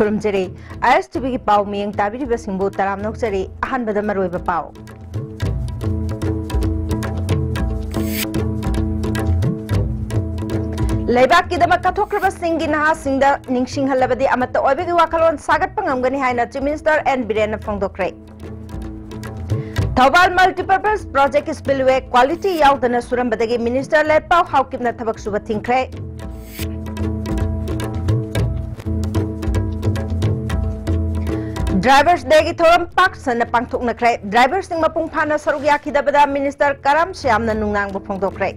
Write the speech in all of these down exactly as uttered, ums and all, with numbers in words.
ꯈꯨꯔꯨꯝꯖꯔꯤ꯫ ꯑꯥꯏ ꯑꯦꯁ T ꯚꯤꯒꯤ ꯄꯥꯎ ꯃꯤꯠꯌꯦꯡ ꯇꯥꯕꯤꯔꯤꯕꯁꯤꯡꯕꯨ ꯇꯔꯥꯝꯅ ꯑꯣꯛꯆꯔꯤ꯫ ꯑꯍꯥꯟꯕꯗ ꯃꯔꯨꯑꯣꯏꯕ ꯄꯥꯎ꯫ ꯂꯩꯕꯥꯛꯀꯤꯗꯃꯛ ꯀꯠꯊꯣꯛꯈ꯭ꯔꯕꯁꯤꯡꯒꯤ ꯅꯍꯥꯁꯤꯡꯗ ꯅꯤꯡꯁꯤꯡꯍꯜꯂꯕꯗꯤ ꯑꯃꯠꯇ ꯑꯣꯏꯕꯒꯤ ꯋꯥꯈꯜꯂꯣꯟ ꯁꯥꯒꯠꯄ ꯉꯝꯒꯅꯤ ꯍꯥꯏꯅ Chief Minister ꯑꯦꯟ ꯕꯤꯔꯦꯟꯅ ꯐꯣꯡꯗꯣꯛꯈ꯭ꯔꯦ꯫ Thoubal Multipurpose Project Spillway quality ꯌꯥꯎꯗꯅ ꯁꯨꯔꯝꯕꯗꯒꯤ Minister ꯂꯦꯠꯄꯥꯎ ꯍꯥꯎꯀꯤꯞꯅ ꯊꯕꯛ ꯁꯨꯕ ꯊꯤꯡꯈ꯭ꯔꯦ꯫ Drivers Dayꯒꯤ ꯊꯧꯔꯝ ꯄꯥꯛ ꯁꯟꯅ ꯄꯥꯡꯊꯣꯛꯅꯈ꯭ꯔꯦ꯫ Driverꯁꯤꯡ ꯃꯄꯨꯡ ꯐꯥꯅ ꯁꯔꯨꯛ ꯌꯥꯈꯤꯗꯕꯗ Minister ꯀꯔꯥꯝ ꯁ꯭ꯌꯥꯝꯅ ꯅꯨꯡꯅꯥꯡꯕ ꯐꯣꯡꯗꯣꯛꯈ꯭ꯔꯦ꯫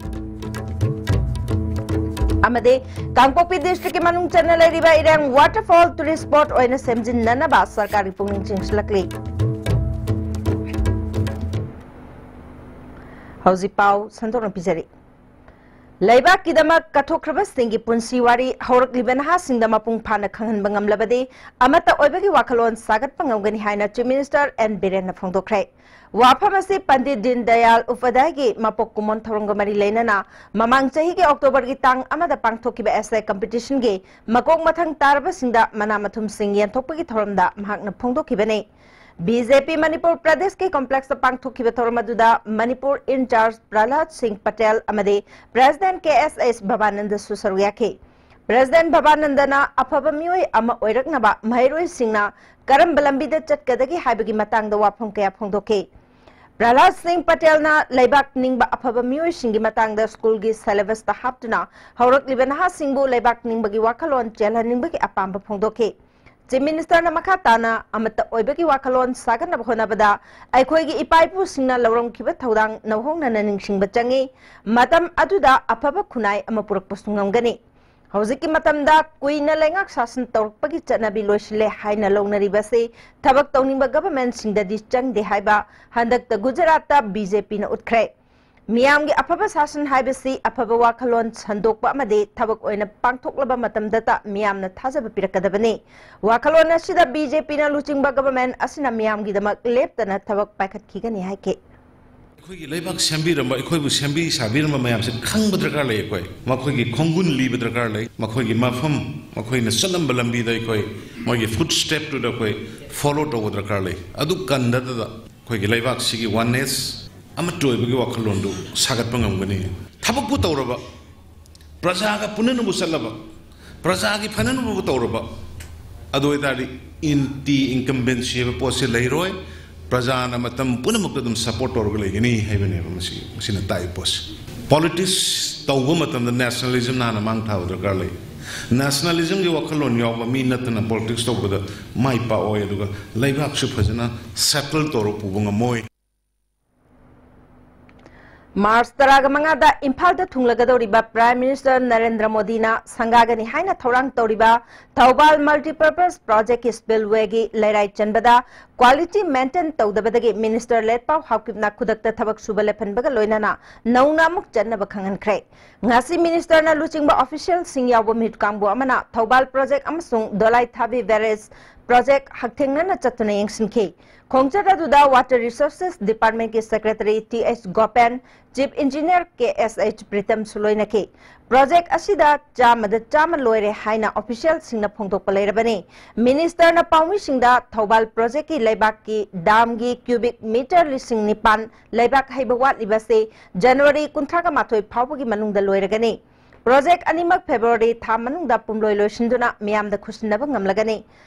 ꯑꯃꯗꯤ ꯀꯥꯡꯄꯣꯛꯄꯤ districtꯀꯤ ꯃꯅꯨꯡ ꯆꯟꯅ ꯂꯩꯔꯤꯕ ꯏꯔꯦꯡ waterfall tourist spot ꯑꯣꯏꯅ ꯁꯦꯝꯖꯤꯟꯅꯅꯕ ꯁꯔꯀꯥꯔꯒꯤ ꯄꯨꯛꯅꯤꯡ ꯆꯤꯡꯁꯤꯜꯂꯛꯂꯤ꯫ ꯍꯧꯖꯤꯛ ꯄꯥꯎ ꯁꯟꯗꯣꯛꯅ ꯄꯤꯖꯔꯤ꯫ ꯂꯩꯕꯥꯛꯀꯤꯗꯃꯛ ꯀꯠꯊꯣꯛꯈ꯭ꯔꯕꯁꯤꯡꯒꯤ ꯄꯨꯟꯁꯤ ꯋꯥꯔꯤ ꯍꯧꯔꯛꯂꯤꯕ ꯅꯍꯥꯁꯤꯡꯗ ꯃꯄꯨꯡ ꯐꯥꯅ ꯈꯪꯍꯟꯕ ꯉꯝꯂꯕꯗꯤ ꯑꯃꯠꯇ ꯑꯣꯏꯕꯒꯤ ꯋꯥꯈꯜꯂꯣꯟ ꯁꯥꯒꯠꯄ ꯉꯝꯒꯅꯤ ꯍꯥꯏꯅ Chief Minister ꯑꯦꯟ ꯕꯤꯔꯦꯟꯅ ꯐꯣꯡꯗꯣꯛꯈ꯭ꯔꯦ꯫ ꯋꯥꯐꯝ ꯑꯁꯤ ꯄꯟꯗꯤꯠ ꯗꯤꯟ ꯗꯌꯥꯜ ꯎꯄꯥꯙ꯭ꯌꯥꯌꯒꯤ ꯃꯄꯣꯛ ꯀꯨꯝꯑꯣꯟ ꯊꯧꯔꯝꯒ ꯃꯔꯤ ꯂꯩꯅꯅ ꯃꯃꯥꯡ ꯆꯍꯤꯒꯤ Octoberꯒꯤ ꯇꯥꯡ ꯑꯃꯗ ꯄꯥꯡꯊꯣꯛꯈꯤꯕ essay competitionꯒꯤ ꯃꯀꯣꯛ ꯃꯊꯪ ꯇꯥꯔꯕꯁꯤꯡꯗ ꯃꯅꯥ ꯃꯊꯨꯝꯁꯤꯡ ꯌꯦꯟꯊꯣꯛꯄꯒꯤ ꯊꯧꯔꯝꯗ ꯃꯍꯥꯛꯅ ꯐꯣꯡꯗꯣꯛꯈꯤꯕꯅꯤ꯫ ꯕꯤ ꯖꯦ ꯄꯤ ꯃꯅꯤꯄꯨꯔ ꯄ꯭ꯔꯗꯦꯁꯀꯤ complexꯇ ꯄꯥꯡꯊꯣꯛꯈꯤꯕ ꯊꯧꯔꯝ ꯑꯗꯨꯗ ꯃꯅꯤꯄꯨꯔ in charge ꯄ꯭ꯔꯍꯂꯥꯗ ꯁꯤꯡ ꯄꯇꯦꯜ ꯑꯃꯗꯤ President ꯀꯦ ꯑꯦꯁ ꯑꯦꯁ ꯚꯕꯥꯅꯟꯗꯁꯨ ꯁꯔꯨꯛ ꯌꯥꯈꯤ꯫ President ꯚꯕꯥꯅꯟꯗꯅ ꯑꯐꯕ ꯃꯤꯑꯣꯏ ꯑꯃ ꯑꯣꯏꯔꯛꯅꯕ ꯃꯍꯩꯔꯣꯏꯁꯤꯡꯅ ꯀꯔꯝꯕ ꯂꯝꯕꯤꯗ ꯆꯠꯀꯗꯒꯦ ꯍꯥꯏꯕꯒꯤ ꯃꯇꯥꯡꯗ ꯋꯥꯐꯝ ꯀꯌꯥ ꯐꯣꯡꯗꯣꯛꯈꯤ꯫ ꯄ꯭ꯔꯍꯂꯥꯗ ꯁꯤꯡ ꯄꯇꯦꯜꯅ ꯂꯩꯕꯥꯛ ꯅꯤꯡꯕ ꯑꯐꯕ ꯃꯤꯑꯣꯏꯁꯤꯡꯒꯤ ꯃꯇꯥꯡꯗ ꯁ꯭ꯀꯨꯜꯒꯤ syllabusꯇ ꯍꯥꯞꯇꯨꯅ ꯍꯧꯔꯛꯂꯤꯕ ꯅꯍꯥꯁꯤꯡꯕꯨ ꯂꯩꯕꯥꯛ ꯅꯤꯡꯕꯒꯤ ꯋꯥꯈꯜꯂꯣꯟ ꯆꯦꯜꯍꯟꯅꯤꯡꯕꯒꯤ ꯑꯄꯥꯝꯕ ꯐꯣꯡꯗꯣꯛꯈꯤ꯫ Chief Ministerꯅ ꯃꯈꯥ ꯇꯥꯅ ꯑꯃꯠꯇ ꯑꯣꯏꯕꯒꯤ ꯋꯥꯈꯜꯂꯣꯟ ꯁꯥꯒꯠꯅꯕ ꯍꯣꯠꯅꯕꯗ ꯑꯩꯈꯣꯏꯒꯤ ꯏꯄꯥ ꯏꯄꯨꯁꯤꯡꯅ ꯂꯧꯔꯝꯈꯤꯕ ꯊꯧꯗꯥꯡ ꯅꯧꯍꯧꯅꯅ ꯅꯤꯡꯁꯤꯡꯕ ꯆꯪꯏ꯫ ꯃꯇꯝ ꯑꯗꯨꯗ ꯑꯐꯕ ꯈꯨꯟꯅꯥꯏ ꯑꯃ ꯄꯨꯔꯛꯄꯁꯨ ꯉꯝꯒꯅꯤ꯫ ꯍꯧꯖꯤꯛꯀꯤ ꯃꯇꯝꯗ ꯀꯨꯏꯅ ꯂꯩꯉꯥꯛ ꯁꯥꯁꯟ ꯇꯧꯔꯛꯄꯒꯤ ꯆꯠꯅꯕꯤ ꯂꯣꯏꯁꯤꯜꯂꯦ ꯍꯥꯏꯅ ꯂꯧꯅꯔꯤꯕꯁꯤ ꯊꯕꯛ ꯇꯧꯅꯤꯡꯕ governmentꯁꯤꯡꯗꯗꯤ ꯆꯪꯗꯦ ꯍꯥꯏꯕ ꯍꯟꯗꯛꯇ ꯒꯨꯖꯔꯥꯠꯇ ꯕꯤ ꯖꯦ ꯄꯤꯅ ꯎꯠꯈ꯭ꯔꯦ꯫ ꯃꯤꯌꯥꯝꯒꯤ ꯑꯐꯕ ꯁꯥꯁꯟ ꯍꯥꯏꯕꯁꯤ ꯑꯐꯕ ꯋꯥꯈꯜꯂꯣꯟ ꯁꯟꯗꯣꯛꯄ ꯑꯃꯗꯤ ꯊꯕꯛ ꯑꯣꯏꯅ ꯄꯥꯡꯊꯣꯛꯂꯕ ꯃꯇꯝꯗꯇ ꯃꯤꯌꯥꯝꯅ ꯊꯥꯖꯕ ꯄꯤꯔꯛꯀꯗꯕꯅꯤ꯫ ꯋꯥꯈꯜꯂꯣꯟ ꯑꯁꯤꯗ ꯕꯤ ꯖꯦ ꯄꯤꯅ ꯂꯨꯆꯤꯡꯕ government ꯑꯁꯤꯅ ꯃꯤꯌꯥꯝꯒꯤꯗꯃꯛ ꯂꯦꯞꯇꯅ ꯊꯕꯛ ꯄꯥꯏꯈꯠꯈꯤꯒꯅꯤ ꯍꯥꯏꯈꯤ꯫ ꯑꯩꯈꯣꯏꯒꯤ ꯂꯩꯕꯥꯛ ꯁꯦꯝꯕꯤꯔꯝꯕ, ꯑꯩꯈꯣꯏꯕꯨ ꯁꯦꯝꯕꯤ ꯁꯥꯕꯤꯔꯝꯕ ꯃꯌꯥꯝꯁꯦ ꯈꯪꯕ ꯗꯔꯀꯥꯔ ꯂꯩ꯫ ꯑꯩꯈꯣꯏ ꯃꯈꯣꯏꯒꯤ ꯈꯣꯡꯒꯨꯟ ꯂꯤꯕ ꯗꯔꯀꯥꯔ ꯂꯩ꯫ ꯃꯈꯣꯏꯒꯤ ꯃꯐꯝ, ꯃꯈꯣꯏꯅ ꯆꯠꯂꯝꯕ ꯂꯝꯕꯤꯗ ꯑꯩꯈꯣꯏ ꯃꯣꯏꯒꯤ ꯐꯨꯠ ꯁ꯭ꯇꯦꯞꯇꯨꯗ ꯑꯩꯈꯣꯏ ꯐꯣꯂꯣ ꯇꯧꯕ ꯗꯔꯀꯥꯔ ꯂꯩ꯫ ꯑꯗꯨ ꯀꯟꯗꯗꯅ ꯑꯩꯈꯣꯏꯒꯤ ꯂꯩꯕꯥꯛꯁꯤꯒꯤ ꯋꯥꯟꯅꯦꯁ, ꯑꯃꯠꯇ ꯑꯣꯏꯕꯒꯤ ꯋꯥꯈꯜꯂꯣꯟꯗꯨ ꯁꯥꯒꯠꯄ ꯉꯝꯒꯅꯤ꯫ ꯊꯕꯛꯄꯨ ꯇꯧꯔꯕ, ꯄ꯭ꯔꯖꯥꯒ ꯄꯨꯟꯅꯅꯕꯨ ꯆꯠꯂꯕ, ꯄ꯭ꯔꯖꯥꯒꯤ ꯐꯅꯅꯕꯕꯨ ꯇꯧꯔꯕ, ꯑꯗꯨ ꯑꯣꯏꯇꯥꯔꯗꯤ ꯑꯦꯟꯇꯤ ꯏꯟꯀꯝꯕꯦꯟꯁꯤ ꯍꯥꯏꯕ ꯄꯣꯠꯁꯦ ꯂꯩꯔꯣꯏ꯫ ꯄ꯭ꯔꯖꯥꯅ ꯃꯇꯝ ꯄꯨꯝꯅꯃꯛꯇ ꯑꯗꯨꯝ ꯁꯄꯣꯔꯠ ꯇꯧꯔꯒ ꯂꯩꯒꯅꯤ ꯍꯥꯏꯕꯅꯦꯕ ꯃꯁꯤ, ꯃꯁꯤꯅ ꯇꯥꯛꯏ ꯄꯣꯠꯁꯦ꯫ ꯄꯣꯂꯤꯇꯤꯛꯁ ꯇꯧꯕ ꯃꯇꯝꯗ ꯅꯦꯁꯅꯦꯂꯤꯖꯝꯅ ꯍꯥꯟꯅ ꯃꯥꯡ ꯊꯥꯕ ꯗꯔꯀꯥꯔ ꯂꯩ꯫ ꯅꯦꯁꯅꯦꯂꯤꯖꯝꯒꯤ ꯋꯥꯈꯜꯂꯣꯟ ꯌꯥꯎꯕ ꯃꯤ ꯅꯠꯇꯅ ꯄꯣꯂꯤꯇꯤꯛꯁ ꯇꯧꯕꯗ ꯃꯥꯏ ꯄꯥꯛꯑꯣꯏ, ꯑꯗꯨꯒ ꯂꯩꯕꯥꯛꯁꯨ ꯐꯖꯅ ꯁꯦꯇꯜ ꯇꯧꯔ ꯄꯨꯕ ꯉꯝꯃꯣꯏ꯫ ꯃꯥꯔꯆ ꯇꯔꯥꯒ ꯃꯉꯥꯗ ꯏꯝꯐꯥꯜꯗ ꯊꯨꯡꯂꯒꯗꯧꯔꯤꯕ ꯄ꯭ꯔꯥꯏꯝ ꯃꯤꯅꯤꯁꯇꯔ ꯅꯔꯦꯟꯗ꯭ꯔ ꯃꯣꯗꯤꯅ ꯁꯪꯒꯥꯒꯅꯤ ꯍꯥꯏꯅ ꯊꯧꯔꯥꯡ ꯇꯧꯔꯤꯕ Thoubal multipurpose ꯄ꯭ꯔꯣꯖꯦꯛꯀꯤ ꯁ꯭ꯄꯤꯜꯋꯦꯒꯤ ꯂꯩꯔꯥꯏ ꯆꯟꯕꯗ quality maintain ꯇꯧꯗꯕꯗꯒꯤ minister ꯂꯦꯠꯄꯥꯎ ꯍꯥꯎꯀꯤꯞꯅ ꯈꯨꯗꯛꯇ ꯊꯕꯛ ꯁꯨꯕ ꯂꯦꯞꯍꯟꯕꯒ ꯂꯣꯏꯅꯅ ꯅꯧꯅ ꯑꯃꯨꯛ ꯆꯠꯅꯕ ꯈꯪꯍꯟꯈ꯭ꯔꯦ꯫ ꯉꯁꯤ ꯃꯤꯅꯤꯁꯇꯔꯅ ꯂꯨꯆꯤꯡꯕ ꯑꯣꯐꯤꯁꯤꯌꯦꯜꯁꯤꯡ ꯌꯥꯎꯕ ꯃꯤꯍꯨꯠ ꯀꯥꯡꯕꯨ ꯑꯃꯅ ꯊꯧꯕꯥꯜ ꯄ꯭ꯔꯣꯖꯦꯛ ꯑꯃꯁꯨꯡ ꯗꯣꯂꯥꯏ ꯊꯥꯕꯤ ꯕꯦꯔꯦꯖ ꯄ꯭ꯔꯣꯖꯦꯛ ꯍꯛꯊꯦꯡꯅꯅ ꯆꯠꯇꯨꯅ ꯌꯦꯡꯁꯤꯟꯈꯤ꯫ ꯈꯣꯡꯆꯠ ꯑꯗꯨꯗ ꯋꯥꯇꯔ ꯔꯤꯁꯣꯔꯁꯦꯁ ꯗꯤꯄꯥꯔꯠꯃꯦꯟꯠꯀꯤ secretary T H Gopen, chief engineer K S H ꯄ꯭ꯔꯤꯇꯝꯁꯨ ꯂꯣꯏꯅꯈꯤ꯫ ꯄ꯭ꯔꯣꯖꯦꯛ ꯑꯁꯤꯗ ꯆꯥꯝꯃꯗ ꯆꯥꯝꯃ ꯂꯣꯏꯔꯦ ꯍꯥꯏꯅ ꯑꯣꯐꯤꯁꯤꯌꯦꯜꯁꯤꯡꯅ ꯐꯣꯡꯗꯣꯛꯄ ꯂꯩꯔꯕꯅꯤ꯫ ꯃꯤꯅꯤꯁꯇꯔꯅ ꯄꯥꯎꯃꯤꯁꯤꯡꯗ ꯊꯧꯕꯥꯜ ꯄ꯭ꯔꯣꯖꯦꯛꯀꯤ ꯂꯩꯕꯥꯛꯀꯤ ꯗꯥꯝꯒꯤ ꯀ꯭ꯌꯨꯕꯤꯛ ꯃꯤꯇꯔ ꯂꯤꯁꯤꯡ ꯅꯤꯄꯥꯟ ꯂꯩꯕꯥꯛ ꯍꯩꯕ ꯋꯥꯠꯂꯤꯕꯁꯤ ꯖꯅꯋꯥꯔꯤ ꯀꯨꯟꯊ꯭ꯔꯥꯒ ꯃꯥꯊꯣꯏ ꯐꯥꯎꯕꯒꯤ ꯃꯅꯨꯡꯗ ꯂꯣꯏꯔꯒꯅꯤ꯫ ꯄ꯭ꯔꯣꯖꯦꯛ ꯑꯅꯤꯃꯛ ꯐꯦꯕ꯭ꯔꯨꯋꯥꯔꯤ ꯊꯥ ꯃꯅꯨꯡꯗ ꯄꯨꯝꯂꯣꯏ ꯂꯣꯏꯁꯤꯟꯗꯨꯅ ꯃꯤꯌꯥꯝꯗ ꯈꯨꯠꯁꯤꯟꯅꯕ ꯉꯝꯂꯒꯅꯤ꯫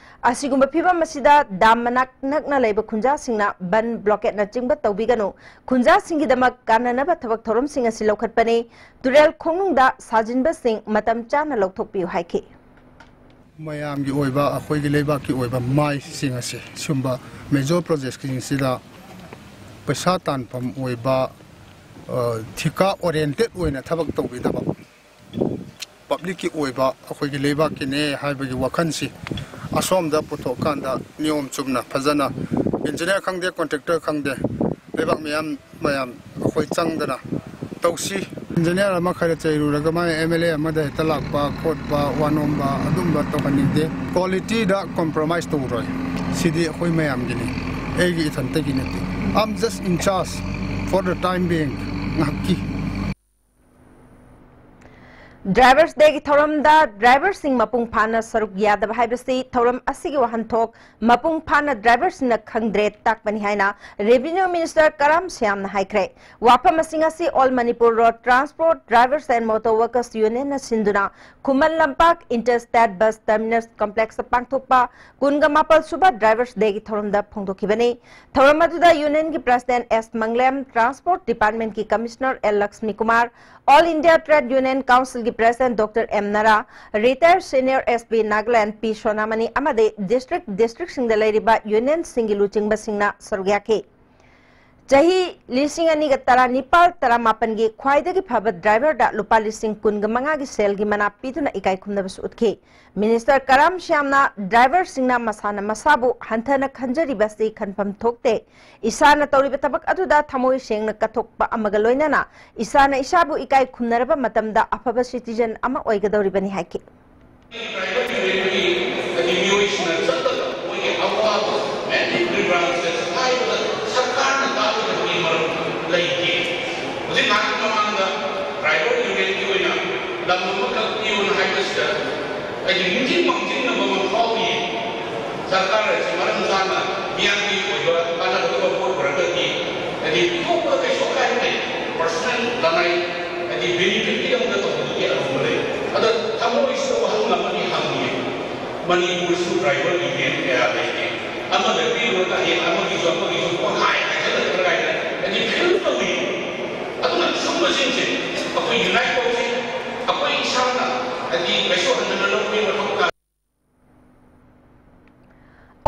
ꯑꯁꯤꯒꯨꯝꯕ ꯐꯤꯚꯝ ꯑꯁꯤꯗ ꯗꯥꯝ ꯃꯅꯥꯛ ꯅꯛꯅ ꯂꯩꯕ ꯈꯨꯟꯖꯥꯁꯤꯡꯅ ꯕꯟ, ꯕ꯭ꯂꯣꯀꯦꯠꯅꯆꯤꯡꯕ ꯇꯧꯕꯤꯒꯅꯨ꯫ ꯈꯨꯟꯖꯥꯁꯤꯡꯒꯤꯗꯃꯛ ꯀꯥꯟꯅꯅꯕ ꯊꯕꯛ ꯊꯧꯔꯝꯁꯤꯡ ꯑꯁꯤ ꯂꯧꯈꯠꯄꯅꯤ꯫ ꯇꯨꯔꯦꯜ ꯈꯣꯡꯅꯨꯡꯗ ꯁꯥꯖꯤꯟꯕꯁꯤꯡ ꯃꯇꯝ ꯆꯥꯅ ꯂꯧꯊꯣꯛꯄꯤꯌꯨ ꯍꯥꯏꯈꯤ꯫ ꯃꯌꯥꯝꯒꯤ ꯑꯣꯏꯕ, ꯑꯩꯈꯣꯏꯒꯤ ꯂꯩꯕꯥꯛꯀꯤ ꯑꯣꯏꯕ ꯃꯥꯏꯁꯤꯡ ꯑꯁꯦ, ꯁꯤꯒꯨꯝꯕ ꯃꯦꯖꯣꯔ ꯄ꯭ꯔꯣꯖꯦꯛꯁꯤꯡꯁꯤꯗ ꯄꯩꯁꯥ ꯇꯥꯟꯐꯝ ꯑꯣꯏꯕ, ꯑ, ꯊꯤꯀꯥ ꯑꯣꯔꯤꯌꯦꯟꯇꯦꯠ ꯑꯣꯏꯅ ꯊꯕꯛ ꯇꯧꯕꯤꯗꯕ, ꯄꯕ꯭ꯂꯤꯛꯀꯤ ꯑꯣꯏꯕ, ꯑꯩꯈꯣꯏꯒꯤ ꯂꯩꯕꯥꯛꯀꯤꯅꯦ ꯍꯥꯏꯕꯒꯤ ꯋꯥꯈꯜꯁꯤ ꯑꯁꯣꯝꯗ ꯄꯨꯊꯣꯛꯀꯥꯟꯗ ꯅꯤꯌꯣꯝ ꯆꯨꯝꯅ ꯐꯖꯅ ꯏꯟꯖꯤꯅꯤꯌꯥꯔ ꯈꯪꯗꯦ, ꯀꯣꯟꯇ꯭ꯔꯦꯛꯇꯔ ꯈꯪꯗꯦ, ꯂꯩꯕꯥꯛ ꯃꯤꯌꯥꯝ ꯃꯌꯥꯝ ꯑꯩꯈꯣꯏ ꯆꯪꯗꯅ ꯇꯧꯁꯤ꯫ ꯏꯟꯖꯤꯅꯤꯌꯥꯔ ꯑꯃ ꯈꯔ ꯆꯩꯔꯨꯔꯒ ꯃꯥꯅ ꯑꯦꯝ ꯑꯦꯜ ꯑꯦ ꯑꯃꯗ ꯍꯦꯛꯇ ꯂꯥꯛꯄ ꯈꯣꯠꯄ, ꯋꯥ ꯅꯣꯝꯕ ꯑꯗꯨꯝꯕ ꯇꯧꯍꯟꯅꯤꯡꯗꯦ꯫ ꯀ꯭ꯋꯥꯂꯤꯇꯤꯗ ꯀꯣꯝꯄ꯭ꯔꯣꯃꯥꯏꯁ ꯇꯧꯔꯣꯏ꯫ ꯁꯤꯗꯤ ꯑꯩꯈꯣꯏ ꯃꯌꯥꯝꯒꯤꯅꯤ, ꯑꯩꯒꯤ ꯏꯊꯟꯇꯒꯤ ꯅꯠꯇꯦ꯫ I am just in charge For the time being, ꯉꯥꯏꯍꯥꯛꯀꯤ꯫ Drivers Day ꯒꯤ ꯊꯧꯔꯝꯗ driver ꯁꯤꯡ ꯃꯄꯨꯡ ꯐꯥꯅ ꯁꯔꯨꯛ ꯌꯥꯗꯕ ꯍꯥꯏꯕꯁꯤ ꯊꯧꯔꯝ ꯑꯁꯤꯒꯤ ꯋꯥꯍꯟꯊꯣꯛ ꯃꯄꯨꯡ ꯐꯥꯅ driver ꯁꯤꯡꯅ ꯈꯪꯗ꯭ꯔꯦ ꯇꯥꯛꯄꯅꯤ ꯍꯥꯏꯅ Revenue Minister ꯀꯔꯥꯝ ꯁ꯭ꯌꯥꯝꯅ ꯍꯥꯏꯈ꯭ꯔꯦ꯫ ꯋꯥꯐꯝ ꯑꯁꯤꯡ ꯑꯁꯤ All Manipur Road Transport Drivers and Motor Workers Union ꯅ ꯁꯤꯟꯗꯨꯅ Khuman Lampak Interstate Bus Terminus Complex ꯇ ꯄꯥꯡꯊꯣꯛꯄ ꯀꯨꯟꯒ ꯃꯥꯄꯜ ꯁꯨꯕ Drivers Day ꯒꯤ ꯊꯧꯔꯝꯗ ꯐꯣꯡꯗꯣꯛꯈꯤꯕꯅꯤ꯫ ꯊꯧꯔꯝ ꯑꯗꯨꯗ Union ꯒꯤ President S Manglem, Transport Department ꯀꯤ Commissioner L Lakshmi Kumar, All India Trade Union Council ꯒꯤ President doctor M Nara, Retired Senior S P Nagaland P Sonamani ꯑꯃꯗꯤ district district ꯁꯤꯡꯗ ꯂꯩꯔꯤꯕ union ꯁꯤꯡꯒꯤ ꯂꯨꯆꯤꯡꯕꯁꯤꯡꯅ ꯁꯔꯨꯛ ꯌꯥꯈꯤ꯫ ꯆꯍꯤ ꯂꯤꯁꯤꯡ ꯑꯅꯤꯒ ꯇꯔꯥꯅꯤꯄꯥꯜ ꯇꯔꯥꯃꯥꯄꯟꯒꯤ ꯈ꯭ꯋꯥꯏꯗꯒꯤ ꯐꯕ driver ꯗ ꯂꯨꯄꯥ ꯂꯤꯁꯤꯡ ꯀꯨꯟꯒ ꯃꯉꯥꯒꯤ ꯁꯦꯜꯒꯤ ꯃꯅꯥ ꯄꯤꯗꯨꯅ ꯏꯀꯥꯏ ꯈꯨꯝꯅꯕꯁꯨ ꯎꯠꯈꯤ꯫ Minister ꯀꯔꯥꯝ ꯁ꯭ꯌꯥꯝꯅ driver ꯁꯤꯡꯅ ꯃꯁꯥꯅ ꯃꯁꯥꯕꯨ ꯍꯟꯊꯅ ꯈꯟꯖꯔꯤꯕꯁꯤ ꯈꯟꯐꯝ ꯊꯣꯛꯇꯦ꯫ ꯏꯁꯥꯅ ꯇꯧꯔꯤꯕ ꯊꯕꯛ ꯑꯗꯨꯗ ꯊꯃꯣꯏ ꯁꯦꯡꯅ ꯀꯠꯊꯣꯛꯄ ꯑꯃꯒ ꯂꯣꯏꯅꯅ ꯏꯁꯥꯅ ꯏꯁꯥꯕꯨ ꯏꯀꯥꯏ ꯈꯨꯝꯅꯔꯕ ꯃꯇꯝꯗ ꯑꯐꯕ citizen ꯑꯃ ꯑꯣꯏꯒꯗꯧꯔꯤꯕꯅꯤ ꯍꯥꯏꯈꯤ꯫ Driver Union ꯒꯤ ꯍꯥꯏꯗꯤ ꯃꯤꯑꯣꯏꯁꯤꯡꯅ ꯆꯠꯂꯒ ꯃꯣꯏꯒꯤ ꯑꯋꯥꯕ, mainly grievances ꯍꯥꯏꯕꯗ ꯁꯔꯀꯥꯔꯅ ꯇꯥꯕꯤꯗꯕꯒꯤ ꯃꯔꯝ ꯂꯩꯇꯦ꯫ ꯍꯧꯖꯤꯛ ꯉꯥꯏꯍꯥꯛꯀꯤ ꯃꯃꯥꯡꯗ Driver Union ꯒꯤ ꯑꯣꯏꯅ ꯂꯝ ꯑꯃꯈꯛ ꯄꯤꯌꯣꯅ ꯍꯥꯏꯕꯁꯤꯗ ꯑꯩꯗꯤ ꯅꯤꯡꯁꯤꯡ ꯃꯥꯡꯖꯤꯟꯅꯕ ꯑꯃ ꯐꯥꯎꯔꯤ꯫ ꯁꯔꯀꯥꯔ ꯑꯁꯤ ꯃꯔꯝ ꯆꯥꯅ ꯃꯤꯌꯥꯝꯒꯤ ꯑꯣꯏꯕ ꯀꯥꯟꯅꯒꯗꯕ ꯄꯣꯠ ꯑꯣꯏꯔꯒꯗꯤ ꯍꯥꯏꯗꯤ ꯄꯤꯊꯣꯛꯄꯗ ꯀꯩꯁꯨ ꯀꯥꯏꯗꯦ꯫ Personal ꯂꯅꯥꯏ ꯍꯥꯏꯗꯤ benefit ꯀꯤꯗꯃꯛꯇ ꯇꯧꯕꯗꯨꯗꯤ ꯑꯔꯨꯝꯕ ꯂꯩ꯫ ꯑꯗ ꯊꯃꯣꯏꯁꯤꯗ ꯋꯥꯍꯪ ꯑꯃꯗꯤ ꯍꯪꯉꯤ꯫ ꯃꯅꯤꯄꯨꯔꯁꯨ driver union ꯀꯌꯥ ꯂꯩꯒꯦ꯫ ꯑꯃꯗ ꯄꯤꯔꯨꯔꯒ ꯍꯌꯦꯡ ꯑꯃꯒꯤꯁꯨ ꯑꯃꯒꯤꯁꯨ ꯄꯪꯍꯥꯏ ꯍꯥꯏꯖꯤꯜꯂꯛꯇ꯭ꯔꯥ ꯀꯥꯏꯅ ꯍꯥꯏꯗꯤ feel ꯇꯧꯏ꯫ ꯑꯗꯨꯅ ꯁꯨꯝꯕꯁꯤꯡꯁꯦ ꯑꯩꯈꯣꯏ unite ꯇꯧꯁꯤ꯫ ꯑꯩꯈꯣꯏ ꯏꯁꯥꯅ ꯍꯥꯏꯗꯤ ꯀꯩꯁꯨ ꯍꯟꯊꯅ ꯂꯧꯕꯒꯤ ꯃꯊꯧ ꯇꯥꯗꯦ꯫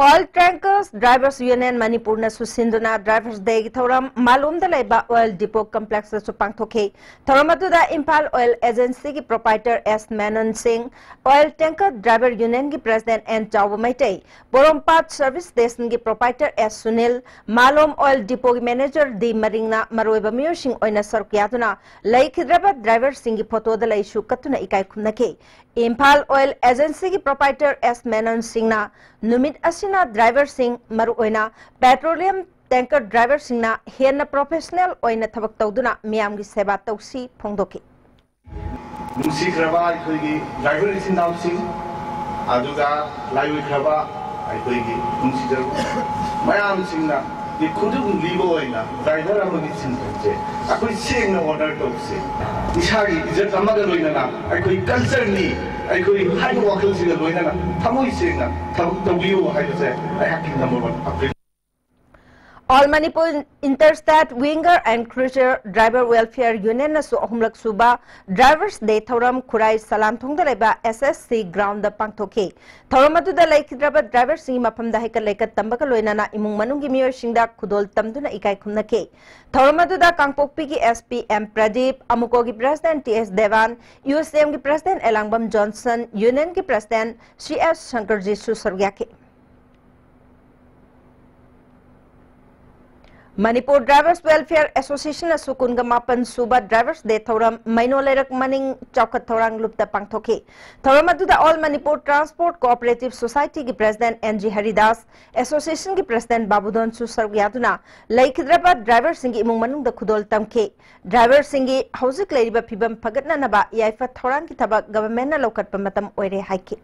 Oil Tankers Drivers Union ꯃꯅꯤꯄꯨꯔꯅꯁꯨ ꯁꯤꯟꯗꯨꯅ Drivers Day ꯒꯤ ꯊꯧꯔꯝ ꯃꯥꯂꯣꯝꯗ ꯂꯩꯕ Oil Depot Complex ꯇꯁꯨ ꯄꯥꯡꯊꯣꯛꯈꯤ꯫ ꯊꯧꯔꯝ ꯑꯗꯨꯗ ꯏꯝꯐꯥꯜ Oil Agency ꯒꯤ proprietor ꯑꯦꯁ ꯃꯦꯅꯟ ꯁꯤꯡ, Oil Tanker Driver Union ꯒꯤ President ꯑꯦꯟ ꯆꯥꯎꯕ ꯃꯩꯇꯩ, ꯄꯣꯔꯣꯝꯄꯥꯠ Service Station ꯒꯤ proprietor ꯑꯦꯁ ꯁꯨꯅꯤꯜ, ꯃꯥꯂꯣꯝ Oil Depot ꯒꯤ manager ꯗꯤ ꯃꯔꯤꯡꯅ ꯃꯔꯨꯑꯣꯏꯕ ꯃꯤꯑꯣꯏꯁꯤꯡ ꯑꯣꯏꯅ ꯁꯔꯨꯛ ꯌꯥꯗꯨꯅ ꯂꯩꯈꯤꯗ꯭ꯔꯕ driver ꯁꯤꯡꯒꯤ photo ꯗ ꯂꯩꯁꯨ ꯀꯠꯇꯨꯅ ꯏꯀꯥꯏ ꯈꯨꯝꯅꯈꯤ꯫ ꯏꯝꯐꯥꯜ Oil Agency ꯒꯤ proprietor ꯑꯦꯁ ꯃꯦꯅꯟ ꯁꯤꯡꯅ ꯅꯨꯃꯤꯠ ꯑꯁꯤꯅ driver ꯁꯤꯡ, ꯃꯔꯨꯑꯣꯏꯅ petroleum tanker driverꯁꯤꯡꯅ ꯍꯦꯟꯅ professional ꯑꯣꯏꯅ ꯊꯕꯛ ꯇꯧꯗꯨꯅ ꯃꯤꯌꯥꯝꯒꯤ ꯁꯦꯕꯥ ꯇꯧꯁꯤ ꯐꯣꯡꯗꯣꯛꯈꯤ꯫ ꯅꯨꯡꯁꯤꯈ꯭ꯔꯕ ꯑꯩꯈꯣꯏꯒꯤ driver ꯏꯆꯤꯟ ꯏꯅꯥꯎꯁꯤꯡ, ꯑꯗꯨꯒ ꯂꯥꯏꯑꯣꯏꯈ꯭ꯔꯕ ꯑꯩꯈꯣꯏꯒꯤ ꯅꯨꯡꯁꯤꯖꯔꯕ ꯃꯌꯥꯝꯁꯤꯡꯅ ꯈꯨꯗꯨꯝ ꯂꯤꯕ ꯑꯣꯏꯅ driver ꯑꯃꯒꯤ ꯁꯤꯟꯐꯝꯁꯦ ꯑꯩꯈꯣꯏ ꯁꯦꯡꯅ honour ꯇꯧꯁꯦ꯫ ꯏꯁꯥꯒꯤ ꯏꯖꯠ ꯑꯃꯒ ꯂꯣꯏꯅꯅ ꯑꯩꯈꯣꯏ cultureꯅꯤ, ꯑꯩꯈꯣꯏ ꯍꯥꯏꯕ ꯋꯥꯈꯜꯁꯤꯒ ꯂꯣꯏꯅꯅ ꯊꯃꯣꯏ ꯁꯦꯡꯅ ꯊꯕꯛ ꯇꯧꯕꯤꯌꯨ ꯍꯥꯏꯕꯁꯦ ꯑꯩꯍꯥꯛꯀꯤ number one appeal꯫ All Manipur Interstate Winger and Cruiser Driver Welfare Unionꯅꯁꯨ ꯑꯍꯨꯝꯂꯛ ꯁꯨꯕ Drivers Day ꯊꯧꯔꯝ ꯈꯨꯔꯥꯏ ꯁꯂꯥꯝꯊꯣꯡꯗ ꯂꯩꯕ S S C groundꯗ ꯄꯥꯡꯊꯣꯛꯈꯤ꯫ ꯊꯧꯔꯝ ꯑꯗꯨꯗ ꯂꯩꯈꯤꯗ꯭ꯔꯕ driverꯁꯤꯡꯒꯤ ꯃꯐꯝꯗ ꯍꯩꯀꯠ ꯂꯩꯀꯠ ꯇꯝꯕꯒ ꯂꯣꯏꯅꯅ ꯏꯃꯨꯡ ꯃꯅꯨꯡꯒꯤ ꯃꯤꯑꯣꯏꯁꯤꯡꯗ ꯈꯨꯗꯣꯜ ꯇꯝꯗꯨꯅ ꯏꯀꯥꯏ ꯈꯨꯝꯅꯈꯤ꯫ ꯊꯧꯔꯝ ꯑꯗꯨꯗ ꯀꯥꯡꯄꯣꯛꯄꯤꯒꯤ S P M ꯄ꯭ꯔꯗꯤꯞ, ꯑꯃꯨꯀꯣꯒꯤ President T S ꯗꯦꯋꯥꯟ, UCMꯒꯤ President ꯑꯦꯂꯥꯡꯕꯝ ꯖꯣꯟꯁꯟ, Unionꯒꯤ President C S ꯁꯪꯀꯔꯖꯤꯠꯁꯨ ꯁꯔꯨꯛ ꯌꯥꯈꯤ꯫ Manipur Drivers Welfare Associationꯅꯁꯨ ꯀꯨꯟꯒ ꯃꯥꯄꯟ ꯁꯨꯕ Drivers Day ꯊꯧꯔꯝ ꯃꯩꯅꯣ ꯂꯩꯔꯛ ꯃꯅꯤꯡ ꯆꯥꯎꯈꯠ ꯊꯧꯔꯥꯡ ꯂꯨꯞꯇ ꯄꯥꯡꯊꯣꯛꯈꯤ꯫ ꯊꯧꯔꯝ ꯑꯗꯨꯗ All Manipur Transport Cooperative Societyꯒꯤ President N G Haridas, Associationꯒꯤ President ꯕꯥꯕꯨꯗꯣꯟꯁꯨ ꯁꯔꯨꯛ ꯌꯥꯗꯨꯅ ꯂꯩꯈꯤꯗ꯭ꯔꯕ driverꯁꯤꯡꯒꯤ ꯏꯃꯨꯡ ꯃꯅꯨꯡꯗ ꯈꯨꯗꯣꯜ ꯇꯝꯈꯤ꯫ Driverꯁꯤꯡꯒꯤ ꯍꯧꯖꯤꯛ ꯂꯩꯔꯤꯕ ꯐꯤꯕꯝ ꯐꯒꯠꯅꯅꯕ ꯌꯥꯏꯐ ꯊꯧꯔꯥꯡꯒꯤ ꯊꯕꯛ governmentꯅ ꯂꯧꯈꯠꯄ ꯃꯇꯝ ꯑꯣꯏꯔꯦ ꯍꯥꯏꯈꯤ꯫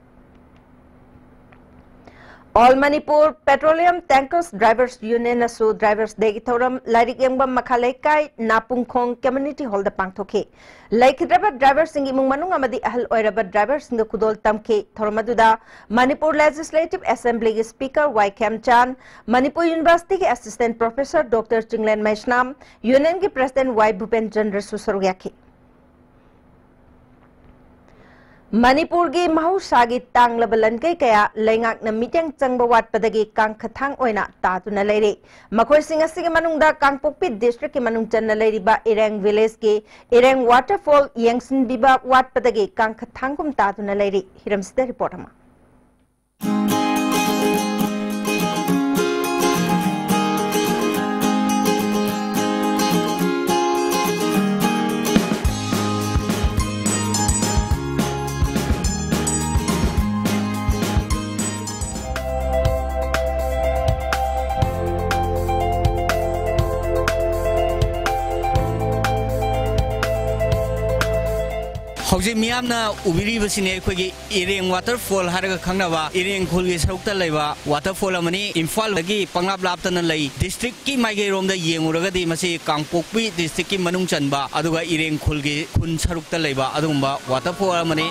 All Manipur Petroleum Tankers Drivers Unionꯅꯁꯨ Drivers Dayꯒꯤ ꯊꯧꯔꯝ ꯂꯥꯏꯔꯤꯛ ꯌꯦꯡꯕꯝ ꯃꯈꯥ ꯂꯩꯀꯥꯏ ꯅꯥꯄꯨꯡꯈꯣꯡ Community Hallꯗ ꯄꯥꯡꯊꯣꯛꯈꯤ꯫ ꯂꯩꯈꯤꯗ꯭ꯔꯕ driverꯁꯤꯡꯒꯤ ꯏꯃꯨꯡ ꯃꯅꯨꯡ ꯑꯃꯗꯤ ꯑꯍꯜ ꯑꯣꯏꯔꯕ driverꯁꯤꯡꯗ ꯈꯨꯗꯣꯜ ꯇꯝꯈꯤ꯫ ꯊꯧꯔꯝ ꯑꯗꯨꯗ Manipur Legislative Assemblyꯒꯤ Speaker Y ꯈꯦꯝꯆꯥꯟ, Manipur Universityꯒꯤ Assistant Professor Doctor Chinglen ꯃꯩꯁꯅꯥꯝ, Unionꯒꯤ President Y ꯚꯨꯄꯦꯟ ꯆꯟꯗ꯭ꯔꯁꯨ ꯁꯔꯨꯛ ꯌꯥꯈꯤ꯫ ꯃꯅꯤꯄꯨꯔꯒꯤ ꯃꯍꯧꯁꯥꯒꯤ ꯇꯥꯡꯂꯕ ꯂꯟꯀꯩ ꯀꯌꯥ ꯂꯩꯉꯥꯛꯅ ꯃꯤꯠꯌꯦꯡ ꯆꯪꯕ ꯋꯥꯠꯄꯗꯒꯤ ꯀꯥꯡꯈꯊꯥꯡ ꯑꯣꯏꯅ ꯇꯥꯗꯨꯅ ꯂꯩꯔꯤ꯫ ꯃꯈꯣꯏꯁꯤꯡ ꯑꯁꯤꯒꯤ ꯃꯅꯨꯡꯗ ꯀꯥꯡꯄꯣꯛꯄꯤ districtꯀꯤ ꯃꯅꯨꯡ ꯆꯟꯅ ꯂꯩꯔꯤꯕ ꯏꯔꯦꯡ villageꯀꯤ ꯏꯔꯦꯡ waterfall ꯌꯦꯡꯁꯤꯟꯕꯤꯕ ꯋꯥꯠꯄꯗꯒꯤ ꯀꯥꯡꯈꯊꯥꯡꯒꯨꯝ ꯇꯥꯗꯨꯅ ꯂꯩꯔꯤ꯫ ꯍꯤꯔꯝꯁꯤꯗ report ꯑꯃ꯫ ꯍꯧꯖꯤꯛ ꯃꯤꯌꯥꯝꯅ ꯎꯕꯤꯔꯤꯕꯁꯤꯅꯤ ꯑꯩꯈꯣꯏꯒꯤ ꯏꯔꯦꯡ ꯋꯥꯇꯔꯐꯣꯜ ꯍꯥꯏꯔꯒ ꯈꯪꯅꯕ ꯏꯔꯦꯡ ꯈꯨꯜꯒꯤ ꯁꯔꯨꯛꯇ ꯂꯩꯕ ꯋꯥꯇꯔꯐꯣꯜ ꯑꯃꯅꯤ꯫ ꯏꯝꯐꯥꯜꯗꯒꯤ ꯄꯪꯂꯥꯞ ꯂꯥꯞꯇꯅ ꯂꯩ꯫ ꯗꯤꯁꯇ꯭ꯔꯤꯛꯀꯤ ꯃꯥꯏꯀꯩꯔꯣꯝꯗ ꯌꯦꯡꯉꯨꯔꯒꯗꯤ ꯃꯁꯤ ꯀꯥꯡꯄꯣꯛꯄꯤ ꯗꯤꯁꯇ꯭ꯔꯤꯛꯀꯤ ꯃꯅꯨꯡ ꯆꯟꯕ, ꯑꯗꯨꯒ ꯏꯔꯦꯡ ꯈꯨꯜꯒꯤ ꯈꯨꯟ ꯁꯔꯨꯛꯇ ꯂꯩꯕ ꯑꯗꯨꯒꯨꯝꯕ ꯋꯥꯇꯔꯐꯣꯜ ꯑꯃꯅꯤ꯫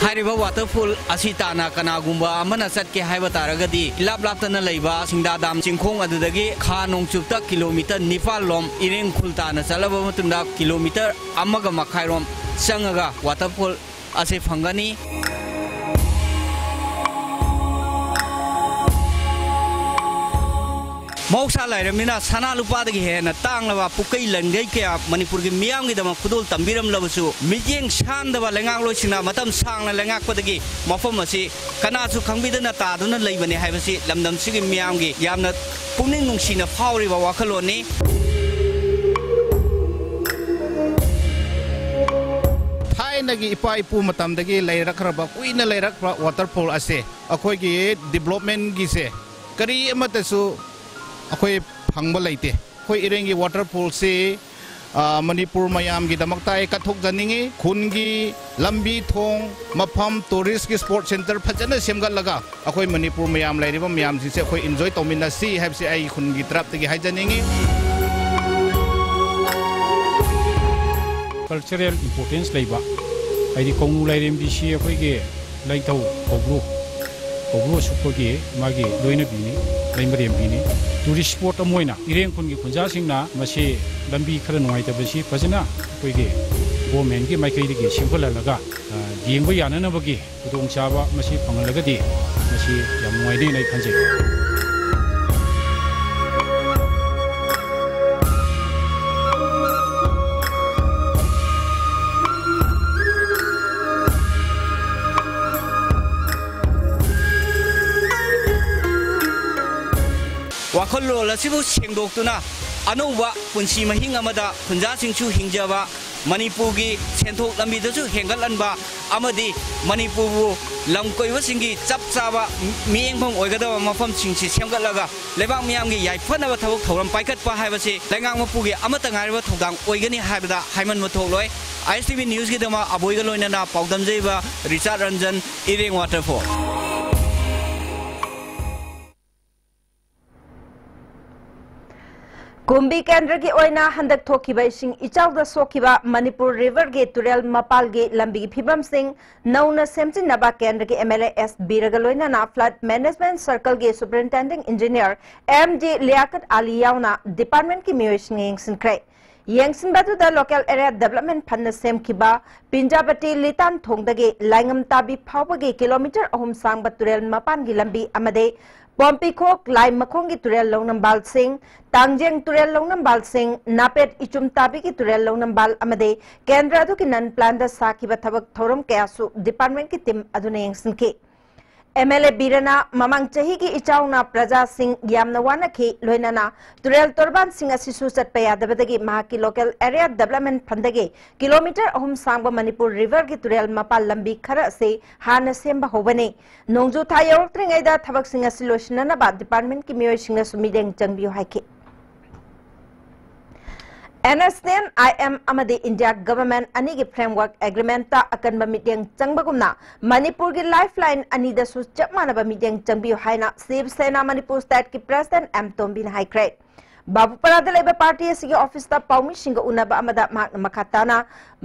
ꯍꯥꯏꯔꯤꯕ ꯋꯥꯇꯔꯐꯣꯜ ꯑꯁꯤ ꯇꯥꯟꯅ ꯀꯅꯥꯒꯨꯝꯕ ꯑꯃꯅ ꯆꯠꯀꯦ ꯍꯥꯏꯕ ꯇꯥꯔꯒꯗꯤ, ꯏꯂꯥꯞ ꯂꯥꯞꯇꯅ ꯂꯩꯕ ꯁꯤꯡꯗꯥ ꯗꯥꯝ ꯆꯤꯡꯈꯣꯡ ꯑꯗꯨꯗꯒꯤ ꯈꯥ ꯅꯣꯡꯆꯨꯞꯇ ꯀꯤꯂꯣꯃꯤꯇꯔ ꯅꯤꯄꯥꯜ ꯂꯣꯝ ꯏꯔꯦꯡ ꯈꯨꯜ ꯇꯥꯟꯅ ꯆꯠꯂꯕ ꯃꯇꯨꯡꯗ, ꯀꯤꯂꯣꯃꯤꯇꯔ ꯑꯃꯒ ꯃꯈꯥꯏꯔꯣꯝ ꯆꯪꯉꯒ ꯋꯥꯇꯔꯐꯣꯜ ꯑꯁꯤ ꯐꯪꯒꯅꯤ꯫ ꯃꯍꯧꯁꯥ ꯂꯥꯏꯔꯦꯝꯕꯤꯅ ꯁꯅꯥ ꯂꯨꯄꯥꯗꯒꯤ ꯍꯦꯟꯅ ꯇꯥꯡꯂꯕ ꯄꯨꯀꯩ ꯂꯟꯒꯩ ꯀꯌꯥ ꯃꯅꯤꯄꯨꯔꯒꯤ ꯃꯤꯌꯥꯝꯒꯤꯗꯃꯛ ꯈꯨꯗꯣꯜ ꯇꯝꯕꯤꯔꯝꯂꯕꯁꯨ, ꯃꯤꯠꯌꯦꯡ ꯁꯥꯟꯗꯕ ꯂꯩꯉꯥꯛꯂꯣꯏꯁꯤꯡꯅ ꯃꯇꯝ ꯁꯥꯡꯅ ꯂꯩꯉꯥꯛꯄꯗꯒꯤ ꯃꯐꯝ ꯑꯁꯤ ꯀꯅꯥꯁꯨ ꯈꯪꯕꯤꯗꯅ ꯇꯥꯗꯨꯅ ꯂꯩꯕꯅꯤ ꯍꯥꯏꯕꯁꯤ ꯂꯝꯗꯝꯁꯤꯒꯤ ꯃꯤꯌꯥꯝꯒꯤ ꯌꯥꯝꯅ ꯄꯨꯛꯅꯤꯡ ꯅꯨꯡꯁꯤꯅ ꯐꯥꯎꯔꯤꯕ ꯋꯥꯈꯜꯂꯣꯟꯅꯤ꯫ ꯊꯥꯏꯅꯒꯤ ꯏꯄꯥ ꯏꯄꯨ ꯃꯇꯝꯗꯒꯤ ꯂꯩꯔꯛꯈ꯭ꯔꯕ, ꯀꯨꯏꯅ ꯂꯩꯔꯛꯄ ꯋꯥꯇꯔꯐꯣꯜ ꯑꯁꯦ ꯑꯩꯈꯣꯏꯒꯤ ꯗꯤꯕ꯭ꯂꯣꯞꯃꯦꯟꯒꯤꯁꯦ ꯀꯔꯤ ꯑꯃꯠꯇꯁꯨ ꯑꯩꯈꯣꯏ ꯐꯪꯕ ꯂꯩꯇꯦ꯫ ꯑꯩꯈꯣꯏ ꯏꯔꯦꯡꯒꯤ ꯋꯥꯇꯔꯐꯣꯜꯁꯤ, ꯑ, ꯃꯅꯤꯄꯨꯔ ꯃꯌꯥꯝꯒꯤꯗꯃꯛꯇ ꯑꯩ ꯀꯠꯊꯣꯛꯆꯅꯤꯡꯉꯤ꯫ ꯈꯨꯟꯒꯤ ꯂꯝꯕꯤ ꯊꯣꯡ, ꯃꯐꯝ, ꯇꯨꯔꯤꯁꯀꯤ ꯁ꯭ꯄꯣꯔꯠ ꯁꯦꯟꯇꯔ ꯐꯖꯅ ꯁꯦꯝꯒꯠꯂꯒ ꯑꯩꯈꯣꯏ ꯃꯅꯤꯄꯨꯔ ꯃꯌꯥꯝ ꯂꯩꯔꯤꯕ ꯃꯌꯥꯝꯁꯤꯡꯁꯦ ꯑꯩꯈꯣꯏ ꯏꯟꯖꯣꯏ ꯇꯧꯃꯤꯟꯅꯁꯤ ꯍꯥꯏꯕꯁꯤ ꯑꯩ ꯈꯨꯟꯒꯤ ꯇꯔꯞꯇꯒꯤ ꯍꯥꯏꯖꯅꯤꯡꯉꯤ꯫ ꯀꯜꯆꯔꯦꯜ ꯏꯝꯄꯣꯔꯇꯦꯟꯁ ꯂꯩꯕ, ꯍꯥꯏꯗꯤ ꯀꯣꯡꯅꯨ ꯂꯥꯏꯔꯦꯝꯕꯤꯁꯤ ꯑꯩꯈꯣꯏꯒꯤ ꯂꯥꯏꯊꯧ ꯀꯧꯕ꯭ꯔꯨ, ꯀꯧꯕ꯭ꯔꯨ ꯑꯁꯨꯞꯄꯒꯤ ꯃꯥꯒꯤ ꯂꯣꯏꯅꯕꯤꯅꯤ, ꯂꯩꯃꯔꯦꯝꯕꯤꯅꯤ꯫ ꯇꯨꯔꯤꯁ ꯁ꯭ꯄꯣꯠ ꯑꯃ ꯑꯣꯏꯅ ꯏꯔꯦꯡ ꯈꯨꯟꯒꯤ ꯈꯨꯟꯖꯥꯁꯤꯡꯅ ꯃꯁꯤ ꯂꯝꯕꯤ ꯈꯔ ꯅꯨꯡꯉꯥꯏꯇꯕꯁꯤ ꯐꯖꯅ ꯑꯩꯈꯣꯏꯒꯤ ꯒꯣꯔꯃꯦꯟꯒꯤ ꯃꯥꯏꯀꯩꯗꯒꯤ ꯁꯦꯝꯒꯠꯍꯜꯂꯒ, ꯑ, ꯌꯦꯡꯕ ꯌꯥꯅꯅꯕꯒꯤ ꯈꯨꯗꯣꯡꯆꯥꯕ ꯃꯁꯤ ꯐꯪꯍꯜꯂꯒꯗꯤ ꯃꯁꯤ ꯌꯥꯝ ꯅꯨꯡꯉꯥꯏꯅꯦꯅ ꯑꯩ ꯈꯟꯖꯩ꯫ ꯋꯥꯈꯜꯂꯣꯟ ꯑꯁꯤꯕꯨ ꯁꯦꯡꯗꯣꯛꯇꯨꯅ ꯑꯅꯧꯕ ꯄꯨꯟꯁꯤ ꯃꯍꯤꯡ ꯑꯃꯗ ꯈꯨꯟꯖꯥꯁꯤꯡꯁꯨ ꯍꯤꯡꯖꯕ, ꯃꯅꯤꯄꯨꯔꯒꯤ ꯁꯦꯟꯊꯣꯛ ꯂꯝꯕꯤꯗꯁꯨ ꯍꯦꯟꯒꯠꯍꯟꯕ ꯑꯃꯗꯤ ꯃꯅꯤꯄꯨꯔꯕꯨ ꯂꯝ ꯀꯣꯏꯕꯁꯤꯡꯒꯤ ꯆꯞ ꯆꯥꯕ ꯃꯤꯠꯌꯦꯡꯐꯝ ꯑꯣꯏꯒꯗꯕ ꯃꯐꯝꯁꯤꯡꯁꯤ ꯁꯦꯝꯒꯠꯂꯒ ꯂꯩꯕꯥꯛ ꯃꯤꯌꯥꯝꯒꯤ ꯌꯥꯏꯐꯅꯕ ꯊꯕꯛ ꯊꯧꯔꯝ ꯄꯥꯏꯈꯠꯄ ꯍꯥꯏꯕꯁꯤ ꯂꯩꯉꯥꯛ ꯃꯄꯨꯒꯤ ꯑꯃꯠꯇ ꯉꯥꯏꯔꯕ ꯊꯧꯗꯥꯡ ꯑꯣꯏꯒꯅꯤ ꯍꯥꯏꯕꯗ ꯍꯥꯏꯃꯟꯕ ꯊꯣꯛꯂꯣꯏ꯫ ꯑꯥꯏ ꯑꯦꯁ ꯇꯤ ꯚꯤ ꯅ꯭ꯌꯨꯁꯀꯤꯗꯃꯛ ꯑꯕꯣꯏꯒ ꯂꯣꯏꯅꯅ ꯄꯥꯎꯗꯝꯖꯔꯤꯕ ꯔꯤꯆꯥꯔꯗ ꯔꯟꯖꯟ, ꯏꯔꯦꯡ ꯋꯥꯇꯔꯐꯣꯜ꯫ ꯀꯨꯝꯕꯤ ꯀꯦꯟꯗ꯭ꯔꯒꯤ ꯑꯣꯏꯅ ꯍꯟꯗꯛ ꯊꯣꯛꯈꯤꯕ ꯏꯁꯤꯡ ꯏꯆꯥꯎꯗ ꯁꯣꯛꯈꯤꯕ ꯃꯅꯤꯄꯨꯔ ꯔꯤꯚꯔꯒꯤ ꯇꯨꯔꯦꯜ ꯃꯄꯥꯜꯒꯤ ꯂꯝꯕꯤꯒꯤ ꯐꯤꯕꯝꯁꯤꯡ ꯅꯧꯅ ꯁꯦꯝꯖꯤꯟꯅꯕ ꯀꯦꯟꯗ꯭ꯔꯒꯤ ꯑꯦꯝ ꯑꯦꯜ ꯑꯦ ꯑꯦꯁ ꯕꯤꯔꯒ ꯂꯣꯏꯅꯅ ꯐ꯭ꯂꯗ ꯃꯦꯅꯦꯖꯃꯦꯟꯠ ꯁꯔꯀꯜꯒꯤ superintending engineer M G Liyakat Ali ꯌꯥꯎꯅ ꯗꯤꯄꯥꯔꯠꯃꯦꯟꯠꯀꯤ ꯃꯤꯑꯣꯏꯁꯤꯡꯅ ꯌꯦꯡꯁꯤꯟꯈ꯭ꯔꯦ꯫ ꯌꯦꯡꯁꯤꯟꯕ ꯑꯗꯨꯗ ꯂꯣꯀꯦꯜ ꯑꯦꯔꯤꯌꯥ ꯗꯤꯕꯦꯂꯞꯃꯦꯟꯠ ꯐꯟꯅ ꯁꯦꯝꯈꯤꯕ ꯄꯤꯟꯖꯥꯕꯇꯤ ꯂꯤꯇꯥꯟ ꯊꯣꯡꯗꯒꯤ ꯂꯥꯏꯉꯝ ꯇꯥꯕꯤ ꯐꯥꯎꯕꯒꯤ ꯀꯤꯂꯣꯃꯤꯇꯔ ꯑꯍꯨꯝ ꯁꯥꯡꯕ ꯇꯨꯔꯦꯜ ꯃꯄꯥꯟꯒꯤ ꯂꯝꯕꯤ ꯑꯃꯗꯤ ꯄꯣꯝꯄꯤꯈꯣꯛ ꯂꯥꯏ ꯃꯈꯣꯡꯒꯤ ꯇꯨꯔꯦꯜ ꯂꯧꯅꯝꯕꯥꯜꯁꯤꯡ, ꯇꯥꯡꯖꯦꯡ ꯇꯨꯔꯦꯜ ꯂꯧꯅꯝꯕꯥꯜꯁꯤꯡ, ꯅꯥꯄꯦꯠ ꯏꯆꯨꯝ ꯇꯥꯕꯤꯒꯤ ꯇꯨꯔꯦꯜ ꯂꯧꯅꯝꯕꯥꯜ ꯑꯃꯗꯤ ꯀꯦꯟꯗ꯭ꯔ ꯑꯗꯨꯒꯤ ꯅꯟ ꯄ꯭ꯂꯥꯟꯗ ꯁꯥꯈꯤꯕ ꯊꯕꯛ ꯊꯧꯔꯝ ꯀꯌꯥꯁꯨ ꯗꯤꯄꯥꯔꯠꯃꯦꯟꯠꯀꯤ ꯇꯤꯝ ꯑꯗꯨꯅ ꯌꯦꯡꯁꯤꯟꯈꯤ꯫ ꯑꯦꯝ ꯑꯦꯜ ꯑꯦ ꯕꯤꯔꯅ ꯃꯃꯥꯡ ꯆꯍꯤꯒꯤ ꯏꯆꯥꯎꯅ ꯄ꯭ꯔꯖꯥꯁꯤꯡ ꯌꯥꯝꯅ ꯋꯥꯅꯈꯤ, ꯂꯣꯏꯅꯅ ꯇꯨꯔꯦꯜ ꯇꯣꯔꯕꯥꯟꯁꯤꯡ ꯑꯁꯤꯁꯨ ꯆꯠꯄ ꯌꯥꯗꯕꯗꯒꯤ ꯃꯍꯥꯛꯀꯤ ꯂꯣꯀꯦꯜ ꯑꯦꯔꯤꯌꯥ ꯗꯤꯕꯦꯂꯞꯃꯦꯟꯠ ꯐꯟꯗꯒꯤ ꯀꯤꯂꯣꯃꯤꯇꯔ ꯑꯍꯨꯝ ꯁꯥꯡꯕ ꯃꯅꯤꯄꯨꯔ ꯔꯤꯚꯔꯒꯤ ꯇꯨꯔꯦꯜ ꯃꯄꯥꯜ ꯂꯝꯕꯤ ꯈꯔ ꯑꯁꯤ ꯍꯥꯟꯅ ꯁꯦꯝꯕ ꯍꯧꯕꯅꯤ꯫ ꯅꯣꯡꯖꯨ ꯊꯥ ꯌꯧꯔꯛꯇ꯭ꯔꯤꯉꯩꯗ ꯊꯕꯛꯁꯤꯡ ꯑꯁꯤ ꯂꯣꯏꯁꯤꯟꯅꯅꯕ ꯗꯤꯄꯥꯔꯠꯃꯦꯟꯠꯀꯤ ꯃꯤꯑꯣꯏꯁꯤꯡꯅꯁꯨ ꯃꯤꯠꯌꯦꯡ ꯆꯪꯕꯤꯌꯨ ꯍꯥꯏꯈꯤ꯫ N S N I M ꯑꯃꯗꯤ ꯏꯟꯗꯤꯌꯥ ꯒꯚꯔꯟꯃꯦꯟꯠ ꯑꯅꯤꯒꯤ ꯐ꯭ꯔꯦꯝꯋꯔꯛ ꯑꯦꯒ꯭ꯔꯤꯃꯦꯟꯠꯇ ꯑꯀꯟꯕ ꯃꯤꯠꯌꯦꯡ ꯆꯪꯕꯒꯨꯝꯅ ꯃꯅꯤꯄꯨꯔꯒꯤ ꯂꯥꯏꯐꯂꯥꯏꯟ ꯑꯅꯤꯗꯁꯨ ꯆꯞ ꯃꯥꯟꯅꯕ ꯃꯤꯠꯌꯦꯡ ꯆꯪꯕꯤꯌꯨ ꯍꯥꯏꯅ ꯁꯤꯕ ꯁꯦꯅꯥ ꯃꯅꯤꯄꯨꯔ ꯁ꯭ꯇꯦꯠꯀꯤ ꯄ꯭ꯔꯦꯁꯤꯗꯦꯟꯠ ꯑꯦꯝ ꯇꯣꯝꯕꯤꯅ ꯍꯥꯏꯈ꯭ꯔꯦ꯫ ꯕꯥꯕꯨꯄꯥꯔꯥꯗ ꯂꯩꯕ ꯄꯥꯔꯇꯤ ꯑꯁꯤꯒꯤ ꯑꯣꯐꯤꯁꯇ ꯄꯥꯎꯃꯤꯁꯤꯡꯒ ꯎꯅꯕ ꯑꯃꯗ ꯃꯍꯥꯛꯅ ꯃꯈꯥ ꯇꯥꯅ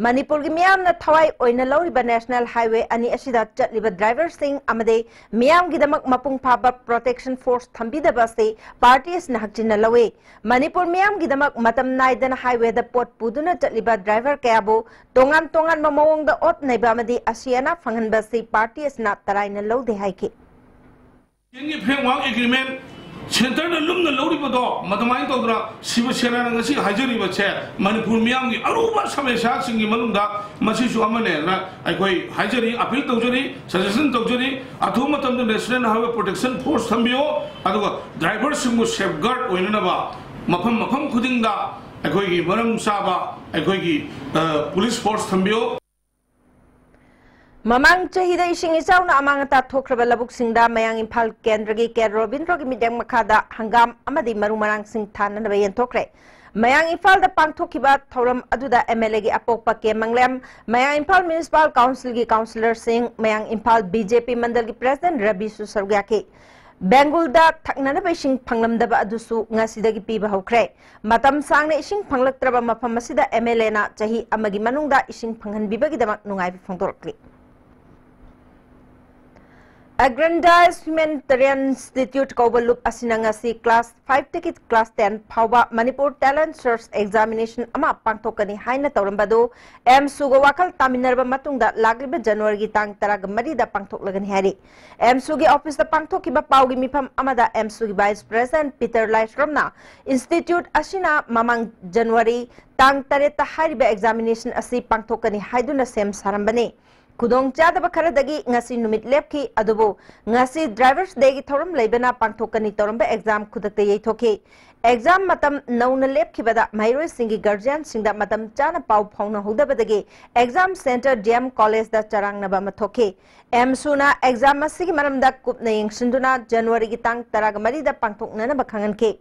ꯃꯅꯤꯄꯨꯔꯒꯤ ꯃꯤꯌꯥꯝꯅ ꯊꯋꯥꯏ ꯑꯣꯏꯅ ꯂꯧꯔꯤꯕ ꯅꯦꯁꯅꯦꯜ ꯍꯥꯏꯋꯦ ꯑꯅꯤ ꯑꯁꯤꯗ ꯆꯠꯂꯤꯕ ꯗ꯭ꯔꯥꯏꯚꯔꯁꯤꯡ ꯑꯃꯗꯤ ꯃꯤꯌꯥꯝꯒꯤꯗꯃꯛ ꯃꯄꯨꯡ ꯐꯥꯕ ꯄ꯭ꯔꯣꯇꯦꯛꯁꯟ ꯐꯣꯔꯁ ꯊꯝꯕꯤꯗꯕ ꯑꯁꯤ ꯄꯥꯔꯇꯤ ꯑꯁꯤꯅ ꯍꯛꯆꯤꯟꯅ ꯂꯧꯏ꯫ ꯃꯅꯤꯄꯨꯔ ꯃꯤꯌꯥꯝꯒꯤꯗꯃꯛ ꯃꯇꯝ ꯅꯥꯏꯗꯅ ꯍꯥꯏꯋꯦꯗ ꯄꯣꯠ ꯄꯨꯗꯨꯅ ꯆꯠꯂꯤꯕ ꯗ꯭ꯔꯥꯏꯚꯔ ꯀꯌꯥꯕꯨ ꯇꯣꯉꯥꯟ ꯇꯣꯉꯥꯟꯕ ꯃꯑꯣꯡꯗ ꯑꯣꯠ ꯅꯩꯕ ꯑꯃꯗꯤ ꯑꯁꯤ ꯑꯅꯥ ꯐꯪꯍꯟꯕ ꯑꯁꯤ ꯄꯥꯔꯇꯤ ꯑꯁꯤꯅ ꯇꯔꯥꯏꯅ ꯂꯧꯗꯦ ꯍꯥꯏꯈꯤ꯫ ꯆꯤꯡꯒꯤ ꯐ꯭ꯔꯦꯝꯋꯥꯔꯛ ꯑꯦꯒ꯭ꯔꯤꯃꯦꯟ ꯁꯦꯟꯇꯔꯅ ꯂꯨꯝꯅ ꯂꯧꯔꯤꯕꯗꯣ ꯃꯗꯨꯃꯥꯏꯅ ꯇꯧꯗꯅ ꯁꯤꯕ ꯁꯦꯅꯥꯅ ꯉꯁꯤ ꯍꯥꯏꯖꯔꯤꯕꯁꯦ ꯃꯅꯤꯄꯨꯔ ꯃꯤꯌꯥꯝꯒꯤ ꯑꯔꯨꯕ ꯁꯃꯁ꯭ꯌꯥꯁꯤꯡꯒꯤ ꯃꯅꯨꯡꯗ ꯃꯁꯤꯁꯨ ꯑꯃꯅꯦꯅ ꯑꯩꯈꯣꯏ ꯍꯥꯏꯖꯔꯤ, ꯑꯄꯤꯜ ꯇꯧꯖꯔꯤ, ꯁꯖꯦꯁꯟ ꯇꯧꯖꯔꯤ꯫ ꯑꯊꯨꯕ ꯃꯇꯝꯗ ꯅꯦꯁꯅꯦꯜ ꯍꯥꯏꯋꯦ ꯄ꯭ꯔꯣꯇꯦꯛꯁꯟ ꯐꯣꯔꯁ ꯊꯝꯕꯤꯌꯣ, ꯑꯗꯨꯒ ꯗ꯭ꯔꯥꯏꯚꯔꯁꯤꯡꯕꯨ ꯁꯦꯐꯒꯥꯔꯗ ꯑꯣꯏꯅꯅꯕ ꯃꯐꯝ ꯃꯐꯝ ꯈꯨꯗꯤꯡꯗ ꯑꯩꯈꯣꯏꯒꯤ ꯃꯔꯝ ꯆꯥꯕ ꯑꯩꯈꯣꯏꯒꯤ, ꯑ, ꯄꯨꯂꯤꯁ ꯐꯣꯔꯁ ꯊꯝꯕꯤꯌꯣ꯫ ꯃꯃꯥꯡ ꯆꯍꯤꯗ ꯏꯁꯤꯡ ꯏꯆꯥꯎꯅ ꯑꯃꯥꯡ ꯑꯇꯥ ꯊꯣꯛꯈ꯭ꯔꯕ ꯂꯧꯕꯨꯛꯁꯤꯡꯗ ꯃꯌꯥꯡ ꯏꯝꯐꯥꯜ ꯀꯦꯟꯗ꯭ꯔꯒꯤ ꯀꯦ ꯔꯣꯕꯤꯟꯗ꯭ꯔꯣꯒꯤ ꯃꯤꯠꯌꯦꯡ ꯃꯈꯥꯗ ꯍꯪꯒꯥꯝ ꯑꯃꯗꯤ ꯃꯔꯨ ꯃꯔꯥꯡꯁꯤꯡ ꯊꯥꯅꯅꯕ ꯌꯦꯟꯊꯣꯛꯈ꯭ꯔꯦ꯫ ꯃꯌꯥꯡ ꯏꯝꯐꯥꯜꯗ ꯄꯥꯡꯊꯣꯛꯈꯤꯕ ꯊꯧꯔꯝ ꯑꯗꯨꯗ ꯑꯦꯝ ꯑꯦꯜ ꯑꯦꯒꯤ ꯑꯄꯣꯛꯄ ꯀꯦ ꯃꯪꯂꯦꯝ, ꯃꯌꯥꯡ ꯏꯝꯐꯥꯜ ꯃ꯭ꯌꯨꯅꯤꯁꯤꯄꯥꯜ ꯀꯥꯎꯟꯁꯤꯜꯒꯤ ꯀꯥꯎꯟꯁꯤꯂꯔꯁꯤꯡ, ꯃꯌꯥꯡ ꯏꯝꯐꯥꯜ ꯕꯤ ꯖꯦ ꯄꯤ ꯃꯟꯗꯜꯒꯤ ꯄ꯭ꯔꯦꯁꯤꯗꯦꯟꯠ ꯔꯕꯤꯁꯨ ꯁꯔꯨꯛ ꯌꯥꯈꯤ꯫ ꯕꯦꯡꯒꯨꯜꯗ ꯊꯛꯅꯅꯕ ꯏꯁꯤꯡ ꯐꯪꯂꯝꯗꯕ ꯑꯗꯨꯁꯨ ꯉꯁꯤꯗꯒꯤ ꯄꯤꯕ ꯍꯧꯈ꯭ꯔꯦ꯫ ꯃꯇꯝ ꯁꯥꯡꯅ ꯏꯁꯤꯡ ꯐꯪꯂꯛꯇ꯭ꯔꯕ ꯃꯐꯝ ꯑꯁꯤꯗ ꯑꯦꯝ ꯑꯦꯜ ꯑꯦꯅ ꯆꯍꯤ ꯑꯃꯒꯤ ꯃꯅꯨꯡꯗ ꯏꯁꯤꯡ ꯐꯪꯍꯟꯕꯤꯕꯒꯤꯗꯃꯛ ꯅꯨꯡꯉꯥꯏꯕ ꯐꯣꯡꯗꯣꯔꯛꯂꯤ꯫ Aggrandized Humanitarian Institute ꯀꯧꯕ ꯂꯨꯞ ꯑꯁꯤꯅ ꯉꯁꯤ class five ꯇꯒꯤ class ten ꯐꯥꯎꯕ ꯃꯅꯤꯄꯨꯔ Talent Search Examination ꯑꯃ ꯄꯥꯡꯊꯣꯛꯀꯅꯤ ꯍꯥꯏꯅ ꯇꯧꯔꯝꯕ ꯑꯗꯨ ꯑꯦꯝꯁꯨꯒ ꯋꯥꯈꯜ ꯇꯥꯃꯤꯟꯅꯔꯕ ꯃꯇꯨꯡꯗ ꯂꯥꯛꯂꯤꯕ ꯖꯅꯋꯥꯔꯤꯒꯤ ꯇꯥꯡ ꯇꯔꯥꯃꯔꯤꯗ ꯄꯥꯡꯊꯣꯛꯂꯒꯅꯤ ꯍꯥꯏꯔꯤ꯫ ꯑꯦꯝꯁꯨꯒꯤ ꯑꯣꯐꯤꯁꯇ ꯄꯥꯡꯊꯣꯛꯈꯤꯕ ꯄꯥꯎꯒꯤ ꯃꯤꯐꯝ ꯑꯃꯗ ꯑꯦꯝꯁꯨꯒꯤ vice president ꯄꯤꯇꯔ ꯂꯥꯏꯁ꯭ꯔꯝꯅ institute ꯑꯁꯤꯅ ꯃꯃꯥꯡ ꯖꯅꯋꯥꯔꯤ ꯇꯥꯡ ꯇꯔꯦꯠꯇ ꯍꯥꯏꯔꯤꯕ examination ꯑꯁꯤ ꯄꯥꯡꯊꯣꯛꯀꯅꯤ ꯍꯥꯏꯗꯨꯅ ꯁꯦꯝ ꯁꯥꯔꯝꯕꯅꯤ꯫ ꯈꯨꯗꯣꯡꯆꯥꯗꯕ ꯈꯔꯗꯒꯤ ꯉꯁꯤ ꯅꯨꯃꯤꯠ ꯂꯦꯞꯈꯤ, ꯑꯗꯨꯕꯨ ꯉꯁꯤ Drivers Day ꯒꯤ ꯊꯧꯔꯝ ꯂꯩꯕꯅ ꯄꯥꯡꯊꯣꯛꯀꯅꯤ ꯇꯧꯔꯝꯕ exam ꯈꯨꯗꯛꯇ ꯌꯩꯊꯣꯛꯈꯤ꯫ Exam ꯃꯇꯝ ꯅꯧꯅ ꯂꯦꯞꯈꯤꯕꯗ ꯃꯍꯩꯔꯣꯏꯁꯤꯡꯒꯤ guardian ꯁꯤꯡꯗ ꯃꯇꯝ ꯆꯥꯅ ꯄꯥꯎ ꯐꯥꯎꯅꯍꯧꯗꯕꯗꯒꯤ exam centre ꯗꯤ ꯑꯦꯝ ꯀꯣꯂꯦꯖꯇ ꯆꯔꯥꯡꯅꯕ ꯑꯃ ꯊꯣꯛꯈꯤ꯫ ꯑꯦꯝꯁꯨꯅ exam ꯑꯁꯤꯒꯤ ꯃꯔꯝꯗ ꯀꯨꯞꯅ ꯌꯦꯡꯁꯤꯟꯗꯨꯅ ꯖꯅꯋꯥꯔꯤꯒꯤ ꯇꯥꯡ ꯇꯔꯥꯃꯔꯤꯗ ꯄꯥꯡꯊꯣꯛꯅꯅꯕ ꯈꯪꯍꯟꯈꯤ꯫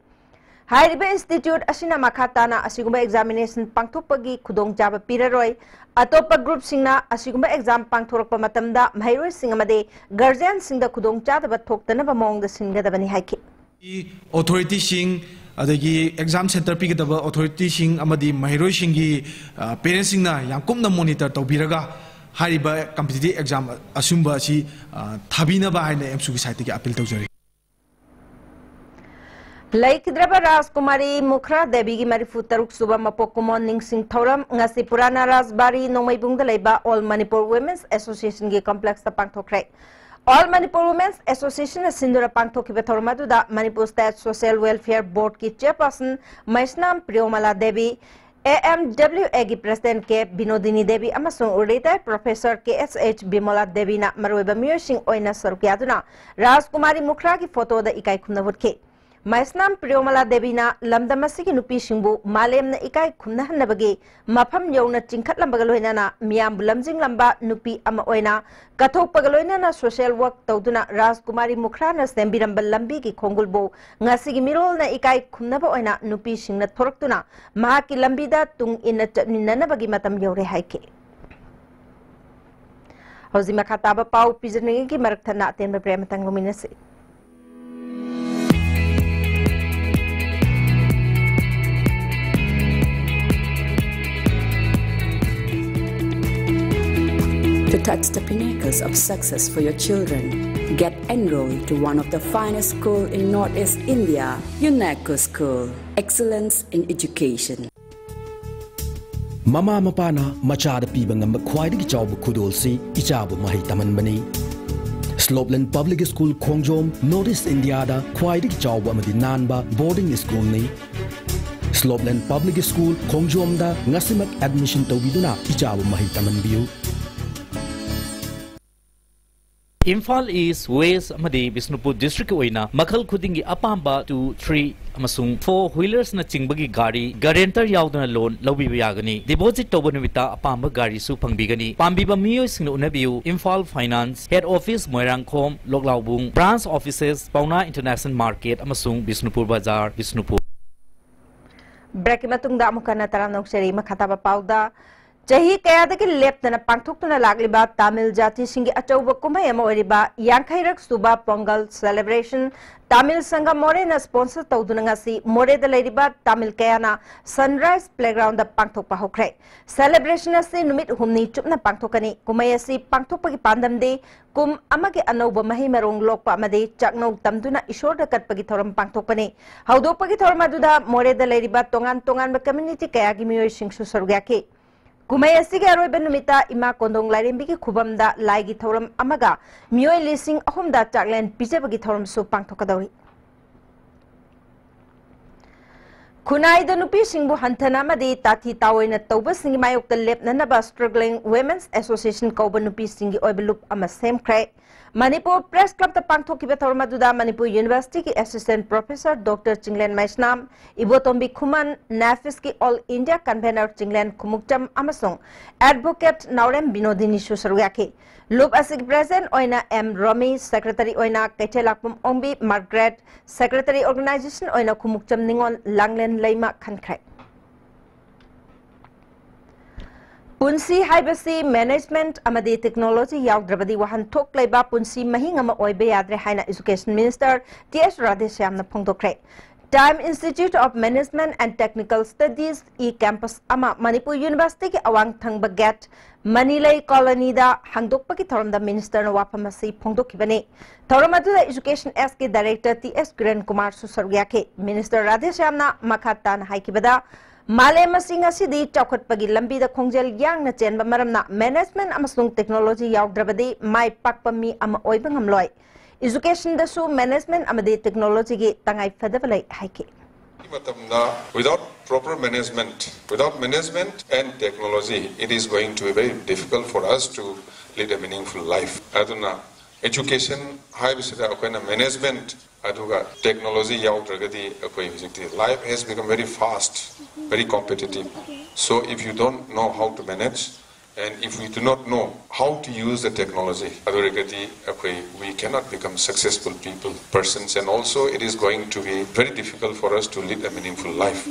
ꯍꯥꯏꯔꯤꯕ institute ꯑꯁꯤꯅ ꯃꯈꯥ ꯇꯥꯅ ꯑꯁꯤꯒꯨꯝꯕ examination ꯄꯥꯡꯊꯣꯛꯄꯒꯤ ꯈꯨꯗꯣꯡꯆꯥꯕ ꯄꯤꯔꯔꯣꯏ꯫ ꯑꯇꯣꯞꯄ group ꯁꯤꯡꯅ ꯑꯁꯤꯒꯨꯝꯕ exam ꯄꯥꯡꯊꯣꯔꯛꯄ ꯃꯇꯝꯗ ꯃꯍꯩꯔꯣꯏꯁꯤꯡ ꯑꯃꯗꯤ guardian ꯁꯤꯡꯗ ꯈꯨꯗꯣꯡꯆꯥꯗꯕ ꯊꯣꯛꯇꯅꯕ ꯃꯑꯣꯡꯗ ꯁꯤꯟꯒꯗꯕꯅꯤ ꯍꯥꯏꯈꯤ꯫ Authority ꯁꯤꯡ, ꯑꯗꯒꯤ exam centre ꯄꯤꯒꯗꯕ authority ꯁꯤꯡ ꯑꯃꯗꯤ ꯃꯍꯩꯔꯣꯏꯁꯤꯡꯒꯤ, ꯑ, parents ꯁꯤꯡꯅ ꯌꯥꯝ ꯀꯨꯞꯅ monitor ꯇꯧꯕꯤꯔꯒ ꯍꯥꯏꯔꯤꯕ competitive exam ꯑꯁꯨꯝꯕ ꯑꯁꯤ, ꯑ, ꯊꯥꯕꯤꯅꯕ ꯍꯥꯏꯅ ꯑꯦꯝꯁꯨꯒꯤ side ꯇꯒꯤ appeal ꯇꯧꯖꯔꯤ꯫ ꯂꯩꯈꯤꯗ꯭ꯔꯕ ꯔꯥꯖꯀꯨꯃꯥꯔꯤ ꯃꯨꯈ꯭ꯔꯥ ꯗꯦꯕꯤꯒꯤ ꯃꯔꯤꯐꯨ ꯇꯔꯨꯛ ꯁꯨꯕ ꯃꯄꯣꯛ ꯀꯨꯝꯑꯣꯟ ꯅꯤꯡꯁꯤꯡ ꯊꯧꯔꯝ ꯉꯁꯤ ꯄꯨꯔꯥꯅꯥ ꯔꯥꯖꯕꯥꯔꯤ ꯅꯣꯡꯃꯩꯕꯨꯡꯗ ꯂꯩꯕ All Manipur Women's Association ꯒꯤ complex ꯇ ꯄꯥꯡꯊꯣꯛꯈ꯭ꯔꯦ꯫ All Manipur Women's Association ꯅ ꯁꯤꯟꯗꯨꯅ ꯄꯥꯡꯊꯣꯛꯈꯤꯕ ꯊꯧꯔꯝ ꯑꯗꯨꯗ Manipur State Social Welfare Board ꯀꯤ chairperson Meisnam Priyomala Devi, A M W A ꯒꯤ president ꯀꯦ ꯕꯤꯅꯣꯗꯤꯅꯤ ꯗꯦꯕꯤ ꯑꯃꯁꯨꯡ retired professor K S H Bimola ꯗꯦꯕꯤꯅ ꯃꯔꯨꯑꯣꯏꯕ ꯃꯤꯑꯣꯏꯁꯤꯡ ꯑꯣꯏꯅ ꯁꯔꯨꯛ ꯌꯥꯗꯨꯅ ꯔꯥꯖꯀꯨꯃꯥꯔꯤ ꯃꯨꯈ꯭ꯔꯥꯒꯤ photo ꯗ ꯏꯀꯥꯏ ꯈꯨꯝꯅꯕ ꯎꯠꯈꯤ꯫ ꯃꯩꯁꯅꯥꯝ ꯄ꯭ꯔꯤꯌꯣꯃꯂꯥ ꯗꯦꯕꯤꯅ ꯂꯝꯗꯝ ꯑꯁꯤꯒꯤ ꯅꯨꯄꯤꯁꯤꯡꯕꯨ ꯃꯥꯂꯦꯝꯅ ꯏꯀꯥꯏ ꯈꯨꯝꯅꯍꯟꯅꯕꯒꯤ ꯃꯐꯝ ꯌꯧꯅ ꯆꯤꯡꯈꯠꯂꯝꯕꯒ ꯂꯣꯏꯅꯅ ꯃꯤꯌꯥꯝꯕꯨ ꯂꯝꯖꯤꯡꯂꯝꯕ ꯅꯨꯄꯤ ꯑꯃ ꯑꯣꯏꯅ ꯀꯠꯊꯣꯛꯄꯒ ꯂꯣꯏꯅꯅ social work ꯇꯧꯗꯨꯅ ꯔꯥꯖꯀꯨꯃꯥꯔꯤ ꯃꯨꯈ꯭ꯔꯥꯅ ꯁꯦꯝꯕꯤꯔꯝꯕ ꯂꯝꯕꯤꯒꯤ ꯈꯣꯡꯒꯨꯜꯕꯨ ꯉꯁꯤꯒꯤ ꯃꯤꯔꯣꯜꯅ ꯏꯀꯥꯏ ꯈꯨꯝꯅꯕ ꯑꯣꯏꯅ ꯅꯨꯄꯤꯁꯤꯡꯅ ꯊꯣꯔꯛꯇꯨꯅ ꯃꯍꯥꯛꯀꯤ ꯂꯝꯕꯤꯗ ꯇꯨꯡ ꯏꯟꯅ ꯆꯠꯃꯤꯟꯅꯅꯕꯒꯤ ꯃꯇꯝ ꯌꯧꯔꯦ ꯍꯥꯏꯈꯤ꯫ ꯍꯧꯖꯤꯛ ꯃꯈꯥ ꯇꯥꯕ ꯄꯥꯎ ꯄꯤꯖꯅꯤꯡꯉꯩꯒꯤ ꯃꯔꯛ ꯊꯠꯅ ꯑꯇꯦꯟꯕ break ꯑꯃꯇꯪ ꯂꯧꯃꯤꯟꯅꯁꯤ꯫ To touch the pinnacles of success for your children, get enrolled to one of the finest school in Northeast India, UNESCO School. Excellence in education. ꯃꯃꯥ ꯃꯄꯥꯅ ꯃꯆꯥꯗ ꯄꯤꯕ ꯉꯝꯕ ꯈ꯭ꯋꯥꯏꯗꯒꯤ ꯆꯥꯎꯕ ꯈꯨꯗꯣꯜꯁꯤ ꯏꯆꯥꯕꯨ ꯃꯍꯩ ꯇꯝꯍꯟꯕꯅꯤ꯫ ꯁ꯭ꯂꯣꯞꯂꯦꯟ ꯄꯕ꯭ꯂꯤꯛ ꯁ꯭ꯀꯨꯜ ꯈꯣꯡꯖꯣꯝ, ꯅꯣꯔꯠ ꯏꯁ꯭ꯠ ꯏꯟꯗꯤꯌꯥꯗ ꯈ꯭ꯋꯥꯏꯗꯒꯤ ꯆꯥꯎꯕ ꯑꯃꯗꯤ ꯅꯥꯟꯕ ꯕꯣꯔꯗꯤꯡ ꯁ꯭ꯀꯨꯜꯅꯤ꯫ ꯁ꯭ꯂꯣꯞꯂꯦꯟ ꯄꯕ꯭ꯂꯤꯛ ꯁ꯭ꯀꯨꯜ ꯈꯣꯡꯖꯣꯝꯗ ꯉꯁꯤꯃꯛ ꯑꯦꯗꯃꯤꯁꯟ ꯇꯧꯕꯤꯗꯨꯅ ꯏꯆꯥꯕꯨ ꯃꯍꯩ ꯇꯝꯍꯟꯕꯤꯌꯨ꯫ ꯏꯝꯐꯥꯜ ꯏꯁ꯭ꯠ, ꯋꯦꯁ꯭ꯠ ꯑꯃꯗꯤ ꯕꯤꯁꯅꯨꯄꯨꯔ ꯗꯤꯁꯇ꯭ꯔꯤꯛꯀꯤ ꯑꯣꯏꯅ ꯃꯈꯜ ꯈꯨꯗꯤꯡꯒꯤ ꯑꯄꯥꯝꯕ two, three ꯑꯃꯁꯨꯡ four wheelers ꯅꯆꯤꯡꯕꯒꯤ ꯒꯥꯔꯤ guarantor ꯌꯥꯎꯗꯅ loan ꯂꯧꯕꯤꯕ ꯌꯥꯒꯅꯤ꯫ Deposit ꯇꯧꯕ ꯅꯨꯃꯤꯠꯇ ꯑꯄꯥꯝꯕ ꯒꯥꯔꯤꯁꯨ ꯐꯪꯕꯤꯒꯅꯤ꯫ ꯄꯥꯝꯕꯤꯕ ꯃꯤꯑꯣꯏꯁꯤꯡꯅ ꯎꯅꯕꯤꯌꯨ, Imphal finance, head office Moirangkhom, Loklaobung, branch offices Paona International Market ꯑꯃꯁꯨꯡ ꯕꯤꯁꯅꯨꯄꯨꯔ ꯕꯖꯥꯔ, ꯕꯤꯁꯅꯨꯄꯨꯔ꯫ Break ꯀꯤ ꯃꯇꯨꯡꯗ ꯑꯃꯨꯛ ꯍꯟꯅ ꯇꯔꯥꯝꯅ ꯑꯣꯛꯆꯔꯤ꯫ ꯃꯈꯥ ꯇꯥꯕ ꯄꯥꯎꯗ, ꯆꯍꯤ ꯀꯌꯥꯗꯒꯤ ꯂꯦꯞꯇꯅ ꯄꯥꯡꯊꯣꯛꯇꯨꯅ ꯂꯥꯛꯂꯤꯕ ꯇꯥꯃꯤꯜ ꯖꯥꯇꯤꯁꯤꯡꯒꯤ ꯑꯆꯧꯕ ꯀꯨꯝꯍꯩ ꯑꯃ ꯑꯣꯏꯔꯤꯕ ꯌꯥꯡꯈꯩꯔꯛ ꯁꯨꯕ ꯄꯣꯡꯒꯜ celebration ꯇꯥꯃꯤꯜ ꯁꯪꯒꯝ ꯃꯣꯔꯦꯅ sponsor ꯇꯧꯗꯨꯅ ꯉꯁꯤ ꯃꯣꯔꯦꯗ ꯂꯩꯔꯤꯕ ꯇꯥꯃꯤꯜ ꯀꯌꯥꯅ Sunrise Playground ꯗ ꯄꯥꯡꯊꯣꯛꯄ ꯍꯧꯈ꯭ꯔꯦ꯫ Celebration ꯑꯁꯤ ꯅꯨꯃꯤꯠ ꯍꯨꯝꯅꯤ ꯆꯨꯞꯅ ꯄꯥꯡꯊꯣꯛꯀꯅꯤ꯫ ꯀꯨꯝꯍꯩ ꯑꯁꯤ ꯄꯥꯡꯊꯣꯛꯄꯒꯤ ꯄꯥꯟꯗꯝꯗꯤ ꯀꯨꯝ ꯑꯃꯒꯤ ꯑꯅꯧꯕ ꯃꯍꯩ ꯃꯔꯣꯡ ꯂꯣꯛꯄ ꯑꯃꯗꯤ ꯆꯥꯛꯅꯧ ꯇꯝꯗꯨꯅ ꯏꯁꯣꯔꯗ ꯀꯠꯄꯒꯤ ꯊꯧꯔꯝ ꯄꯥꯡꯊꯣꯛꯄꯅꯤ꯫ ꯍꯧꯗꯣꯛꯄꯒꯤ ꯊꯧꯔꯝ ꯑꯗꯨꯗ ꯃꯣꯔꯦꯗ ꯂꯩꯔꯤꯕ ꯇꯣꯉꯥꯟ ꯇꯣꯉꯥꯟꯕ community ꯀꯌꯥꯒꯤ ꯃꯤꯑꯣꯏꯁꯤꯡꯁꯨ ꯁꯔꯨꯛ ꯌꯥꯈꯤ꯫ ꯀꯨꯝꯍꯩ ꯑꯁꯤꯒꯤ ꯑꯔꯣꯏꯕ ꯅꯨꯃꯤꯠꯇ ꯏꯃꯥ ꯀꯣꯟꯗꯣꯡ ꯂꯥꯏꯔꯦꯝꯕꯤꯒꯤ ꯈꯨꯕꯝꯗ ꯂꯥꯏꯒꯤ ꯊꯧꯔꯝ ꯑꯃꯒ ꯃꯤꯑꯣꯏ ꯂꯤꯁꯤꯡ ꯑꯍꯨꯝꯗ ꯆꯥꯛꯂꯦꯟ ꯄꯤꯖꯕꯒꯤ ꯊꯧꯔꯝꯁꯨ ꯄꯥꯡꯊꯣꯛꯀꯗꯧꯔꯤ꯫ ꯈꯨꯟꯅꯥꯏꯗ ꯅꯨꯄꯤꯁꯤꯡꯕꯨ ꯍꯟꯊꯅ ꯑꯃꯗꯤ ꯇꯥꯊꯤ ꯇꯥꯑꯣꯏꯅ ꯇꯧꯕꯁꯤꯡꯒꯤ ꯃꯥꯌꯣꯛꯇ ꯂꯦꯞꯅꯅꯕ Struggling Women's Association ꯀꯧꯕ ꯅꯨꯄꯤꯁꯤꯡꯒꯤ ꯑꯣꯏꯕ ꯂꯨꯞ ꯑꯃ ꯁꯦꯝꯈ꯭ꯔꯦ꯫ ꯃꯅꯤꯄꯨꯔ ꯄ꯭ꯔꯦꯁ ꯀ꯭ꯂꯕꯇ ꯄꯥꯡꯊꯣꯛꯈꯤꯕ ꯊꯧꯔꯝ ꯑꯗꯨꯗ ꯃꯅꯤꯄꯨꯔ ꯌꯨꯅꯤꯚꯔꯁꯤꯇꯤꯒꯤ assistant professor doctor Chinglen Meisnam, Ibotombi Khuman, ꯅꯦꯐꯤꯁꯀꯤ all India convener Chinglen Khumukcham ꯑꯃꯁꯨꯡ ꯑꯦꯗꯚꯣꯀꯦꯠ ꯅꯥꯎꯔꯦꯝ ꯕꯤꯅꯣꯗꯤꯅꯤꯁꯨ ꯁꯔꯨꯛ ꯌꯥꯈꯤ꯫ ꯂꯨꯞ ꯑꯁꯤꯒꯤ ꯄ꯭ꯔꯦꯁꯤꯗꯦꯟꯠ ꯑꯣꯏꯅ ꯑꯦꯝ ꯔꯣꯃꯤ, ꯁꯦꯀ꯭ꯔꯦꯇꯔꯤ ꯑꯣꯏꯅ ꯀꯩꯊꯦꯜꯂꯥꯛꯄꯝ ꯑꯣꯡꯕꯤ ꯃꯥꯔꯒ꯭ꯔꯦꯠ, ꯁꯦꯀ꯭ꯔꯦꯇꯔꯤ ꯑꯣꯔꯒꯅꯥꯏꯖꯦꯁꯟ ꯑꯣꯏꯅ ꯈꯨꯃꯨꯛꯆꯝ ꯅꯤꯉꯣꯜ ꯂꯥꯡꯂꯦꯟ ꯂꯩꯃ ꯈꯟꯈ꯭ꯔꯦ꯫ ꯄꯨꯟꯁꯤ ꯍꯥꯏꯕꯁꯤ ꯃꯦꯅꯦꯖꯃꯦꯟꯠ ꯑꯃꯗꯤ ꯇꯦꯛꯅꯣꯂꯣꯖꯤ ꯌꯥꯎꯗ꯭ꯔꯕꯗꯤ ꯋꯥꯍꯟꯊꯣꯛ ꯂꯩꯕ ꯄꯨꯟꯁꯤ ꯃꯍꯤꯡ ꯑꯃ ꯑꯣꯏꯕ ꯌꯥꯗ꯭ꯔꯦ ꯍꯥꯏꯅ ꯏꯖꯨꯀꯦꯁꯟ ꯃꯤꯅꯤꯁꯇꯔ ꯇꯤ ꯑꯦꯁ ꯔꯥꯙꯦꯁ꯭ꯌꯥꯝꯅ ꯐꯣꯡꯗꯣꯛꯈ꯭ꯔꯦ꯫ Time institute of management and technical studies e campus ꯑꯃ ꯃꯅꯤꯄꯨꯔ ꯌꯨꯅꯤꯚꯔꯁꯤꯇꯤꯒꯤ ꯑꯋꯥꯡ ꯊꯪꯕ ꯒꯦꯠ ꯃꯅꯤꯂꯩ ꯀꯣꯂꯣꯅꯤꯗ ꯍꯥꯡꯗꯣꯛꯄꯒꯤ ꯊꯧꯔꯝꯗ ꯃꯤꯅꯤꯁꯇꯔꯅ ꯋꯥꯐꯝ ꯑꯁꯤ ꯐꯣꯡꯗꯣꯛꯈꯤꯕꯅꯤ꯫ ꯊꯧꯔꯝ ꯑꯗꯨꯗ ꯏꯖꯨꯀꯦꯁꯟ ꯑꯦꯁꯀꯤ ꯗꯥꯏꯔꯦꯛꯇꯔ ꯇꯤ ꯑꯦꯁ ꯀꯤꯔꯟ ꯀꯨꯃꯥꯔꯁꯨ ꯁꯔꯨꯛ ꯌꯥꯈꯤ꯫ ꯃꯤꯅꯤꯁꯇꯔ ꯔꯥꯙꯦꯁ꯭ꯌꯥꯝꯅ ꯃꯈꯥ ꯇꯥꯅ ꯍꯥꯏꯈꯤꯕꯗ, ꯃꯥꯂꯦꯝ ꯑꯁꯤ ꯉꯁꯤꯗꯤ ꯆꯥꯎꯈꯠꯄꯒꯤ ꯂꯝꯕꯤꯗ ꯈꯣꯡꯖꯦꯜ ꯌꯥꯡꯅ ꯆꯦꯟꯕ ꯃꯔꯝꯅ ꯃꯦꯅꯦꯖꯃꯦꯟꯠ ꯑꯃꯁꯨꯡ ꯇꯦꯛꯅꯣꯂꯣꯖꯤ ꯌꯥꯎꯗ꯭ꯔꯕꯗꯤ ꯃꯥꯏ ꯄꯥꯛꯄ ꯃꯤ ꯑꯃ ꯑꯣꯏꯕ ꯉꯝꯂꯣꯏ꯫ ꯏꯖꯨꯀꯦꯁꯟꯗꯁꯨ ꯃꯦꯅꯦꯖꯃꯦꯟꯠ ꯑꯃꯗꯤ ꯇꯦꯛꯅꯣꯂꯣꯖꯤꯒꯤ ꯇꯉꯥꯏ ꯐꯗꯕ ꯂꯩ ꯍꯥꯏꯈꯤ꯫ ꯃꯇꯝꯗ without proper management, without management and technology, it is going to be very difficult for us to lead a meaningful life. ꯑꯗꯨꯅ education ꯍꯥꯏꯕꯁꯤꯗ ꯑꯩꯈꯣꯏꯅ management ꯑꯗꯨꯒ technology ꯌꯥꯎꯗ꯭ꯔꯒꯗꯤ ꯑꯩꯈꯣꯏ ꯍꯧꯖꯤꯛꯇꯤ life has become very fast, very competitive. So if you don't know how to manage, and if we do not know how to use the technology, ꯑꯗꯨ ꯑꯣꯏꯔꯒꯗꯤ ꯑꯩꯈꯣꯏ, we cannot become successful people, persons, and also it is going to be very difficult for us to lead a meaningful life.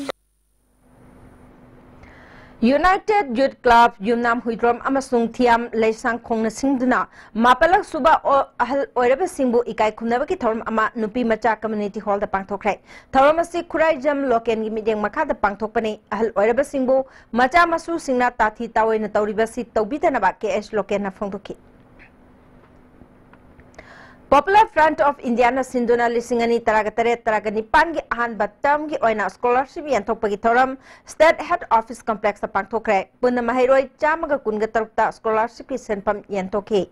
United Youth Club, ꯌꯨꯝꯅꯥꯝ ꯍꯨꯏꯗ꯭ꯔꯣꯝ ꯑꯃꯁꯨꯡ ꯊꯤꯌꯥꯝ ꯂꯩꯁꯥꯡꯈꯣꯡꯅ ꯁꯤꯡꯗꯨꯅ ꯃꯥꯄꯜꯂꯛ ꯁꯨꯕ ꯑꯣ-, ꯑꯍꯜ ꯑꯣꯏꯔꯕꯁꯤꯡꯕꯨ ꯏꯀꯥꯏ ꯈꯨꯝꯅꯕꯒꯤ ꯊꯧꯔꯝ ꯑꯃ ꯅꯨꯄꯤ ꯃꯆꯥ ꯀꯝꯃ꯭ꯌꯨꯅꯤꯇꯤ ꯍꯣꯜꯗ ꯄꯥꯡꯊꯣꯛꯈ꯭ꯔꯦ꯫ ꯊꯧꯔꯝ ꯑꯁꯤ ꯈꯨꯔꯥꯏꯖꯝ ꯂꯣꯀꯦꯟꯒꯤ ꯃꯤꯠꯌꯦꯡ ꯃꯈꯥꯗ ꯄꯥꯡꯊꯣꯛꯄꯅꯤ꯫ ꯑꯍꯜ ꯑꯣꯏꯔꯕꯁꯤꯡꯕꯨ ꯃꯆꯥ ꯃꯁꯨꯁꯤꯡꯅ ꯇꯥꯊꯤ ꯇꯥꯑꯣꯏꯅ ꯇꯧꯔꯤꯕꯁꯤ ꯇꯧꯕꯤꯗꯅꯕ ꯀꯦ ꯑꯦꯁ ꯂꯣꯀꯦꯟꯅ ꯐꯣꯡꯗꯣꯛꯈꯤ꯫ Popular Front of Indiaꯅ ꯁꯤꯟꯗꯨꯅ ꯂꯤꯁꯤꯡ ꯑꯅꯤ ꯇꯔꯥꯒ ꯇꯔꯦꯠ ꯇꯔꯥꯒ ꯅꯤꯄꯥꯟꯒꯤ ꯑꯍꯥꯟꯕ ꯇꯔꯝꯒꯤ ꯑꯣꯏꯅ ꯁ꯭ꯀꯣꯂꯔꯁꯤꯞ ꯌꯦꯟꯊꯣꯛꯄꯒꯤ ꯊꯧꯔꯝ ꯁ꯭ꯇꯦꯠ ꯍꯦꯗ ꯑꯣꯐꯤꯁ ꯀꯝꯄ꯭ꯂꯦꯛꯁꯇ ꯄꯥꯡꯊꯣꯛꯈ꯭ꯔꯦ꯫ ꯄꯨꯟꯅ ꯃꯍꯩꯔꯣꯏ ꯆꯥꯝꯃꯒ ꯀꯨꯟꯒ ꯇꯔꯨꯛꯇ ꯁ꯭ꯀꯣꯂꯔꯁꯤꯞꯀꯤ ꯁꯦꯟꯐꯝ ꯌꯦꯟꯊꯣꯛꯈꯤ꯫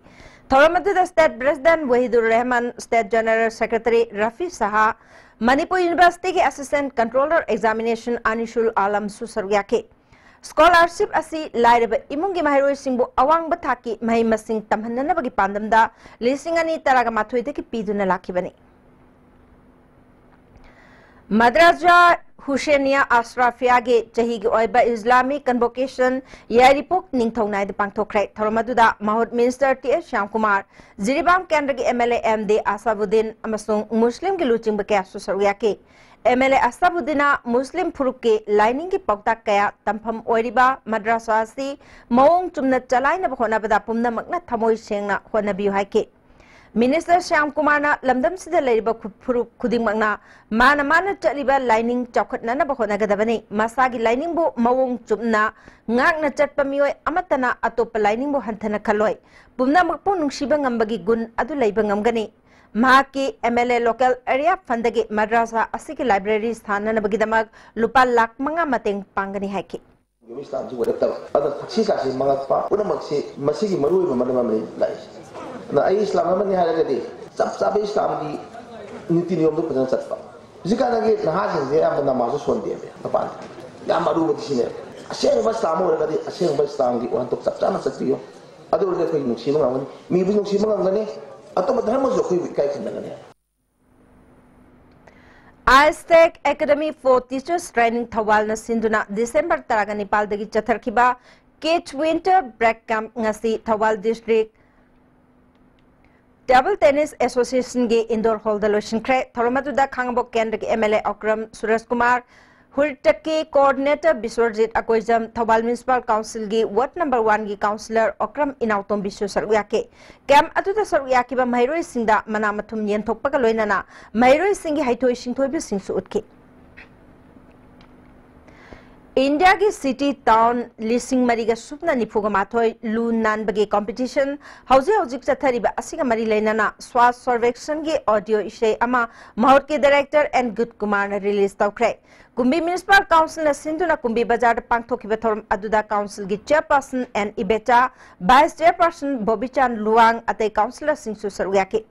ꯊꯧꯔꯝ ꯑꯗꯨꯗ state president Wahidur Rahman, state general secretary Rafi Saha, Manipur ꯌꯨꯅꯤꯚꯔꯁꯤꯇꯤꯒꯤ ꯑꯦꯁꯤꯁꯇꯦꯟꯠ ꯀꯟꯇ꯭ꯔꯣꯂꯔ ꯑꯦꯛꯖꯥꯃꯤꯅꯦꯁꯟ ꯑꯅꯤꯁꯨꯜ ꯑꯥꯂꯝꯁꯨ ꯁꯔꯨꯛ ꯌꯥꯈꯤ꯫ Scholarship ꯑꯁꯤ ꯂꯥꯏꯔꯕ ꯏꯃꯨꯡꯒꯤ ꯃꯍꯩꯔꯣꯏꯁꯤꯡꯕꯨ ꯑꯋꯥꯡꯕ ꯊꯥꯛꯀꯤ ꯃꯍꯩ ꯃꯁꯤꯡ ꯇꯝꯍꯟꯅꯅꯕꯒꯤ ꯄꯥꯟꯗꯝꯗ ꯂꯤꯁꯤꯡ ꯑꯅꯤ ꯇꯔꯥꯒ ꯃꯥꯊꯣꯏꯗꯒꯤ ꯄꯤꯗꯨꯅ ꯂꯥꯛꯈꯤꯕꯅꯤ꯫ ꯃꯗ꯭ꯔꯥꯖꯥ ꯍꯨꯁꯦꯅꯤꯌꯥ ꯑꯁ꯭ꯔꯥꯐꯤꯌꯥꯒꯤ ꯆꯍꯤꯒꯤ ꯑꯣꯏꯕ ꯏꯁꯂꯥꯃꯤꯛ ꯀꯟꯚꯣꯀꯦꯁꯟ ꯌꯥꯏꯔꯤꯄꯣꯛ ꯅꯤꯡꯊꯧꯅꯥꯏꯗ ꯄꯥꯡꯊꯣꯛꯈ꯭ꯔꯦ꯫ ꯊꯧꯔꯝ ꯑꯗꯨꯗ ꯃꯍꯨꯠ minister T S Syamkumar, Jiribam ꯀꯦꯟꯗ꯭ꯔꯒꯤ M L A M D Ashabuddin ꯑꯃꯁꯨꯡ ꯃꯨꯁꯂꯤꯝꯒꯤ ꯂꯨꯆꯤꯡꯕ ꯀꯌꯥꯁꯨ ꯁꯔꯨꯛ ꯌꯥꯈꯤ꯫ ꯑꯦꯝ ꯑꯦꯜ ꯑꯦ ꯑꯁꯥꯕꯨꯗꯤꯟꯅ ꯃꯨꯁꯂꯤꯝ ꯐꯨꯔꯨꯞꯀꯤ ꯂꯥꯏꯅꯤꯡꯒꯤ ꯄꯥꯎꯇꯥꯛ ꯀꯌꯥ ꯇꯝꯐꯝ ꯑꯣꯏꯔꯤꯕ ꯃꯗ꯭ꯔꯥꯁꯥ ꯑꯁꯤ ꯃꯑꯣꯡ ꯆꯨꯝꯅ ꯆꯂꯥꯏꯅꯕ ꯍꯣꯠꯅꯕꯗ ꯄꯨꯝꯅꯃꯛꯅ ꯊꯃꯣꯏ ꯁꯦꯡꯅ ꯍꯣꯠꯅꯕꯤꯌꯨ ꯍꯥꯏꯈꯤ꯫ ꯃꯤꯅꯤꯁꯇꯔ ꯁ꯭ꯌꯥꯝ ꯀꯨꯃꯥꯔꯅ ꯂꯝꯗꯝꯁꯤꯗ ꯂꯩꯔꯤꯕ ꯈꯨ-, ꯐꯨꯔꯨꯞ ꯈꯨꯗꯤꯡꯃꯛꯅ ꯃꯥꯅ ꯃꯥꯅ ꯆꯠꯂꯤꯕ ꯂꯥꯏꯅꯤꯡ ꯆꯥꯎꯈꯠꯅꯅꯕ ꯍꯣꯠꯅꯒꯗꯕꯅꯤ꯫ ꯃꯁꯥꯒꯤ ꯂꯥꯏꯅꯤꯡꯕꯨ ꯃꯑꯣꯡ ꯆꯨꯝꯅ ꯉꯥꯛꯅ ꯆꯠꯄ ꯃꯤꯑꯣꯏ ꯑꯃꯠꯇꯅ ꯑꯇꯣꯞꯄ ꯂꯥꯏꯅꯤꯡꯕꯨ ꯍꯟꯊꯅ ꯈꯜꯂꯣꯏ꯫ ꯄꯨꯝꯅꯃꯛꯄꯨ ꯅꯨꯡꯁꯤꯕ ꯉꯝꯕꯒꯤ ꯒꯨꯟ ꯑꯗꯨ ꯂꯩꯕ ꯉꯝꯒꯅꯤ꯫ ꯃꯍꯥꯛꯀꯤ M L A local area ꯐꯟꯗꯒꯤ ꯃꯗ꯭ꯔꯥꯁꯥ ꯑꯁꯤꯒꯤ ꯂꯥꯏꯕ꯭ꯔꯦꯔꯤ ꯁꯥꯅꯅꯕꯒꯤꯗꯃꯛ ꯂꯨꯄꯥ ꯂꯥꯈ ꯃꯉꯥ ꯃꯇꯦꯡ ꯄꯥꯡꯒꯅꯤ ꯍꯥꯏꯈꯤ꯫ ꯏꯁꯂꯥꯝꯁꯤ ꯑꯣꯏꯔꯛꯇꯕ꯫ ꯑꯗꯨꯅ ꯊꯛꯁꯤ ꯈꯥꯁꯤ ꯃꯥꯡꯉꯛꯄ ꯄꯨꯝꯅꯃꯛꯁꯤ ꯃꯁꯤꯒꯤ ꯃꯔꯨꯑꯣꯏꯕ ꯃꯔꯝ ꯑꯃꯅꯤ ꯂꯥꯛꯏꯁꯦ꯫ ꯑꯗꯨꯅ ꯑꯩ ꯏꯁꯂꯥꯝ ꯑꯃꯅꯤ ꯍꯥꯏꯔꯒꯗꯤ ꯆꯞ ꯆꯥꯕ ꯏꯁꯂꯥꯝꯒꯤ ꯅꯤꯇꯤ ꯅꯤꯌꯣꯝꯗꯣ ꯐꯖꯅ ꯆꯠꯄ꯫ ꯍꯧꯖꯤꯛꯀꯥꯟꯒꯤ ꯅꯍꯥꯁꯤꯡꯁꯦ ꯑꯌꯥꯝꯕ ꯅꯃꯥꯖꯁꯨ ꯁꯣꯟꯗꯦꯕ ꯃꯄꯥꯟꯗ꯫ ꯌꯥꯝ ꯑꯔꯨꯕꯗꯤ ꯁꯤꯅꯦꯕ꯫ ꯑꯁꯦꯡꯕ ꯏꯁꯂꯥꯝ ꯑꯣꯏꯔꯒꯗꯤ ꯑꯁꯦꯡꯕ ꯏꯁꯂꯥꯝꯒꯤ ꯋꯥꯍꯟꯊꯣꯛ ꯆꯞ ꯆꯥꯅ ꯆꯠꯄꯤꯌꯨ꯫ ꯑꯗꯨ ꯑꯣꯏꯔꯗꯤ ꯑꯩꯈꯣꯏ ꯅꯨꯡꯁꯤꯕ ꯉꯝꯒꯅꯤ꯫ ꯃꯤꯕꯨ ꯅꯨꯡꯁꯤꯕ ꯉꯝꯒꯅꯤ꯫ ꯑꯇꯣꯞꯄ ꯙꯔꯃꯁꯨ ꯑꯩꯈꯣꯏꯕꯨ ꯏꯀꯥꯏ ꯈꯨꯝꯅꯒꯅꯤ꯫ Aztec Academy for Teachers Training ꯊꯧꯕꯥꯜꯅ ꯁꯤꯟꯗꯨꯅ ꯗꯤꯁꯦꯝꯕꯔ ꯇꯔꯥꯒ ꯅꯤꯄꯥꯜꯗꯒꯤ ꯆꯠꯊꯔꯛꯈꯤꯕ Kids Winter Break Camp ꯉꯁꯤ ꯊꯧꯕꯥꯜ ꯗꯤꯁꯇ꯭ꯔꯤꯛ ꯇꯦꯕꯜ ꯇꯦꯅꯤꯁ ꯑꯦꯁꯣꯁꯤꯌꯦꯁꯟꯒꯤ ꯏꯟꯗꯣꯔ ꯍꯣꯜꯗ ꯂꯣꯏꯁꯤꯟꯈ꯭ꯔꯦ꯫ ꯊꯧꯔꯝ ꯑꯗꯨꯗ ꯈꯥꯉꯕꯣꯛ ꯀꯦꯟꯗ꯭ꯔꯒꯤ M L A Okram Surja Kumar, ꯍꯨꯔꯤꯇꯛꯀꯤ ꯀꯣꯑꯣꯔꯗꯤꯅꯦꯇꯔ ꯕꯤꯁ꯭ꯋꯔꯖꯤꯠ ꯑꯀꯣꯏꯖꯝ, ꯊꯧꯕꯥꯜ ꯃ꯭ꯌꯨꯅꯤꯁꯤꯄꯥꯜ ꯀꯥꯎꯟꯁꯤꯜꯒꯤ ꯋꯥꯔꯗ ꯅꯝꯕꯔ ꯋꯥꯟꯒꯤ ꯀꯥꯎꯟꯁꯤꯂꯔ ꯑꯣꯀ꯭ꯔꯝ ꯏꯅꯥꯎꯇꯣꯝꯕꯤꯁꯨ ꯁꯔꯨꯛ ꯌꯥꯈꯤ꯫ ꯀꯦꯝꯞ ꯑꯗꯨꯗ ꯁꯔꯨꯛ ꯌꯥꯈꯤꯕ ꯃꯍꯩꯔꯣꯏꯁꯤꯡꯗ ꯃꯅꯥ ꯃꯊꯨꯝ ꯌꯦꯟꯊꯣꯛꯄꯒ ꯂꯣꯏꯅꯅ ꯃꯍꯩꯔꯣꯏꯁꯤꯡꯒꯤ ꯍꯩꯊꯣꯏ ꯁꯤꯡꯊꯣꯏꯕꯁꯤꯡꯁꯨ ꯎꯠꯈꯤ꯫ ꯏꯟꯗꯤꯌꯥꯒꯤ ꯁꯤꯇꯤ ꯇꯥꯎꯟ ꯂꯤꯁꯤꯡ ꯃꯔꯤꯒ ꯁꯨꯞꯅ ꯅꯤꯐꯨꯒ ꯃꯥꯊꯣꯏ ꯂꯨ ꯅꯥꯟꯕꯒꯤ ꯀꯝꯄꯤꯇꯤꯁꯟ ꯍꯧꯖꯤꯛ ꯍꯧꯖꯤꯛ ꯆꯠꯊꯔꯤꯕ ꯑꯁꯤꯒ ꯃꯔꯤ ꯂꯩꯅꯅ ꯁ꯭ꯋꯥꯁ ꯁꯔꯚꯦꯛꯁꯟꯒꯤ ꯑꯣꯗꯤꯑꯣ ꯏꯁꯩ ꯑꯃ ꯃꯍꯨꯠꯀꯤ ꯗꯥꯏꯔꯦꯛꯇꯔ ꯑꯦꯟ ꯒꯨꯠ ꯀꯨꯃꯥꯔꯅ ꯔꯤꯂꯤꯖ ꯇꯧꯈ꯭ꯔꯦ꯫ ꯀꯨꯝꯕꯤ ꯃ꯭ꯌꯨꯅꯤꯁꯤꯄꯥꯜ ꯀꯥꯎꯟꯁꯤꯜꯅ ꯁꯤꯟꯗꯨꯅ ꯀꯨꯝꯕꯤ ꯕꯖꯥꯔꯗ ꯄꯥꯡꯊꯣꯛꯈꯤꯕ ꯊꯧꯔꯝ ꯑꯗꯨꯗ ꯀꯥꯎꯟꯁꯤꯜꯒꯤ ꯆꯦꯌꯔꯄꯔꯁꯟ ꯑꯦꯟ ꯏꯕꯦꯆꯥ, ꯚꯥꯏꯁ ꯆꯦꯌꯔꯄꯔꯁꯟ ꯕꯣꯕꯤꯆꯥꯟ ꯂꯨꯋꯥꯡ, ꯑꯇꯩ ꯀꯥꯎꯟꯁꯤꯂꯔꯁꯤꯡꯁꯨ ꯁꯔꯨꯛ ꯌꯥꯈꯤ꯫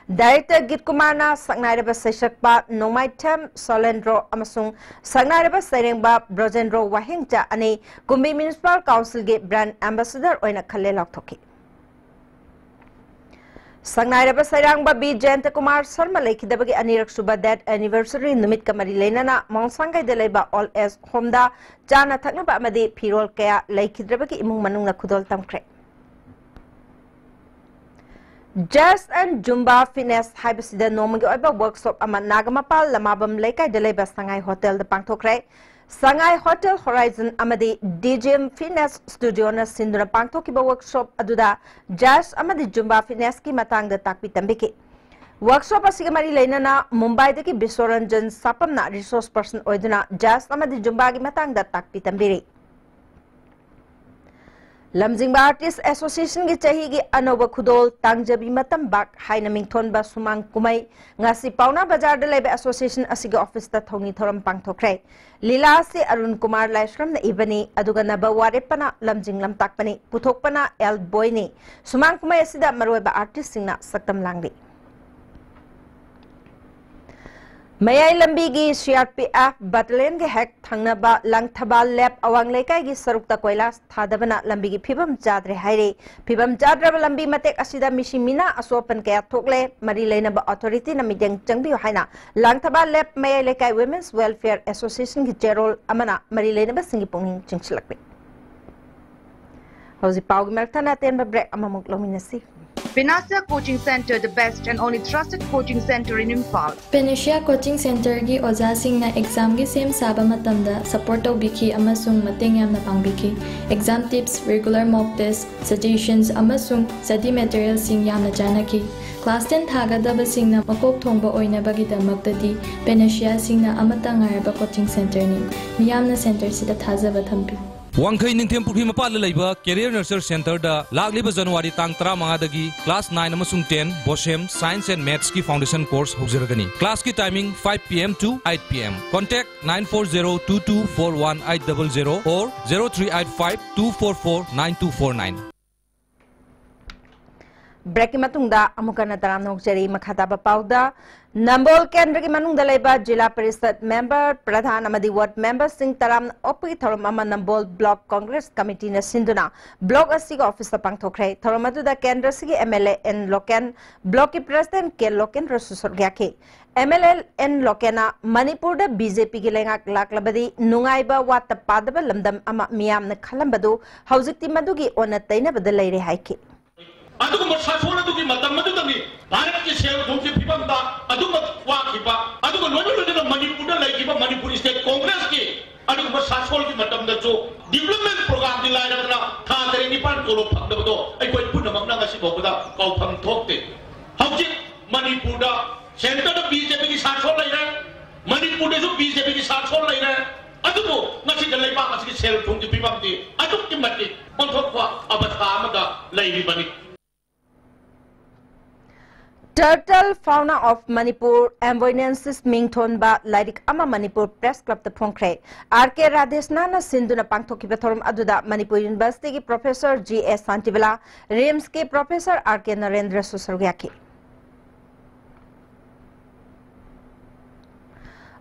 Director ꯒꯤꯠ ꯀꯨꯃꯥꯔꯅ ꯁꯛꯅꯥꯏꯔꯕ ꯁꯩꯁꯛꯄ ꯅꯣꯡꯃꯥꯏꯊꯦꯝ ꯁꯣꯂꯦꯟꯗ꯭ꯔꯣ ꯑꯃꯁꯨꯡ ꯁꯛꯅꯥꯏꯔꯕ ꯁꯩꯔꯦꯡꯕ ꯕ꯭ꯔꯣꯖꯦꯟꯗ꯭ꯔꯣ ꯋꯥꯍꯦꯡꯆꯥ ꯑꯅꯤ ꯀꯨꯝꯕꯤ Municipal Council ꯒꯤ Brand Ambassador ꯑꯣꯏꯅ ꯈꯜꯂꯦ ꯂꯥꯎꯊꯣꯛꯈꯤ꯫ ꯁꯛꯅꯥꯏꯔꯕ ꯁꯩꯔꯥꯡꯕ ꯕꯤ ꯖꯌꯟꯇ ꯀꯨꯃꯥꯔ ꯁꯔꯃ ꯂꯩꯈꯤꯗꯕꯒꯤ ꯑꯅꯤꯔꯛ ꯁꯨꯕ death anniversary ꯅꯨꯃꯤꯠꯀ ꯃꯔꯤ ꯂꯩꯅꯅ ꯃꯣꯡꯁꯥꯡꯒꯩꯗ ꯂꯩꯕ Old Age Home ꯗ ꯆꯥꯅ ꯊꯛꯅꯕ ꯑꯃꯗꯤ ꯐꯤꯔꯣꯜ ꯀꯌꯥ ꯂꯩꯈꯤꯗ꯭ꯔꯕꯒꯤ ꯏꯃꯨꯡ ꯃꯅꯨꯡꯅ ꯈꯨꯗꯣꯜ ꯇꯝꯈ꯭ꯔꯦ꯫ Jazz and Zumba Fitness ꯍꯥꯏꯕꯁꯤꯗ ꯅꯣꯡꯃꯒꯤ ꯑꯣꯏꯕ workshop ꯑꯃ ꯅꯥꯒꯥꯃꯄꯥꯜ ꯂꯃꯥꯕꯝ ꯂꯩꯀꯥꯏꯗ ꯂꯩꯕ ꯁꯉꯥꯏ ꯍꯣꯇꯦꯜꯗ ꯄꯥꯡꯊꯣꯛꯈ꯭ꯔꯦ꯫ ꯁꯉꯥꯏ ꯍꯣꯇꯦꯜ Horizon ꯑꯃꯗꯤ D G M Fitness Studio ꯅ ꯁꯤꯟꯗꯨꯅ ꯄꯥꯡꯊꯣꯛꯈꯤꯕ workshop ꯑꯗꯨꯗ Jazz ꯑꯃꯗꯤ Zumba Fitness ꯀꯤ ꯃꯇꯥꯡꯗ ꯇꯥꯛꯄꯤ ꯇꯝꯕꯤꯈꯤ꯫ Workshop ꯑꯁꯤꯒ ꯃꯔꯤ ꯂꯩꯅꯅ ꯃꯨꯝꯕꯥꯏꯗꯒꯤ ꯕꯤꯁ꯭ꯋꯔꯟꯖꯟ ꯁꯥꯄꯝꯅ resource person ꯑꯣꯏꯗꯨꯅ Jazz ꯑꯃꯗꯤ Zumba ꯒꯤ ꯃꯇꯥꯡꯗ ꯇꯥꯛꯄꯤ ꯇꯝꯕꯤꯔꯤ꯫ ꯂꯝꯖꯤꯡꯕ Artist Association ꯒꯤ ꯆꯍꯤꯒꯤ ꯑꯅꯧꯕ ꯈꯨꯗꯣꯜ ꯇꯥꯡꯖꯕꯤ ꯃꯇꯝꯕꯥꯛ ꯍꯥꯏꯅ ꯃꯤꯡꯊꯣꯟꯕ ꯁꯨꯃꯥꯡ ꯀꯨꯝꯍꯩ ꯉꯁꯤ ꯄꯥꯎꯅꯥ ꯕꯖꯥꯔꯗ ꯂꯩꯕ association ꯑꯁꯤꯒꯤ office ꯇ ꯊꯧꯅꯤ ꯊꯧꯔꯝ ꯄꯥꯡꯊꯣꯛꯈ꯭ꯔꯦ꯫ ꯂꯤꯂꯥ ꯑꯁꯤ ꯑꯔꯨꯟ ꯀꯨꯃꯥꯔ ꯂꯥꯏꯁ꯭ꯔꯝꯅ ꯏꯕꯅꯤ, ꯑꯗꯨꯒ ꯅꯕ ꯋꯥꯔꯦꯞꯄꯅ ꯂꯝꯖꯤꯡ ꯂꯝꯇꯥꯛꯄꯅꯤ, ꯄꯨꯊꯣꯛꯄꯅ ꯑꯦꯜ ꯕꯣꯏꯅꯤ꯫ ꯁꯨꯃꯥꯡ ꯀꯨꯝꯍꯩ ꯑꯁꯤꯗ ꯃꯔꯨꯑꯣꯏꯕ artist ꯁꯤꯡꯅ ꯁꯛꯇꯝ ꯂꯥꯡꯂꯤ꯫ ꯃꯌꯥꯏ ꯂꯝꯕꯤꯒꯤ C R P F battalion ꯒꯤ ꯍꯦꯛ ꯊꯪꯅꯕ ꯂꯥꯡꯊꯕꯥꯜ ꯂꯦꯞ ꯑꯋꯥꯡ ꯂꯩꯀꯥꯏꯒꯤ ꯁꯔꯨꯛꯇ ꯀꯣꯏꯂꯥꯁ ꯊꯥꯗꯕꯅ ꯂꯝꯕꯤꯒꯤ ꯐꯤꯕꯝ ꯆꯥꯗ꯭ꯔꯦ ꯍꯥꯏꯔꯤ꯫ ꯐꯤꯕꯝ ꯆꯥꯗ꯭ꯔꯕ ꯂꯝꯕꯤ ꯃꯇꯦꯛ ꯑꯁꯤꯗ ꯃꯤꯁꯤ ꯃꯤꯅꯥ ꯑꯁꯣꯛ ꯑꯄꯟ ꯀꯌꯥ ꯊꯣꯛꯂꯦ꯫ ꯃꯔꯤ ꯂꯩꯅꯕ authority ꯅ ꯃꯤꯠꯌꯦꯡ ꯆꯪꯕꯤꯌꯨ ꯍꯥꯏꯅ ꯂꯥꯡꯊꯕꯥꯜ ꯂꯦꯞ ꯃꯌꯥꯏ ꯂꯩꯀꯥꯏ Women's Welfare Association ꯒꯤ ꯆꯦꯔꯣꯜ ꯑꯃꯅ ꯃꯔꯤ ꯂꯩꯅꯕꯁꯤꯡꯒꯤ ꯄꯨꯛꯅꯤꯡ ꯆꯤꯡꯁꯤꯜꯂꯛꯂꯤ꯫ ꯍꯧꯖꯤꯛ ꯄꯥꯎꯒꯤ ꯃꯔꯛ ꯊꯠꯅ ꯑꯇꯦꯟꯕ break ꯑꯃꯃꯨꯛ ꯂꯧꯃꯤꯟꯅꯁꯤ꯫ Panacea Coaching Center, the best and only trusted coaching center in Imphal. Panacea Coaching Center ꯒꯤ ꯑꯣꯖꯥꯁꯤꯡꯅ exam ꯒꯤ ꯁꯦꯝ ꯁꯥꯕ ꯃꯇꯝꯗ support ꯇꯧꯕꯤꯈꯤ ꯑꯃꯁꯨꯡ ꯃꯇꯦꯡ ꯌꯥꯝꯅ ꯄꯥꯡꯕꯤꯈꯤ꯫ Exam tips, regular mock test, suggestions ꯑꯃꯁꯨꯡ study material ꯁꯤꯡ ꯌꯥꯝꯅ ꯆꯥꯟꯅꯈꯤ꯫ Class ten ꯊꯥꯒꯗꯕꯁꯤꯡꯅ ꯃꯀꯣꯛ ꯊꯣꯡꯕ ꯑꯣꯏꯅꯕꯒꯤꯗꯃꯛꯇꯗꯤ Panacea ꯁꯤꯡꯅ ꯑꯃꯠꯇ ꯉꯥꯏꯔꯕ coaching center ꯅꯤ꯫ ꯃꯤꯌꯥꯝꯅ center ꯁꯤꯗ ꯊꯥꯖꯕ ꯊꯝꯕꯤꯌꯨ꯫ ꯋꯥꯡꯈꯩ ꯅꯤꯡꯊꯦꯝ ꯄꯨꯈ꯭ꯔꯤ ꯃꯄꯥꯟꯗ ꯂꯩꯕ Career Nurture Center ꯗ ꯂꯥꯛꯂꯤꯕ January ꯇꯥꯡ ꯇꯔꯥꯃꯉꯥꯗꯒꯤ class nine ꯑꯃꯁꯨꯡ ten BOSEM Science and Maths ꯀꯤ foundation course ꯍꯧꯖꯔꯒꯅꯤ꯫ Class ꯀꯤ timing five P M to eight P M. Contact nine four zero two two four one eight double zero or zero three eight five two four four nine two four nine. Breakꯀꯤ ꯃꯇꯨꯡꯗ ꯑꯃꯨꯛ ꯍꯟꯅ ꯇꯔꯥꯝꯅ ꯑꯣꯛꯆꯔꯤ꯫ ꯃꯈꯥ ꯇꯥꯕ ꯄꯥꯎꯗ, ꯅꯝꯕꯣꯜ ꯀꯦꯟꯗ꯭ꯔꯒꯤ ꯃꯅꯨꯡꯗ ꯂꯩꯕ ꯖꯤꯂꯥ ꯄꯔꯤꯁꯗ ꯃꯦꯝꯕꯔ, ꯄ꯭ꯔꯙꯥꯟ ꯑꯃꯗꯤ ꯋꯥꯔꯗ ꯃꯦꯝꯕꯔꯁꯤꯡ ꯇꯔꯥꯝꯅ ꯑꯣꯛꯄꯒꯤ ꯊꯧꯔꯝ ꯑꯃ ꯅꯝꯕꯣꯜ ꯕ꯭ꯂꯣꯛ ꯀꯣꯡꯒ꯭ꯔꯦꯁ ꯀꯃꯤꯇꯤꯅ ꯁꯤꯟꯗꯨꯅ ꯕ꯭ꯂꯣꯛ ꯑꯁꯤꯒꯤ ꯑꯣꯐꯤꯁꯇ ꯄꯥꯡꯊꯣꯛꯈ꯭ꯔꯦ꯫ ꯊꯧꯔꯝ ꯑꯗꯨꯗ ꯀꯦꯟꯗ꯭ꯔꯁꯤꯒꯤ MLA ꯑꯦꯟ ꯂꯣꯀꯦꯟ, ꯕ꯭ꯂꯣꯛꯀꯤ ꯄ꯭ꯔꯁꯤꯗꯦꯟꯠ ꯀꯦ ꯂꯣꯀꯦꯟꯗ꯭ꯔꯁꯨ ꯁꯔꯨꯛ ꯌꯥꯈꯤ꯫ MLA ꯑꯦꯟ ꯂꯣꯀꯦꯟꯅ ꯃꯅꯤꯄꯨꯔꯗ BJPꯒꯤ ꯂꯩꯉꯥꯛ ꯂꯥꯛꯂꯕꯗꯤ ꯅꯨꯡꯉꯥꯏꯕ ꯋꯥꯠꯇ ꯄꯥꯗꯕ ꯂꯝꯗꯝ ꯑꯃ ꯃꯤꯌꯥꯝꯅ ꯈꯜꯂꯝꯕꯗꯨ ꯍꯧꯖꯤꯛꯇꯤ ꯃꯗꯨꯒꯤ ꯑꯣꯟꯅ ꯇꯩꯅꯕꯗ ꯂꯩꯔꯦ ꯍꯥꯏꯈꯤ꯫ ꯑꯗꯨꯒꯨꯝꯕ ꯁꯥꯁꯣꯟ ꯑꯗꯨꯒꯤ ꯃꯇꯝ ꯑꯗꯨꯗꯅꯤ ꯚꯥꯔꯠꯀꯤ ꯁꯦꯜ ꯊꯨꯝꯒꯤ ꯐꯤꯕꯝꯗ ꯑꯗꯨꯃꯛ ꯋꯥꯈꯤꯕ, ꯑꯗꯨꯒ ꯂꯣꯏꯅ ꯂꯣꯏꯅꯅ ꯃꯅꯤꯄꯨꯔꯗ ꯂꯩꯈꯤꯕ ꯃꯅꯤꯄꯨꯔ ꯁ꯭ꯇꯦꯠ ꯀꯣꯡꯒ꯭ꯔꯦꯁꯀꯤ ꯑꯗꯨꯒꯨꯝꯕ ꯁꯥꯁꯣꯟꯒꯤ ꯃꯇꯝꯗꯁꯨ ꯗꯤꯕ꯭ꯂꯞꯃꯦꯟ ꯄ꯭ꯔꯣꯒ꯭ꯔꯥꯝꯗꯤ ꯂꯥꯏꯔꯗꯅ ꯊꯥ ꯇꯔꯦꯠ ꯅꯤꯄꯥꯟ ꯇꯣꯂꯣꯞ ꯐꯪꯗꯕꯗꯣ ꯑꯩꯈꯣꯏ ꯄꯨꯝꯅꯃꯛꯅ ꯉꯁꯤꯐꯥꯎꯕꯗ ꯀꯥꯎꯐꯝ ꯊꯣꯛꯇꯦ꯫ ꯍꯧꯖꯤꯛ ꯃꯅꯤꯄꯨꯔꯗ ꯁꯦꯟꯇꯔꯗ BJPꯒꯤ ꯁꯥꯁꯣꯟ ꯂꯩꯔꯦ, ꯃꯅꯤꯄꯨꯔꯗꯁꯨ BJPꯒꯤ ꯁꯥꯁꯣꯟ ꯂꯩꯔꯦ꯫ ꯑꯗꯨꯕꯨ ꯉꯁꯤꯗ ꯂꯩꯕꯥꯛ ꯑꯁꯤꯒꯤ ꯁꯦꯜ ꯊꯨꯝꯒꯤ ꯐꯤꯕꯝꯗꯤ ꯑꯗꯨꯛꯀꯤ ꯃꯇꯤꯛ ꯑꯣꯟꯊꯣꯛꯄ ꯑꯕꯁꯊꯥ ꯑꯃꯗ ꯂꯩꯔꯤꯕꯅꯤ꯫ Turtle Fauna of Manipur, Amboinensis ꯃꯤꯡꯊꯣꯟꯕ ꯂꯥꯏꯔꯤꯛ ꯑꯃ ꯃꯅꯤꯄꯨꯔ ꯄ꯭ꯔꯦꯁ ꯀ꯭ꯂꯕꯇ ꯐꯣꯡꯈ꯭ꯔꯦ꯫ R K ꯔꯥꯙꯦꯁꯅꯥꯅ ꯁꯤꯟꯗꯨꯅ ꯄꯥꯡꯊꯣꯛꯈꯤꯕ ꯊꯧꯔꯝ ꯑꯗꯨꯗ ꯃꯅꯤꯄꯨꯔ ꯌꯨꯅꯤꯚꯔꯁꯤꯇꯤꯒꯤ ꯄ꯭ꯔꯣꯐꯦꯁꯔ G A ꯁꯥꯟꯇꯤꯕꯂꯥ, RIMSꯀꯤ ꯄ꯭ꯔꯣꯐꯦꯁꯔ R K ꯅꯔꯦꯟꯗ꯭ꯔꯁꯨ ꯁꯔꯨꯛ ꯌꯥꯈꯤ꯫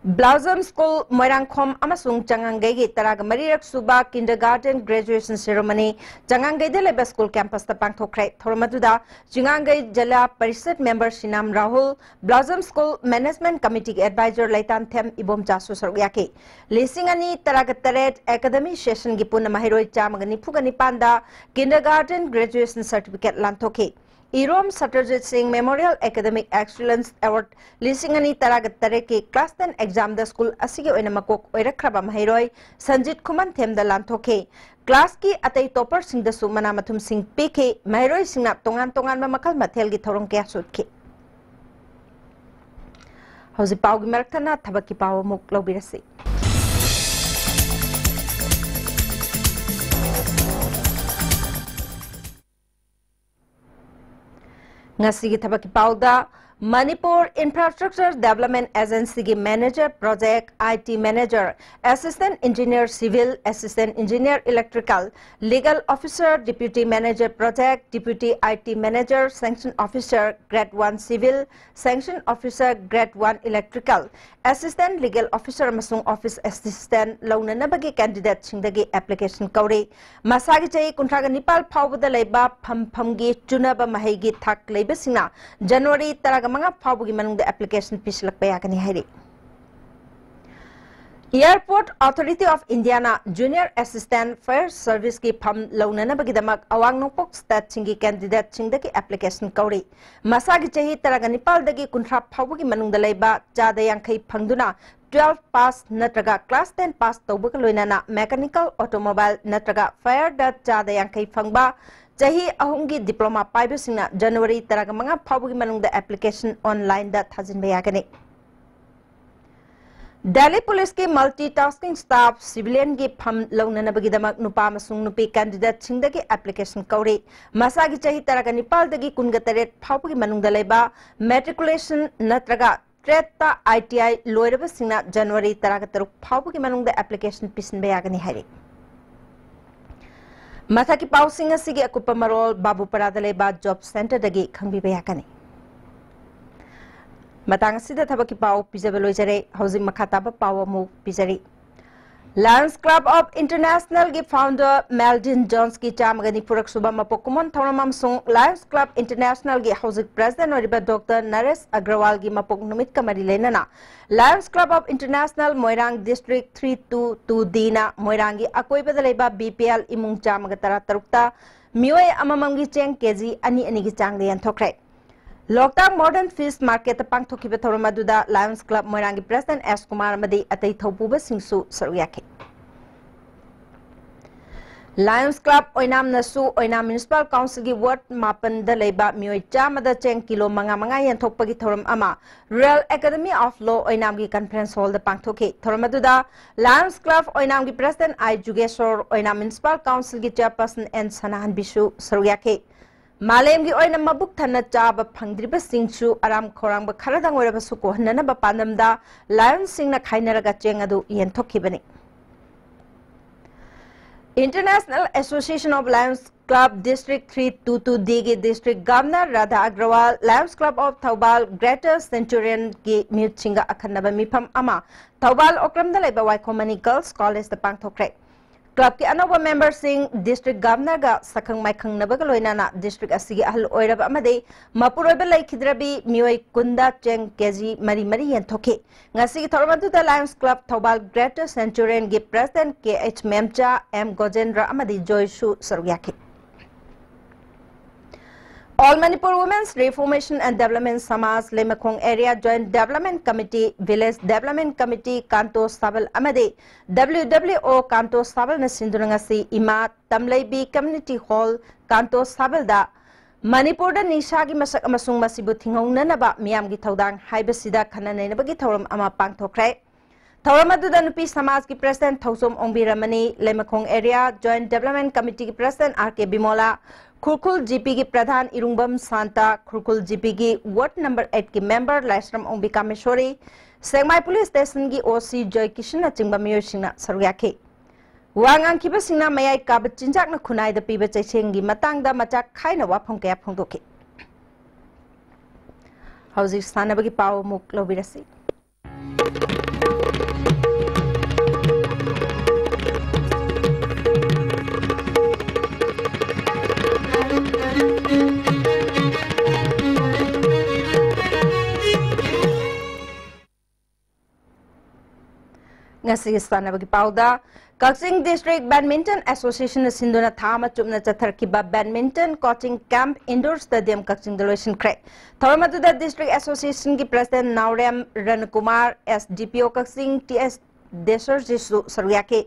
Blossom School ꯃꯣꯏꯔꯥꯡꯈꯣꯝ ꯑꯃꯁꯨꯡ ꯆꯉꯥꯡꯒꯩꯒꯤ ꯇꯔꯥꯒ ꯃꯔꯤꯔꯛ ꯁꯨꯕ kindergarten graduation ceremony ꯆꯉꯥꯡꯒꯩꯗ ꯂꯩꯕ ꯁ꯭ꯀꯨꯜ ꯀꯦꯝꯄꯁꯇ ꯄꯥꯡꯊꯣꯛꯈ꯭ꯔꯦ꯫ ꯊꯧꯔꯝ ꯑꯗꯨꯗ Chingangei zila parishad member Sinam Rahul, Blossom School Management Committeeꯒꯤ ꯑꯦꯗꯚꯥꯏꯖꯔ ꯂꯩꯇꯥꯟꯊꯦꯝ ꯏꯕꯣꯝꯆꯥꯁꯨ ꯁꯔꯨꯛ ꯌꯥꯈꯤ꯫ ꯂꯤꯁꯤꯡ ꯑꯅꯤ ꯇꯔꯥꯒ ꯇꯔꯦꯠ academic sessionꯒꯤ ꯄꯨꯟꯅ ꯃꯍꯩꯔꯣꯏ ꯆꯥꯝꯃꯒ ꯅꯤꯐꯨꯒ ꯅꯤꯄꯥꯟꯗ kindergarten graduation certificate ꯂꯥꯟꯊꯣꯛꯈꯤ꯫ ꯏꯔꯣꯝ ꯁꯇ꯭ꯔꯖꯤꯠ ꯁꯤꯡ Memorial Academic Excellence Award ꯂꯤꯁꯤꯡ ꯑꯅꯤ ꯇꯔꯥꯒ ꯇꯔꯦꯠꯀꯤ class ten examꯗ ꯁ꯭ꯀꯨꯜ ꯑꯁꯤꯒꯤ ꯑꯣꯏꯅ ꯃꯀꯣꯛ ꯑꯣꯏꯔꯛꯈ꯭ꯔꯕ ꯃꯍꯩꯔꯣꯏ ꯁꯟꯖꯤꯠ ꯈꯨꯃꯟꯊꯦꯝꯗ ꯂꯥꯟꯊꯣꯛꯈꯤ꯫ Classꯀꯤ ꯑꯇꯩ topperꯁꯤꯡꯗꯁꯨ ꯃꯅꯥ ꯃꯊꯨꯝꯁꯤꯡ ꯄꯤꯈꯤ꯫ ꯃꯍꯩꯔꯣꯏꯁꯤꯡꯅ ꯇꯣꯉꯥꯟ ꯇꯣꯉꯥꯟꯕ ꯃꯈꯜ ꯃꯊꯦꯜꯒꯤ ꯊꯧꯔꯝ ꯀꯌꯥꯁꯨ ꯎꯠꯈꯤ꯫ ꯍꯧꯖꯤꯛ ꯄꯥꯎꯒꯤ ꯃꯔꯛ ꯊꯠꯅ ꯊꯕꯛꯀꯤ ꯄꯥꯎ ꯑꯃꯨꯛ ꯂꯧꯕꯤꯔꯁꯤ꯫ ꯉꯁꯤꯒꯤ ꯊꯕꯛꯀꯤ ꯄꯥꯎꯗ, Manipur Infrastructure Development Agency ꯒꯤ Manager Project, I T Manager, Assistant Engineer Civil, Assistant Engineer Electrical, Legal Officer, Deputy Manager Project, Deputy I T Manager, Sanction Officer, Grade one Civil, Sanction Officer, Grade one Electrical, Assistant Legal Officer ꯑꯃꯁꯨꯡ Office Assistant ꯂꯧꯅꯅꯕꯒꯤ candidate ꯁꯤꯡꯗꯒꯤ application ꯀꯧꯔꯤ꯫ ꯃꯁꯥꯒꯤ ꯆꯍꯤ ꯀꯨꯟꯊ꯭ꯔꯥꯒ ꯅꯤꯄꯥꯜ ꯐꯥꯎꯕꯗ ꯂꯩꯕ ꯐꯝꯐꯝꯒꯤ ꯆꯨꯅꯕ ꯃꯍꯩꯒꯤ ꯊꯥꯛ ꯂꯩꯕꯁꯤꯡꯅ January ꯇꯔꯥꯃꯉꯥ ꯐꯥꯎꯕꯒꯤ ꯃꯅꯨꯡꯗ application ꯄꯤꯁꯤꯜꯂꯛꯄ ꯌꯥꯒꯅꯤ ꯍꯥꯏꯔꯤ꯫ Airport Authority of India ꯅ Junior Assistant Fire Service ꯀꯤ ꯐꯝ ꯂꯧꯅꯅꯕꯒꯤꯗꯃꯛ ꯑꯋꯥꯡ ꯅꯣꯡꯄꯣꯛ state ꯁꯤꯡꯒꯤ candidate ꯁꯤꯡꯗꯒꯤ application ꯀꯧꯔꯤ꯫ ꯃꯁꯥꯒꯤ ꯆꯍꯤ ꯇꯔꯥꯒ ꯅꯤꯄꯥꯜꯗꯒꯤ ꯀꯨꯟꯊ꯭ꯔꯥ ꯐꯥꯎꯕꯒꯤ ꯃꯅꯨꯡꯗ ꯂꯩꯕ, ꯆꯥꯗ ꯌꯥꯡꯈꯩ ꯐꯪꯗꯨꯅ twelve pass ꯅꯠꯇ꯭ꯔꯒ class ten pass ꯇꯧꯕꯒ ꯂꯣꯏꯅꯅ mechanical, automobile ꯅꯠꯇ꯭ꯔꯒ fire ꯗ ꯆꯥꯗ ꯌꯥꯡꯈꯩ ꯐꯪꯕ, ꯆꯍꯤ ꯑꯍꯨꯝꯒꯤ diploma ꯄꯥꯏꯕꯁꯤꯡꯅ January ꯇꯔꯥꯃꯉꯥ ꯐꯥꯎꯕꯒꯤ ꯃꯅꯨꯡꯗ application online ꯗ ꯊꯥꯖꯤꯟꯕ ꯌꯥꯒꯅꯤ꯫ Delhi Police ꯀꯤ Multitasking Staff Civilian ꯒꯤ ꯐꯝ ꯂꯧꯅꯅꯕꯒꯤꯗꯃꯛ ꯅꯨꯄꯥ ꯑꯃꯁꯨꯡ ꯅꯨꯄꯤ candidate ꯁꯤꯡꯗꯒꯤ application ꯀꯧꯔꯤ꯫ ꯃꯁꯥꯒꯤ ꯆꯍꯤ ꯇꯔꯥꯒ ꯅꯤꯄꯥꯜꯗꯒꯤ ꯀꯨꯟꯒ ꯇꯔꯦꯠ ꯐꯥꯎꯕꯒꯤ ꯃꯅꯨꯡꯗ ꯂꯩꯕ, matriculation ꯅꯠꯇ꯭ꯔꯒ TET ꯇ I T I ꯂꯣꯏꯔꯕꯁꯤꯡꯅ January ꯇꯔꯥꯒ ꯇꯔꯨꯛ ꯐꯥꯎꯕꯒꯤ ꯃꯅꯨꯡꯗ application ꯄꯤꯁꯤꯟꯕ ꯌꯥꯒꯅꯤ ꯍꯥꯏꯔꯤ꯫ ꯃꯊꯛꯀꯤ ꯄꯥꯎꯁꯤꯡ ꯑꯁꯤꯒꯤ ꯑꯀꯨꯞꯄ ꯃꯔꯣꯜ ꯕꯥꯕꯨꯄꯥꯔꯥꯗ ꯂꯩꯕ Job Centre ꯗꯒꯤ ꯈꯪꯕꯤꯕ ꯌꯥꯒꯅꯤ꯫ ꯃꯇꯥꯡ ꯑꯁꯤꯗ ꯊꯕꯛꯀꯤ ꯄꯥꯎ ꯄꯤꯖꯕ ꯂꯣꯏꯖꯔꯦ꯫ ꯍꯧꯖꯤꯛ ꯃꯈꯥ ꯇꯥꯕ ꯄꯥꯎ ꯑꯃꯨꯛ ꯄꯤꯖꯔꯤ꯫ Lions Club of International ꯒꯤ founder Meldon Jones ꯀꯤ ꯆꯥꯝꯃꯒ ꯅꯤꯐꯨꯔꯛ ꯁꯨꯕ ꯃꯄꯣꯛ ꯀꯨꯝꯑꯣꯟ ꯊꯧꯔꯝ ꯑꯃꯁꯨꯡ Lions Club International ꯒꯤ ꯍꯧꯖꯤꯛ president ꯑꯣꯏꯔꯤꯕ Doctor ꯅꯔꯦꯁ ꯑꯒ꯭ꯔꯋꯥꯜꯒꯤ ꯃꯄꯣꯛ ꯅꯨꯃꯤꯠꯀ ꯃꯔꯤ ꯂꯩꯅꯅ Lions Club of International Moirang District three two two D ꯅ ꯃꯣꯏꯔꯥꯡꯒꯤ ꯑꯀꯣꯏꯕꯗ ꯂꯩꯕ B P L ꯏꯃꯨꯡ ꯆꯥꯝꯃꯒ ꯇꯔꯥ ꯇꯔꯨꯛꯇ ꯃꯤꯑꯣꯏ ꯑꯃꯃꯝꯒꯤ ꯆꯦꯡ K G ꯑꯅꯤ ꯑꯅꯤꯒꯤ ꯆꯥꯡꯗ ꯌꯦꯟꯊꯣꯛꯈ꯭ꯔꯦ꯫ ꯂꯣꯛꯇꯥꯛ Modern Fish Market ꯇ ꯄꯥꯡꯊꯣꯛꯈꯤꯕ ꯊꯧꯔꯝ ꯑꯗꯨꯗ Lions Club ꯃꯣꯏꯔꯥꯡꯒꯤ president ꯑꯦꯁ ꯀꯨꯃꯥꯔ ꯑꯃꯗꯤ ꯑꯇꯩ ꯊꯧꯄꯨꯕꯁꯤꯡꯁꯨ ꯁꯔꯨꯛ ꯌꯥꯈꯤ꯫ Lions Club ꯑꯣꯏꯅꯥꯝꯅꯁꯨ ꯑꯣꯏꯅꯥꯝ Municipal Council ꯒꯤ ward ꯃꯥꯄꯟꯗ ꯂꯩꯕ ꯃꯤꯑꯣꯏ ꯆꯥꯝꯃꯗ ꯆꯦꯡ ꯀꯤꯂꯣ ꯃꯉꯥ ꯃꯉꯥ ꯌꯦꯟꯊꯣꯛꯄꯒꯤ ꯊꯧꯔꯝ ꯑꯃ Royal Academy of Law ꯑꯣꯏꯅꯥꯝꯒꯤ conference hall ꯗ ꯄꯥꯡꯊꯣꯛꯈꯤ꯫ ꯊꯧꯔꯝ ꯑꯗꯨꯗ Lions Club ꯑꯣꯏꯅꯥꯝꯒꯤ president ꯑꯥꯏ ꯖꯨꯒꯦꯁꯣꯔ, ꯑꯣꯏꯅꯥꯝ Municipal Council ꯒꯤ chairperson ꯑꯦꯟ ꯁꯅꯥꯍꯟꯕꯤꯁꯨ ꯁꯔꯨꯛ ꯌꯥꯈꯤ꯫ ꯃꯥꯂꯦꯝꯒꯤ ꯑꯣꯏꯅ ꯃꯕꯨꯛ ꯊꯟꯅ ꯆꯥꯕ ꯐꯪꯗ꯭ꯔꯤꯕꯁꯤꯡꯁꯨ ꯑꯔꯥꯝ ꯈꯧꯔꯥꯡꯕ ꯈꯔꯗꯪ ꯑꯣꯏꯔꯕꯁꯨ ꯀꯣꯛꯍꯟꯅꯅꯕ ꯄꯥꯟꯗꯝꯗ Lionsꯁꯤꯡꯅ ꯈꯥꯏꯅꯔꯒ ꯆꯦꯡ ꯑꯗꯨ ꯌꯦꯟꯊꯣꯛꯈꯤꯕꯅꯤ꯫ International Association of Lions Club District three two two Dꯒꯤ District Governor Radha Agrawal, Lions Club of Thoubal Greater Centurionꯒꯤ ꯃꯤꯍꯨꯠꯁꯤꯡꯒ ꯑꯈꯟꯅꯕ ꯃꯤꯐꯝ ꯑꯃ ꯊꯧꯕꯥꯜ ꯑꯣꯀ꯭ꯔꯝꯗ ꯂꯩꯕ ꯋꯥꯏꯈꯣꯝ ꯃꯅꯤ Girls Collegeꯇ ꯄꯥꯡꯊꯣꯛꯈ꯭ꯔꯦ꯫ Clubꯀꯤ ꯑꯅꯧꯕ memberꯁꯤꯡ District Governorꯒ ꯁꯛꯈꯪ ꯃꯥꯏꯈꯪꯅꯕꯒ ꯂꯣꯏꯅꯅ district ꯑꯁꯤꯒꯤ ꯑꯍꯜ ꯑꯣꯏꯔꯕ ꯑꯃꯗꯤ ꯃꯄꯨꯔꯣꯏꯕ ꯂꯩꯈꯤꯗ꯭ꯔꯕꯤ ꯃꯤꯑꯣꯏ ꯀꯨꯟꯗ ꯆꯦꯡ ꯀꯦꯖꯤ ꯃꯔꯤ ꯃꯔꯤ ꯌꯦꯟꯊꯣꯛꯈꯤ꯫ ꯉꯁꯤꯒꯤ ꯊꯧꯔꯝ ꯑꯗꯨꯗ Lions Club Thoubal Greater Centurionꯒꯤ President K H ꯃꯦꯝꯆꯥ, M ꯒꯣꯖꯦꯟꯗ꯭ꯔ ꯑꯃꯗꯤ ꯖꯣꯏꯁꯨ ꯁꯔꯨꯛ ꯌꯥꯈꯤ꯫ All Manipur Women's Reformation and Development Samaj Leimakhong Area Joint Development Committee, Village Development Committee, ꯀꯥꯟꯇꯣ ꯁꯥꯕꯜ ꯑꯃꯗꯤ W W O ꯀꯥꯟꯇꯣ ꯁꯥꯕꯜꯅ ꯁꯤꯟꯗꯨꯅ ꯉꯁꯤ ꯏꯃꯥ ꯇꯝꯂꯩꯕꯤ Community Hall ꯀꯥꯟꯇꯣ ꯁꯥꯕꯜꯗ ꯃꯅꯤꯄꯨꯔꯗ ꯅꯤꯁꯥꯒꯤ ꯃꯁꯛ ꯑꯃꯁꯨꯡ ꯃꯁꯤꯕꯨ ꯊꯤꯡꯍꯧꯅꯅꯕ ꯃꯤꯌꯥꯝꯒꯤ ꯊꯧꯗꯥꯡ ꯍꯥꯏꯕꯁꯤꯗ ꯈꯟꯅ ꯅꯩꯅꯕꯒꯤ ꯊꯧꯔꯝ ꯑꯃ ꯄꯥꯡꯊꯣꯛꯈ꯭ꯔꯦ꯫ ꯊꯧꯔꯝ ꯑꯗꯨꯗ ꯅꯨꯄꯤ ꯁꯃꯥꯖꯀꯤ President ꯊꯧꯖꯣꯝ ꯑꯣꯡꯕꯤ ꯔꯃꯅꯤ, ꯂꯩꯃꯈꯣꯡ Area Joint Development Committeeꯒꯤ President R K ꯕꯤꯃꯣꯂꯥ, ꯈꯨꯔꯈꯨꯜ GPꯒꯤ ꯄ꯭ꯔꯙꯥꯟ ꯏꯔꯨꯡꯕꯝ ꯁꯥꯟꯇ, ꯈꯨꯔꯈꯨꯜ GPꯒꯤ Ward number eightꯀꯤ member ꯂꯥꯏꯁ꯭ꯔꯝ ꯑꯣꯡꯕꯤ ꯀꯥꯃꯦꯁꯣꯔꯤ, ꯁꯦꯛꯃꯥꯏ Police Stationꯒꯤ OC ꯖꯣꯏ ꯀꯤꯁꯟꯅꯆꯤꯡꯕ ꯃꯤꯑꯣꯏꯁꯤꯡꯅ ꯁꯔꯨꯛ ꯌꯥꯈꯤ꯫ ꯋꯥ ꯉꯥꯡꯈꯤꯕꯁꯤꯡꯅ ꯃꯌꯥꯏ ꯀꯥꯕ ꯆꯤꯟꯖꯥꯛꯅ ꯈꯨꯟꯅꯥꯏꯗ ꯄꯤꯕ ꯆꯩꯊꯦꯡꯒꯤ ꯃꯇꯥꯡꯗ ꯃꯆꯥ ꯈꯥꯏꯅ ꯋꯥꯐꯝ ꯀꯌꯥ ꯐꯣꯡꯗꯣꯛꯈꯤ꯫ ꯍꯧꯖꯤꯛ ꯁꯥꯟꯅꯕꯒꯤ ꯄꯥꯎ ꯑꯃꯨꯛ ꯂꯧꯕꯤꯔꯁꯤ꯫ ꯉꯁꯤꯒꯤ ꯁꯥꯟꯅꯕꯒꯤ ꯄꯥꯎꯗ, ꯀꯛꯆꯤꯡ District Badminton Associationꯅ ꯁꯤꯟꯗꯨꯅ ꯊꯥ ꯑꯃ ꯆꯨꯞꯅ ꯆꯠꯊꯔꯛꯈꯤꯕ badminton coaching camp indoor stadium ꯀꯛꯆꯤꯡꯗ ꯂꯣꯏꯁꯤꯟꯈ꯭ꯔꯦ꯫ ꯊꯧꯔꯝ ꯑꯗꯨꯗ District Associationꯒꯤ President ꯅꯥꯎꯔꯦꯝ ꯔꯅꯀꯨꯃꯥꯔ, S D P O ꯀꯛꯆꯤꯡ T S ꯗꯦꯁꯔꯖꯤꯁꯨ ꯁꯔꯨꯛ ꯌꯥꯈꯤ꯫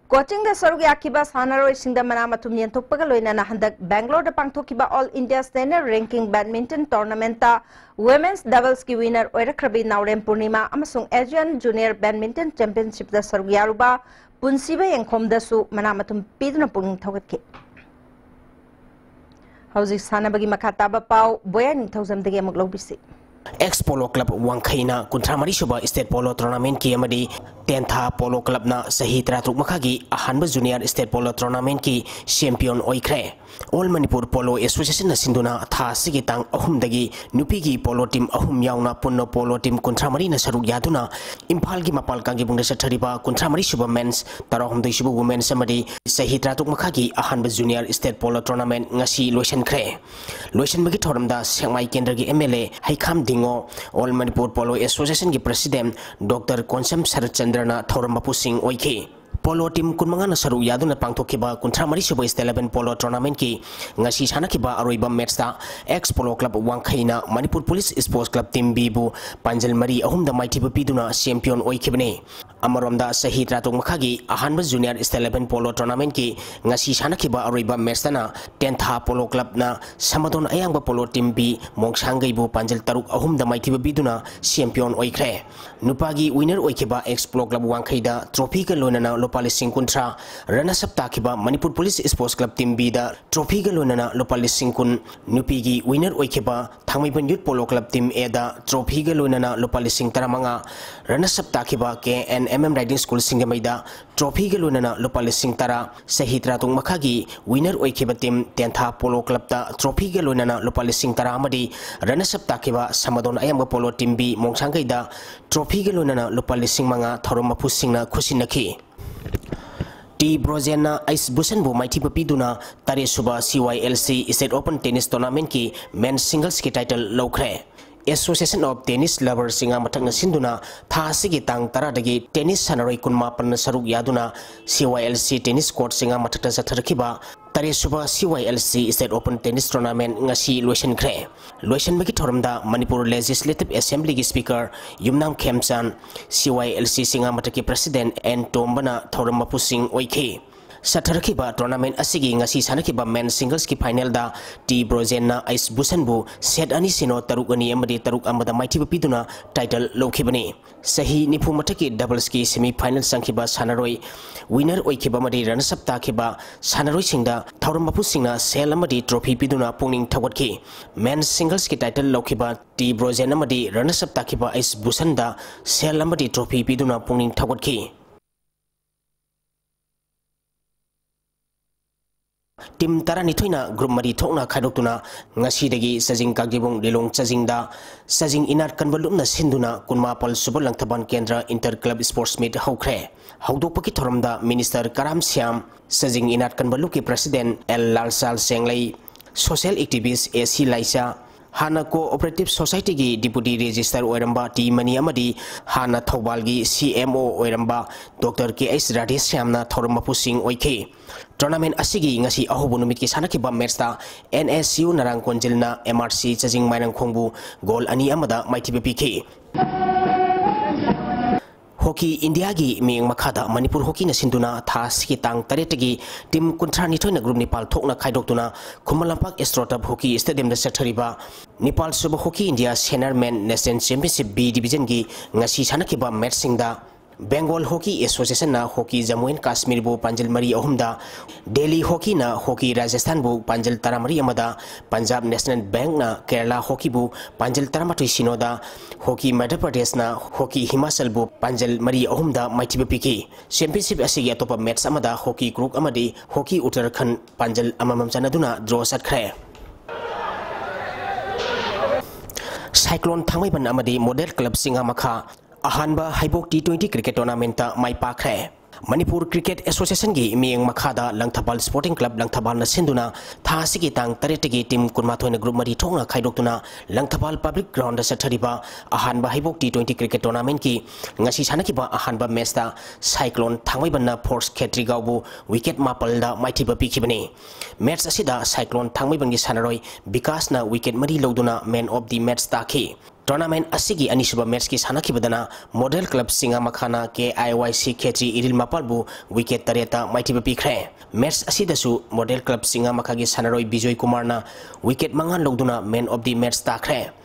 Coachingꯗ ꯁꯔꯨꯛ ꯌꯥꯈꯤꯕ ꯁꯥꯟꯅꯔꯣꯏꯁꯤꯡꯗ ꯃꯅꯥ ꯃꯊꯨꯝ ꯌꯦꯟꯊꯣꯛꯄꯒ ꯂꯣꯏꯅꯅ ꯍꯟꯗꯛ Bangaloreꯗ ꯄꯥꯡꯊꯣꯛꯈꯤꯕ All India Senior Ranking Badminton Tournamentꯇ Women's Doublesꯀꯤ winner ꯑꯣꯏꯔꯛꯈ꯭ꯔꯕꯤ ꯅꯥꯎꯔꯦꯝ ꯄꯨꯔꯅꯤꯃꯥ ꯑꯃꯁꯨꯡ Asian Junior Badminton Championshipꯇ ꯁꯔꯨꯛ ꯌꯥꯔꯨꯕ ꯄꯨꯟꯁꯤꯕ ꯌꯦꯡꯈꯣꯝꯗꯁꯨ ꯃꯅꯥ ꯃꯊꯨꯝ ꯄꯤꯗꯨꯅ ꯄꯨꯛꯅꯤꯡ ꯊꯧꯒꯠꯈꯤ꯫ ꯍꯧꯖꯤꯛ ꯁꯥꯟꯅꯕꯒꯤ ꯃꯈꯥ ꯇꯥꯕ ꯄꯥꯎ ꯕꯣꯌꯥ ꯅꯤꯡꯊꯧꯖꯝꯗꯒꯤ ꯑꯃꯨꯛ ꯂꯧꯕꯤꯁꯤ꯫ ꯑꯦꯛꯁ ꯄꯣꯂꯣ ꯀ꯭ꯂꯕ ꯋꯥꯡꯈꯩꯅ ꯀꯨꯟꯊ꯭ꯔꯥ ꯃꯔꯤ ꯁꯨꯕ ꯁ꯭ꯇꯦꯠ ꯄꯣꯂꯣ ꯇꯣꯔꯅꯥꯃꯦꯟꯠꯀꯤ ꯑꯃꯗꯤ ꯇꯦꯟꯊꯥ ꯄꯣꯂꯣ ꯀ꯭ꯂꯕꯅ ꯆꯍꯤ ꯇꯔꯥꯇꯔꯨꯛ ꯃꯈꯥꯒꯤ ꯑꯍꯥꯟꯕ ꯖꯨꯅꯤꯌꯔ ꯁ꯭ꯇꯦꯠ ꯄꯣꯂꯣ ꯇꯣꯔꯅꯥꯃꯦꯟꯠꯀꯤ ꯆꯦꯝꯄꯤꯌꯟ ꯑꯣꯏꯈ꯭ꯔꯦ꯫ ꯑꯣꯜ ꯃꯅꯤꯄꯨꯔ ꯄꯣꯂꯣ ꯑꯦꯁꯣꯁꯤꯌꯦꯁꯟꯅ ꯁꯤꯟꯗꯨꯅ ꯊꯥ ꯑꯁꯤꯒꯤ ꯇꯥꯡ ꯑꯍꯨꯝꯗꯒꯤ ꯅꯨꯄꯤꯒꯤ ꯄꯣꯂꯣ ꯇꯤꯝ ꯑꯍꯨꯝ ꯌꯥꯎꯅ ꯄꯨꯟꯅ ꯄꯣꯂꯣ ꯇꯤꯝ ꯀꯨꯟꯊ꯭ꯔꯥ ꯃꯔꯤꯅ ꯁꯔꯨꯛ ꯌꯥꯗꯨꯅ ꯏꯝꯐꯥꯜꯒꯤ ꯃꯄꯥꯜ ꯀꯥꯡꯖꯩꯕꯨꯡꯗ ꯆꯠꯊꯔꯤꯕ ꯀꯨꯟꯊ꯭ꯔꯥ ꯃꯔꯤ ꯁꯨꯕ ꯃꯦꯟꯁ, ꯇꯔꯥꯍꯨꯝꯗꯣꯏ ꯁꯨꯕ ꯋꯨꯃꯦꯟꯁ ꯑꯃꯗꯤ ꯆꯍꯤ ꯇꯔꯥꯇꯔꯨꯛ ꯃꯈꯥꯒꯤ ꯑꯍꯥꯟꯕ ꯖꯨꯅꯤꯌꯔ ꯁ꯭ꯇꯦꯠ ꯄꯣꯂꯣ ꯇꯣꯔꯅꯥꯃꯦꯟꯠ ꯉꯁꯤ ꯂꯣꯏꯁꯤꯟꯈ꯭ꯔꯦ꯫ ꯂꯣꯏꯁꯤꯟꯕꯒꯤ ꯊꯧꯔꯝꯗ ꯁꯦꯛꯃꯥꯏ ꯀꯦꯟꯗ꯭ꯔꯒꯤ M L A Heikham Dhingo, all Manipur polo ꯑꯦꯁꯣꯁꯤꯌꯦꯁꯟꯒꯤ ꯄ꯭ꯔꯁꯤꯗꯦꯟꯠ ꯗꯣꯛꯇꯔ ꯀꯣꯟꯁꯝ ꯁꯔꯠ ꯆꯟꯗ꯭ꯔꯅ ꯊꯧꯔꯝ ꯃꯄꯨꯁꯤꯡ ꯑꯣꯏꯈꯤ꯫ ꯄꯣꯂꯣ ꯇꯤꯝ ꯀꯨꯟꯃꯉꯥꯅ ꯁꯔꯨꯛ ꯌꯥꯗꯨꯅ ꯄꯥꯡꯊꯣꯛꯈꯤꯕ ꯀꯨꯟꯊ꯭ꯔꯥ ꯃꯔꯤ ꯁꯨꯕ ꯁ꯭ꯇꯦꯠ ꯏꯂꯦꯚꯦꯟ ꯄꯣꯂꯣ ꯇꯣꯔꯅꯥꯃꯦꯟꯠꯀꯤ ꯉꯁꯤ ꯁꯥꯟꯅꯈꯤꯕ ꯑꯔꯣꯏꯕ ꯃꯦꯠꯁꯇ ꯑꯦꯛꯁ ꯄꯣꯂꯣ ꯀ꯭ꯂꯕ ꯋꯥꯡꯈꯩꯅ Manipur police sports club team ꯕꯤꯕꯨ ꯄꯥꯟꯖꯜ ꯃꯔꯤ ꯑꯍꯨꯝꯗ ꯃꯥꯏꯊꯤꯕ ꯄꯤꯗꯨꯅ ꯆꯦꯝꯄꯤꯌꯟ ꯑꯣꯏꯈꯤꯕꯅꯤ꯫ ꯑꯃꯔꯣꯝꯗ ꯆꯍꯤ ꯇꯔꯥꯇꯔꯨꯛ ꯃꯈꯥꯒꯤ ꯑꯍꯥꯟꯕ ꯖꯨꯅꯤꯌꯔ ꯁ꯭ꯇꯦꯠ ꯏꯂꯦꯚꯦꯟ ꯄꯣꯂꯣ ꯇꯣꯔꯅꯥꯃꯦꯟꯠꯀꯤ ꯉꯁꯤ ꯁꯥꯟꯅꯈꯤꯕ ꯑꯔꯣꯏꯕ ꯃꯦꯠꯁꯇꯅ ꯇꯦꯟꯊꯥ ꯄꯣꯂꯣ ꯀ꯭ꯂꯕꯅ ꯁꯃꯥꯗꯣꯟ ꯑꯌꯥꯡꯕ ꯄꯣꯂꯣ ꯇꯤꯝ ꯕꯤ ꯃꯣꯡꯁꯥꯡꯒꯩꯕꯨ ꯄꯥꯟꯖꯜ ꯇꯔꯨꯛ ꯑꯍꯨꯝꯗ ꯃꯥꯏꯊꯤꯕ ꯄꯤꯗꯨꯅ ꯆꯦꯝꯄꯤꯌꯟ ꯑꯣꯏꯈ꯭ꯔꯦ꯫ ꯅꯨꯄꯥꯒꯤ ꯋꯤꯅꯔ ꯑꯣꯏꯈꯤꯕ ꯑꯦꯛꯁ ꯄꯣꯂꯣ ꯀ꯭ꯂꯕ ꯋꯥꯡꯈꯩꯗ ꯇ꯭ꯔꯣꯐꯤꯒ ꯂꯣꯏꯅꯅ ꯂꯨꯄꯥ ꯂꯤꯁꯤꯡ ꯀꯨꯟꯊ꯭ꯔꯥ, ꯔꯅꯔꯁ ꯑꯞ ꯇꯥꯈꯤꯕ Manipur police sports club team ꯕꯤꯗ ꯇ꯭ꯔꯣꯐꯤꯒ ꯂꯣꯏꯅꯅ ꯂꯨꯄꯥ ꯂꯤꯁꯤꯡ ꯀꯨꯟ, ꯅꯨꯄꯤꯒꯤ ꯋꯤꯅꯔ ꯑꯣꯏꯈꯤꯕ ꯊꯥꯡꯃꯩꯕꯟ ꯌꯨꯠ ꯄꯣꯂꯣ ꯀ꯭ꯂꯕ ꯇꯤꯝ ꯑꯦꯗ ꯇ꯭ꯔꯣꯐꯤꯒ ꯂꯣꯏꯅꯅ ꯂꯨꯄꯥ ꯂꯤꯁꯤꯡ ꯇꯔꯥꯃꯉꯥ, ꯔꯅꯔꯁ ꯑꯞ ꯇꯥꯈꯤꯕ K N M M riding school ꯁꯤꯡꯖꯃꯩꯗ ꯇ꯭ꯔꯣꯐꯤꯒ ꯂꯣꯏꯅꯅ ꯂꯨꯄꯥ ꯂꯤꯁꯤꯡ ꯇꯔꯥ, ꯆꯍꯤ ꯇꯔꯥꯇꯔꯨꯛ ꯃꯈꯥꯒꯤ ꯋꯤꯅꯔ ꯑꯣꯏꯈꯤꯕ ꯇꯤꯝ ꯇꯦꯟꯊꯥ ꯄꯣꯂꯣ ꯀ꯭ꯂꯕꯇ ꯇ꯭ꯔꯣꯐꯤꯒ ꯂꯣꯏꯅꯅ ꯂꯨꯄꯥ ꯂꯤꯁꯤꯡ ꯇꯔꯥ ꯑꯃꯗꯤ ꯔꯅꯔꯁ ꯑꯞ ꯇꯥꯈꯤꯕ ꯁꯃꯥꯗꯣꯟ ꯑꯌꯥꯡꯕ ꯄꯣꯂꯣ ꯇꯤꯝ ꯕꯤ ꯃꯣꯡꯁꯥꯡꯒꯩꯗ ꯇ꯭ꯔꯣꯐꯤꯒ ꯂꯣꯏꯅꯅ ꯂꯨꯄꯥ ꯂꯤꯁꯤꯡ ꯃꯉꯥ ꯊꯧꯔꯝ ꯃꯄꯨꯁꯤꯡꯅ ꯈꯨꯠꯁꯤꯟꯅꯈꯤ꯫ ꯇꯤ ꯕ꯭ꯔꯣꯖꯦꯟꯅ ꯑꯩꯁ ꯚꯨꯁꯟꯕꯨ ꯃꯥꯏꯊꯤꯕ ꯄꯤꯗꯨꯅ ꯇꯔꯦꯠ ꯁꯨꯕ C Y L C state open tennis ꯇꯣꯔꯅꯥꯃꯦꯟꯠꯀꯤ ꯃꯦꯟꯁ ꯁꯤꯡꯒꯜꯁꯀꯤ ꯇꯥꯏꯇꯜ ꯂꯧꯈ꯭ꯔꯦ꯫ ꯑꯦꯁꯣꯁꯤꯌꯦꯁꯟ ꯑꯣꯐ ꯇꯦꯅꯤꯁ ꯂꯚꯔ ꯆꯤꯉꯥꯃꯊꯛꯅ ꯁꯤꯟꯗꯨꯅ ꯊꯥ ꯑꯁꯤꯒꯤ ꯇꯥꯡ ꯇꯔꯥꯗꯒꯤ ꯇꯦꯅꯤꯁ ꯁꯥꯟꯅꯔꯣꯏ ꯀꯨꯟꯃꯥꯄꯟꯅ ꯁꯔꯨꯛ ꯌꯥꯗꯨꯅ C Y L C tennis court ꯆꯤꯉꯥꯃꯊꯛꯇ ꯆꯠꯊꯔꯛꯈꯤꯕ ꯇꯔꯦꯠ ꯁꯨꯕ C Y L C state open tennis tournament ꯉꯁꯤ ꯂꯣꯏꯁꯤꯟꯈ꯭ꯔꯦ꯫ ꯂꯣꯏꯁꯤꯟꯕꯒꯤ ꯊꯧꯔꯝꯗ ꯃꯅꯤꯄꯨꯔ ꯂꯦꯖꯤꯁꯂꯦꯇꯤꯚ ꯑꯦꯁꯦꯝꯕ꯭ꯂꯤꯒꯤ speaker Yumnam Khemchand, C Y L ꯁꯤ ꯆꯤꯉꯥꯃꯊꯛꯀꯤ ꯄ꯭ꯔꯁꯤꯗꯦꯟꯠ ꯑꯦꯟ ꯇꯣꯝꯕꯅ ꯊꯧꯔꯝ ꯃꯄꯨꯁꯤꯡ ꯑꯣꯏꯈꯤ꯫ ꯁꯠꯊꯔꯛꯈꯤꯕ tournament ꯑꯁꯤꯒꯤ ꯉꯁꯤ ꯁꯥꯟꯅꯈꯤꯕ men singlesꯀꯤ finalꯗ ꯇꯤ ꯕ꯭ꯔꯣꯖꯦꯟꯅ ꯑꯩꯁ ꯚꯨꯁꯟꯕꯨ set ꯑꯅꯤ ꯁꯤꯅꯣ, ꯇꯔꯨꯛ ꯑꯅꯤ ꯑꯃꯗꯤ ꯇꯔꯨꯛ ꯑꯃꯗ ꯃꯥꯏꯊꯤꯕ ꯄꯤꯗꯨꯅ title ꯂꯧꯈꯤꯕꯅꯤ꯫ ꯆꯍꯤ ꯅꯤꯐꯨ ꯃꯊꯛꯀꯤ doublesꯀꯤ semifinal ꯆꯪꯈꯤꯕ ꯁꯥꯟꯅꯔꯣꯏ, winner ꯑꯣꯏꯈꯤꯕ ꯑꯃꯗꯤ runners up ꯇꯥꯈꯤꯕ ꯁꯥꯟꯅꯔꯣꯏꯁꯤꯡꯗ ꯊꯧꯔꯝ ꯃꯄꯨꯁꯤꯡꯅ ꯁꯦꯜ ꯑꯃꯗꯤ trophy ꯄꯤꯗꯨꯅ ꯄꯨꯛꯅꯤꯡ ꯊꯧꯒꯠꯈꯤ꯫ Men singlesꯀꯤ title ꯂꯧꯈꯤꯕ ꯇꯤ ꯕ꯭ꯔꯣꯖꯦꯟ ꯑꯃꯗꯤ runners up ꯇꯥꯈꯤꯕ ꯑꯩꯁ ꯚꯨꯁꯟꯗ ꯁꯦꯜ ꯑꯃꯗꯤ trophy ꯄꯤꯗꯨꯅ ꯄꯨꯛꯅꯤꯡ ꯊꯧꯒꯠꯈꯤ꯫ Team ꯇꯔꯥꯅꯤꯊꯣꯏꯅ group ꯃꯔꯤ ꯊꯣꯛꯅ ꯈꯥꯏꯗꯣꯛꯇꯨꯅ ꯉꯁꯤꯗꯒꯤ ꯆꯥꯖꯤꯡ ꯀꯥꯡꯖꯩꯕꯨꯡ ꯂꯤꯂꯣꯡ ꯆꯥꯖꯤꯡꯗ ꯆꯥꯖꯤꯡ ꯏꯅꯥꯠ ꯀꯟꯕ ꯂꯨꯞꯅ ꯁꯤꯟꯗꯨꯅ ꯀꯨꯟꯃꯥꯄꯜ ꯁꯨꯕ ꯂꯪꯊꯕꯥꯜ ꯀꯦꯟꯗ꯭ꯔ inter club sports meet ꯍꯧꯈ꯭ꯔꯦ꯫ ꯍꯧꯗꯣꯛꯄꯒꯤ ꯊꯧꯔꯝꯗ minister ꯀꯔꯥꯝ ꯁ꯭ꯌꯥꯝ, ꯆꯥꯖꯤꯡ ꯏꯅꯥꯠ ꯀꯟꯕ ꯂꯨꯞꯀꯤ president ꯑꯦꯜ ꯂꯥꯜꯆꯥꯜ ꯆꯦꯡꯂꯩ, social activist ꯑꯦ ꯁꯤ ꯂꯥꯏꯆꯥ, ꯍꯥꯟꯅ Cooperative Societyꯒꯤ deputy registrar ꯑꯣꯏꯔꯝꯕ ꯇꯤ ꯃꯅꯤ ꯑꯃꯗꯤ ꯍꯥꯟꯅ ꯊꯧꯕꯥꯜꯒꯤ C M O ꯑꯣꯏꯔꯝꯕ Doctor ꯀꯦ ꯑꯩꯆ ꯔꯥꯙꯦꯁ꯭ꯌꯥꯝꯅ ꯊꯧꯔꯝ ꯃꯄꯨꯁꯤꯡ ꯑꯣꯏꯈꯤ꯫ Tournament ꯑꯁꯤꯒꯤ ꯉꯁꯤ ꯑꯍꯧꯕ ꯅꯨꯃꯤꯠꯀꯤ ꯁꯥꯟꯅꯈꯤꯕ matchꯇ N S U ꯅꯔꯥꯡ ꯀꯣꯟꯖꯤꯜꯅ M R C ꯆꯥꯖꯤꯡ ꯃꯥꯏꯔꯪꯈꯣꯡꯕꯨ goal ꯑꯅꯤ ꯑꯃꯗ ꯃꯥꯏꯊꯤꯕ ꯄꯤꯈꯤ꯫ Hockey Indiaꯒꯤ ꯃꯤꯠꯌꯦꯡ ꯃꯈꯥꯗ ꯃꯅꯤꯄꯨꯔ ꯍꯣꯀꯤꯅ ꯁꯤꯟꯗꯨꯅ ꯊꯥ ꯑꯁꯤꯒꯤ ꯇꯥꯡ ꯇꯔꯦꯠꯇꯒꯤ team ꯀꯨꯟꯊ꯭ꯔꯥ ꯅꯤꯊꯣꯏꯅ group ꯅꯤꯄꯥꯜ ꯊꯣꯛꯅ ꯈꯥꯏꯗꯣꯛꯇꯨꯅ ꯈꯨꯃꯟ ꯂꯝꯄꯥꯛ Astroturf Hockey Stadiumꯗ ꯆꯠꯊꯔꯤꯕ ꯅꯤꯄꯥꯜ ꯁꯨꯕ Hockey India Senior Men National Championship B Divisionꯒꯤ ꯉꯁꯤ ꯁꯥꯟꯅꯈꯤꯕ matchꯁꯤꯡꯗ Bengal Hockey Associationꯅ Hockey Jammu and Kashmirꯕꯨ ꯄꯥꯟꯖꯤꯜ ꯃꯔꯤ ꯑꯍꯨꯝꯗ, Delhi Hockeyꯅ Hockey Rajasthanꯕꯨ ꯄꯥꯟꯖꯤꯜ ꯇꯔꯥꯃꯔꯤ ꯑꯃꯗ, Punjab National Bankꯅ Kerala Hockeyꯕꯨ ꯄꯥꯟꯖꯤꯜ ꯇꯔꯥꯃꯥꯊꯣꯏ ꯁꯤꯅꯣꯗ, Hockey Madhya Pradeshꯅ Hockey Himachalꯕꯨ ꯄꯥꯟꯖꯤꯜ ꯃꯔꯤ ꯑꯍꯨꯝꯗ ꯃꯥꯏꯊꯤꯕ ꯄꯤꯈꯤ꯫ Championship ꯑꯁꯤꯒꯤ ꯑꯇꯣꯞꯄ match ꯑꯃꯗ Hockey Kurukh ꯑꯃꯗꯤ Hockey Uttarakhand ꯄꯥꯟꯖꯤꯜ ꯑꯃꯃꯝ ꯆꯟꯅꯗꯨꯅ draw ꯆꯠꯈ꯭ꯔꯦ꯫ Cyclone ꯊꯥꯡꯃꯩꯕꯟ ꯑꯃꯗꯤ Model Club ꯆꯤꯡꯉꯥꯃꯈꯥ ꯑꯍꯥꯟꯕ ꯍꯩꯕꯣꯛ T twenty cricket tournamentꯇ ꯃꯥꯏ ꯄꯥꯛꯈ꯭ꯔꯦ꯫ ꯃꯅꯤꯄꯨꯔ Cricket Associationꯒꯤ ꯃꯤꯠꯌꯦꯡ ꯃꯈꯥꯗ ꯂꯪꯊꯕꯥꯜ Sporting Club ꯂꯪꯊꯕꯥꯜꯅ ꯁꯤꯟꯗꯨꯅ ꯊꯥ ꯑꯁꯤꯒꯤ ꯇꯥꯡ ꯇꯔꯦꯠꯇꯒꯤ team ꯀꯨꯟꯃꯥꯊꯣꯏꯅ group ꯃꯔꯤ ꯊꯣꯛꯅ ꯈꯥꯏꯗꯣꯛꯇꯨꯅ ꯂꯪꯊꯕꯥꯜ Public Groundꯗ ꯆꯠꯊꯔꯤꯕ ꯑꯍꯥꯟꯕ ꯍꯩꯕꯣꯛ T twenty cricket tournamentꯀꯤ ꯉꯁꯤ ꯁꯥꯟꯅꯈꯤꯕ ꯑꯍꯥꯟꯕ matchꯇ Cyclone ꯊꯥꯡꯃꯩꯕꯟꯅ Force ꯈꯦꯇ꯭ꯔꯤꯒꯥꯎꯕꯨ wicket ꯃꯥꯄꯜꯗ ꯃꯥꯏꯊꯤꯕ ꯄꯤꯈꯤꯕꯅꯤ꯫ Match ꯑꯁꯤꯗ Cyclone ꯊꯥꯡꯃꯩꯕꯟꯒꯤ ꯁꯥꯟꯅꯔꯣꯏ ꯕꯤꯀꯥꯁꯅ wicket ꯃꯔꯤ ꯂꯧꯗꯨꯅ man of the match ꯇꯥꯈꯤ꯫ Tournament ꯑꯁꯤꯒꯤ ꯑꯅꯤꯁꯨꯕ matchꯀꯤ ꯁꯥꯟꯅꯈꯤꯕꯗꯅ Model Club ꯆꯤꯡꯉꯥ ꯃꯈꯥꯅ K I Y C Khetri Iril ꯃꯄꯥꯜꯕꯨ wicket ꯇꯔꯦꯠꯇ ꯃꯥꯏꯊꯤꯕ ꯄꯤꯈ꯭ꯔꯦ꯫ Match ꯑꯁꯤꯗꯁꯨ Model Club ꯆꯤꯡꯉꯥ ꯃꯈꯥꯒꯤ ꯁꯥꯟꯅꯔꯣꯏ ꯕꯤꯖꯣꯏ ꯀꯨꯃꯥꯔꯅ wicket ꯃꯉꯥ ꯂꯧꯗꯨꯅ man of the match ꯇꯥꯈ꯭ꯔꯦ꯫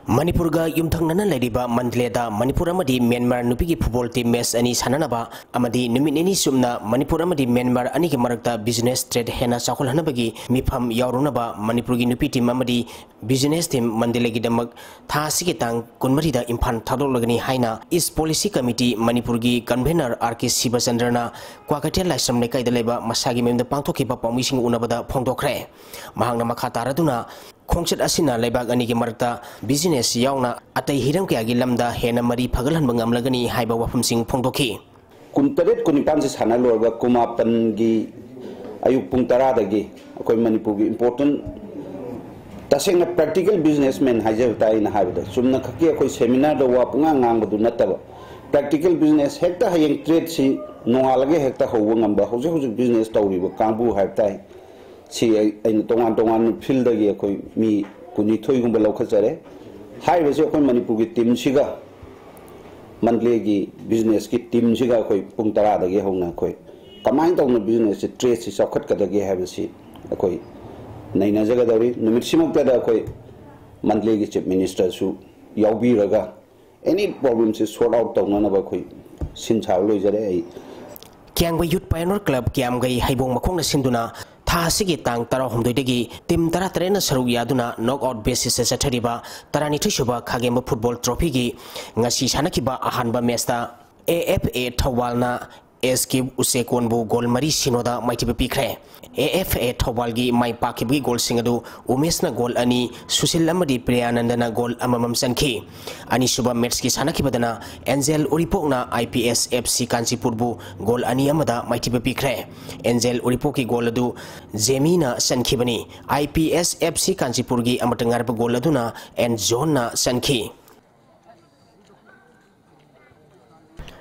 ꯃꯅꯤꯄꯨꯔꯒ ꯌꯨꯝꯊꯪꯅꯅ ꯂꯩꯔꯤꯕ ꯃꯟꯗꯂꯦꯗ ꯃꯅꯤꯄꯨꯔ ꯑꯃꯗꯤ ꯃ꯭ꯌꯥꯟꯃꯥꯔ ꯅꯨꯄꯤꯒꯤ football team match ꯑꯅꯤ ꯁꯥꯟꯅꯅꯕ ꯑꯃꯗꯤ ꯅꯨꯃꯤꯠ ꯅꯤꯅꯤ ꯆꯨꯞꯅ ꯃꯅꯤꯄꯨꯔ ꯑꯃꯗꯤ ꯃ꯭ꯌꯥꯟꯃꯥꯔ ꯑꯅꯤꯒꯤ ꯃꯔꯛꯇ business trade ꯍꯦꯟꯅ ꯆꯥꯎꯈꯠꯍꯟꯅꯕꯒꯤ ꯃꯤꯐꯝ ꯌꯥꯎꯔꯨꯅꯕ ꯃꯅꯤꯄꯨꯔꯒꯤ ꯅꯨꯄꯤ team ꯑꯃꯗꯤ business team ꯃꯟꯗꯂꯦꯒꯤꯗꯃꯛ ꯊꯥ ꯑꯁꯤꯒꯤ ꯇꯥꯡ ꯀꯨꯟꯃꯔꯤꯗ ꯏꯝꯐꯥꯜ ꯊꯥꯗꯣꯛꯂꯒꯅꯤ ꯍꯥꯏꯅ East Policy Committee ꯃꯅꯤꯄꯨꯔꯒꯤ convener R K ꯁꯤꯕꯆꯟꯗ꯭ꯔꯅ ꯀ꯭ꯋꯥꯀꯩꯊꯦꯜ ꯂꯥꯏꯁ꯭ꯔꯝ ꯂꯩꯀꯥꯏꯗ ꯂꯩꯕ ꯃꯁꯥꯒꯤ ꯃꯌꯨꯝꯗ ꯄꯥꯡꯊꯣꯛꯈꯤꯕ ꯄꯥꯎꯃꯤꯁꯤꯡ ꯎꯅꯕꯗ ꯐꯣꯡꯗꯣꯛꯈ꯭ꯔꯦ꯫ ꯃꯍꯥꯛꯅ ꯃꯈꯥ ꯇꯥꯔꯗꯨꯅ, ꯈꯣꯡꯆꯠ ꯑꯁꯤꯅ ꯂꯩꯕꯥꯛ ꯑꯅꯤꯒꯤ ꯃꯔꯛꯇ business ꯌꯥꯎꯅ ꯑꯇꯩ ꯍꯤꯔꯝ ꯀꯌꯥꯒꯤ ꯂꯝꯗ ꯍꯦꯟꯅ ꯃꯔꯤ ꯐꯒꯠꯍꯟꯕ ꯉꯝꯂꯒꯅꯤ ꯍꯥꯏꯕ ꯋꯥꯐꯝꯁꯤꯡ ꯐꯣꯡꯗꯣꯛꯈꯤ꯫ ꯀꯨꯟꯇꯔꯦꯠ ꯀꯨꯟꯅꯤꯄꯥꯟꯁꯤ ꯁꯥꯟꯅ ꯂꯣꯏꯔꯒ ꯀꯨꯟꯃꯥꯄꯟꯒꯤ ꯑꯌꯨꯛ ꯄꯨꯡ ꯇꯔꯥꯗꯒꯤ ꯑꯩꯈꯣꯏ ꯃꯅꯤꯄꯨꯔꯒꯤ important, ꯇꯁꯦꯡꯅ practical businessman ꯍꯥꯏꯖꯕ ꯇꯥꯏ꯫ ꯑꯩꯅ ꯍꯥꯏꯕꯗ ꯆꯨꯝꯅ ꯈꯛꯀꯤ ꯑꯩꯈꯣꯏ seminarꯗ ꯋꯥ ꯄꯨꯡꯉꯥꯡ ꯉꯥꯡꯕꯗꯨ ꯅꯠꯇꯕ, practical business, ꯍꯦꯛꯇ ꯍꯌꯦꯡ tradeꯁꯤ ꯅꯣꯡꯉꯥꯜꯂꯒ ꯍꯦꯛꯇ ꯍꯧꯕ ꯉꯝꯕ, ꯍꯧꯖꯤꯛ ꯍꯧꯖꯤꯛ business ꯇꯧꯔꯤꯕ ꯀꯥꯡꯕꯨ ꯍꯥꯏꯕ ꯇꯥꯏ꯫ ꯁꯤ ꯑꯩ, ꯑꯩꯅ ꯇꯣꯉꯥꯟ ꯇꯣꯉꯥꯟꯕ fieldꯗꯒꯤ ꯑꯩꯈꯣꯏ ꯃꯤ ꯀꯨꯟꯅꯤꯊꯣꯏꯒꯨꯝꯕ ꯂꯧꯈꯠꯆꯔꯦ꯫ ꯍꯥꯏꯔꯤꯕꯁꯤ ꯑꯩꯈꯣꯏ ꯃꯅꯤꯄꯨꯔꯒꯤ teamꯁꯤꯒ ꯃꯟꯗꯂꯦꯒꯤ businessꯀꯤ teamꯁꯤꯒ ꯑꯩꯈꯣꯏ ꯄꯨꯡ ꯇꯔꯥꯗꯒꯤ ꯍꯧꯅ ꯑꯩꯈꯣꯏ ꯀꯃꯥꯏꯅ ꯇꯧꯅ businessꯁꯤ, tradeꯁꯤ ꯆꯥꯎꯈꯠꯀꯗꯒꯦ ꯍꯥꯏꯕꯁꯤ ꯑꯩꯈꯣꯏ ꯅꯩꯅꯖꯒꯗꯧꯔꯤ꯫ ꯅꯨꯃꯤꯠꯁꯤꯃꯛꯇꯗ ꯑꯩꯈꯣꯏ ꯃꯟꯗꯂꯦꯒꯤ Chief Ministerꯁꯨ ꯌꯥꯎꯕꯤꯔꯒ any problemꯁꯤ sort out ꯇꯧꯅꯅꯕ ꯑꯩꯈꯣꯏ ꯁꯤꯟ ꯁꯥꯕ ꯂꯣꯏꯖꯔꯦ꯫ ꯑꯩ ꯀ꯭ꯌꯥꯝꯒꯩ Youth Pioneer Club ꯀ꯭ꯌꯥꯝꯒꯩ ꯍꯩꯕꯣꯡ ꯃꯈꯣꯡꯅ ꯁꯤꯟꯗꯨꯅ ꯊꯥ ꯑꯁꯤꯒꯤ ꯇꯥꯡ ꯇꯔꯥꯍꯨꯝꯗꯣꯏꯗꯒꯤ team ꯇꯔꯥꯇꯔꯦꯠꯅ ꯁꯔꯨꯛ ꯌꯥꯗꯨꯅ knockout basisꯇ ꯆꯠꯊꯔꯤꯕ ꯇꯔꯥꯅꯤꯊꯣꯏꯁꯨꯕ ꯈꯥꯒꯦꯝꯕ football trophyꯒꯤ ꯉꯁꯤ ꯁꯥꯟꯅꯈꯤꯕ ꯑꯍꯥꯟꯕ matchꯇ A F A ꯊꯧꯕꯥꯜꯅ S K ꯎꯆꯦꯀꯣꯟꯕꯨ goal ꯃꯔꯤ ꯁꯤꯅꯣꯗ ꯃꯥꯏꯊꯤꯕ ꯄꯤꯈ꯭ꯔꯦ꯫ A F A ꯊꯧꯕꯥꯜꯒꯤ ꯃꯥꯏ ꯄꯥꯛꯈꯤꯕꯒꯤ goalꯁꯤꯡ ꯑꯗꯨ ꯎꯃꯦꯁꯅ goal ꯑꯅꯤ, ꯁꯨꯁꯤꯜ ꯑꯃꯗꯤ ꯄ꯭ꯔꯤꯌꯥꯅꯟꯗꯅ goal ꯑꯃꯃꯝ ꯆꯟꯈꯤ꯫ ꯑꯅꯤꯁꯨꯕ matchꯀꯤ ꯁꯥꯟꯅꯈꯤꯕꯗꯅ Angel ꯎꯔꯤꯄꯣꯛꯅ I P S F C ꯀꯥꯟꯆꯤꯄꯨꯔꯕꯨ goal ꯑꯅꯤ ꯑꯃꯗ ꯃꯥꯏꯊꯤꯕ ꯄꯤꯈ꯭ꯔꯦ꯫ Angel ꯎꯔꯤꯄꯣꯛꯀꯤ goal ꯑꯗꯨ ꯖꯦꯃꯤꯅ ꯆꯟꯈꯤꯕꯅꯤ꯫ I P S F C ꯀꯥꯟꯆꯤꯄꯨꯔꯒꯤ ꯑꯃꯠꯇ ꯉꯥꯏꯔꯕ goal ꯑꯗꯨꯅ N Johnꯅ ꯆꯟꯈꯤ꯫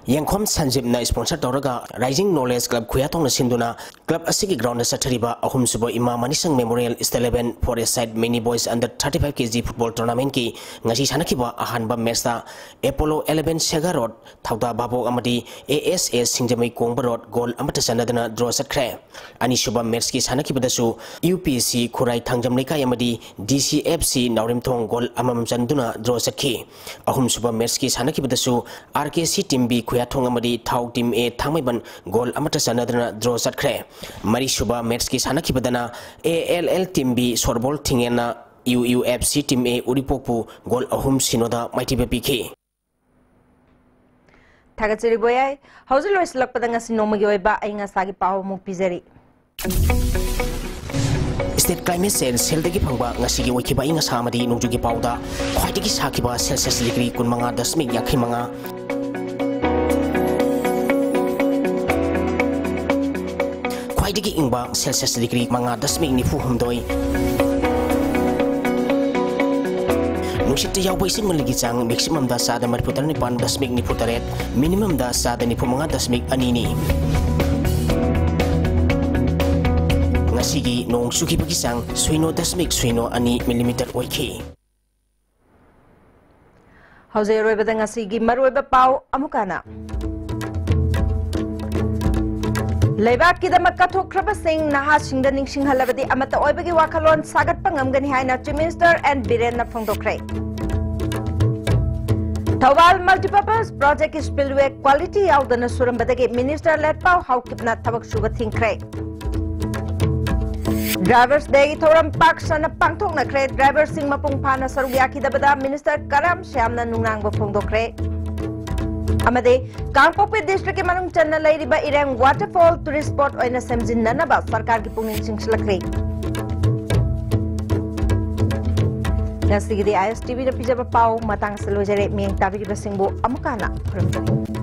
ꯌꯦꯡꯈꯣꯝ ꯁꯟꯖꯤꯞꯅ sponsor ꯇꯧꯔꯒ Rising Knowledge Club ꯈꯨꯌꯥꯊꯣꯡꯅ ꯁꯤꯟꯗꯨꯅ club ꯑꯁꯤꯒꯤ ground ꯗ ꯆꯠꯊꯔꯤꯕ ꯑꯍꯨꯝꯁꯨꯕ ꯏꯃꯥ ꯃꯅꯤꯁꯪ Memorial State Eleven Four-A-Side Mini Boys Under Thirty-Five K G Football Tournament ꯀꯤ ꯉꯁꯤ ꯁꯥꯟꯅꯈꯤꯕ ꯑꯍꯥꯟꯕ match ꯇ Apollo Eleven Sega Road, ꯊꯧꯗꯥ ꯚꯥꯕꯣꯛ ꯑꯃꯗꯤ A S A Singjamei ꯀꯣꯡꯕ Road goal ꯑꯃꯠꯇ ꯆꯟꯅꯗꯅ draw ꯆꯠꯈ꯭ꯔꯦ꯫ ꯑꯅꯤꯁꯨꯕ match ꯀꯤ ꯁꯥꯟꯅꯈꯤꯕꯗꯁꯨ U P C ꯈꯨꯔꯥꯏ ꯊꯥꯡꯖꯝ ꯂꯩꯀꯥꯏ ꯑꯃꯗꯤ D C F C ꯅꯥꯎꯔꯦꯝꯊꯣꯡ goal ꯑꯃꯃꯝ ꯆꯟꯗꯨꯅ draw ꯆꯠꯈꯤ꯫ ꯑꯍꯨꯝꯁꯨꯕ match ꯀꯤ ꯁꯥꯟꯅꯈꯤꯕꯗꯁꯨ R K C Team B ꯈꯨꯌꯥꯊꯣꯡ ꯑꯃꯗꯤ ꯊꯥꯎ Team A ꯊꯥꯡꯃꯩꯕꯟ goal ꯑꯃꯠꯇ ꯆꯟꯅꯗꯅ draw ꯆꯠꯈ꯭ꯔꯦ꯫ ꯃꯔꯤꯁꯨꯕ match ꯀꯤ ꯁꯥꯟꯅꯈꯤꯕꯗꯅ A L L Team B ꯁꯣꯔꯕꯣꯜ ꯊꯤꯡꯉꯦꯟꯅ U U F C Team A ꯎꯔꯤꯄꯣꯛꯄꯨ goal ꯑꯍꯨꯝ ꯁꯤꯅꯣꯗ ꯃꯥꯏꯊꯤꯕ ꯄꯤꯈꯤ꯫ ꯊꯥꯒꯠꯆꯔꯤ ꯕꯣꯌꯥꯏ꯫ ꯍꯧꯖꯤꯛ ꯂꯣꯏꯁꯤꯜꯂꯛꯄꯗ ꯉꯁꯤ ꯅꯣꯡꯃꯒꯤ ꯑꯣꯏꯕ ꯑꯏꯪ ꯑꯁꯥꯒꯤ ꯄꯥꯎ ꯑꯃꯨꯛ ꯄꯤꯖꯔꯤ꯫ State Climate Change cell ꯗꯒꯤ ꯐꯪꯕ ꯉꯁꯤꯒꯤ ꯑꯣꯏꯈꯤꯕ ꯑꯏꯪ ꯑꯁꯥ ꯑꯃꯗꯤ ꯅꯣꯡꯖꯨꯒꯤ ꯄꯥꯎꯗ ꯈ꯭ꯋꯥꯏꯗꯒꯤ ꯁꯥꯈꯤꯕ Celsius degree ꯀꯨꯟꯃꯉꯥ ꯗꯁꯃꯤꯛ ꯌꯥꯡꯈꯩ ꯃꯉꯥ, ꯈ꯭ꯋꯥꯏꯗꯒꯤ ꯏꯪꯕ Celsius degree ꯃꯉꯥ ꯗꯁꯃꯤꯛ ꯅꯤꯐꯨ ꯍꯨꯝꯗꯣꯏ, ꯅꯨꯡꯁꯤꯠꯇ ꯌꯥꯎꯕ ꯏꯁꯤꯡ ꯃꯅꯤꯜꯒꯤ ꯆꯥꯡ maximum ꯗ ꯆꯥꯗ ꯃꯔꯤꯐꯨ ꯇꯔꯥꯅꯤꯄꯥꯟ ꯗꯁꯃꯤꯛ ꯅꯤꯐꯨ ꯇꯔꯦꯠ, minimum ꯗ ꯆꯥꯗ ꯅꯤꯐꯨ ꯃꯉꯥ ꯗꯁꯃꯤꯛ ꯑꯅꯤꯅꯤ꯫ ꯉꯁꯤꯒꯤ ꯅꯣꯡ ꯆꯨꯈꯤꯕꯒꯤ ꯆꯥꯡ ꯁꯨꯏꯅꯣ ꯗꯁꯃꯤꯛ ꯁꯨꯏꯅꯣ ꯑꯅꯤ millimeter ꯑꯣꯏꯈꯤ꯫ ꯍꯧꯖꯤꯛ ꯑꯔꯣꯏꯕꯗ ꯉꯁꯤꯒꯤ ꯃꯔꯨꯑꯣꯏꯕ ꯄꯥꯎ ꯑꯃꯨꯛ ꯍꯟꯅ꯫ ꯂꯩꯕꯥꯛꯀꯤꯗꯃꯛ ꯀꯠꯊꯣꯛꯈ꯭ꯔꯕꯁꯤꯡ ꯅꯍꯥꯁꯤꯡꯗ ꯅꯤꯡꯁꯤꯡꯍꯜꯂꯕꯗꯤ ꯑꯃꯠꯇ ꯑꯣꯏꯕꯒꯤ ꯋꯥꯈꯜꯂꯣꯟ ꯁꯥꯒꯠꯄ ꯉꯝꯒꯅꯤ ꯍꯥꯏꯅ Chief Minister N ꯕꯤꯔꯦꯟꯅ ꯐꯣꯡꯗꯣꯛꯈ꯭ꯔꯦ꯫ ꯊꯧꯕꯥꯜ Multipurpose Project ꯀꯤ spillway quality ꯌꯥꯎꯗꯅ ꯁꯨꯔꯝꯕꯗꯒꯤ Minister ꯂꯦꯠꯄꯥꯎ ꯍꯥꯎꯀꯤꯞꯅ ꯊꯕꯛ ꯁꯨꯕ ꯊꯤꯡꯈ꯭ꯔꯦ꯫ Drivers Day ꯒꯤ ꯊꯧꯔꯝ ꯄꯥꯛ ꯁꯟꯅ ꯄꯥꯡꯊꯣꯛꯅꯈ꯭ꯔꯦ꯫ Driver ꯁꯤꯡ ꯃꯄꯨꯡ ꯐꯥꯅ ꯁꯔꯨꯛ ꯌꯥꯈꯤꯗꯕꯗ Minister ꯀꯔꯥꯝ ꯁ꯭ꯌꯥꯝꯅ ꯅꯨꯡꯅꯥꯡꯕ ꯐꯣꯡꯗꯣꯛꯈ꯭ꯔꯦ꯫ ꯑꯃꯗꯤ ꯀꯥꯡꯄꯣꯛꯄꯤ district ꯀꯤ ꯃꯅꯨꯡ ꯆꯟꯅ ꯂꯩꯔꯤꯕ ꯏꯔꯦꯡ waterfall tourist spot ꯑꯣꯏꯅ ꯁꯦꯝꯖꯤꯟꯅꯅꯕ ꯁꯔꯀꯥꯔꯒꯤ ꯄꯨꯛꯅꯤꯡ ꯆꯤꯡꯁꯤꯜꯂꯛꯂꯤ꯫ ꯉꯁꯤꯒꯤꯗꯤ I S T V ꯅ ꯄꯤꯖꯕ ꯄꯥꯎ ꯃꯇꯥꯡ ꯑꯁꯤꯗ ꯂꯣꯏꯖꯔꯦ꯫ ꯃꯤꯠꯌꯦꯡ ꯇꯥꯕꯤꯔꯤꯕꯁꯤꯡꯕꯨ ꯑꯃꯨꯛ ꯍꯟꯅ ꯈꯨꯔꯨꯝꯖꯔꯤ꯫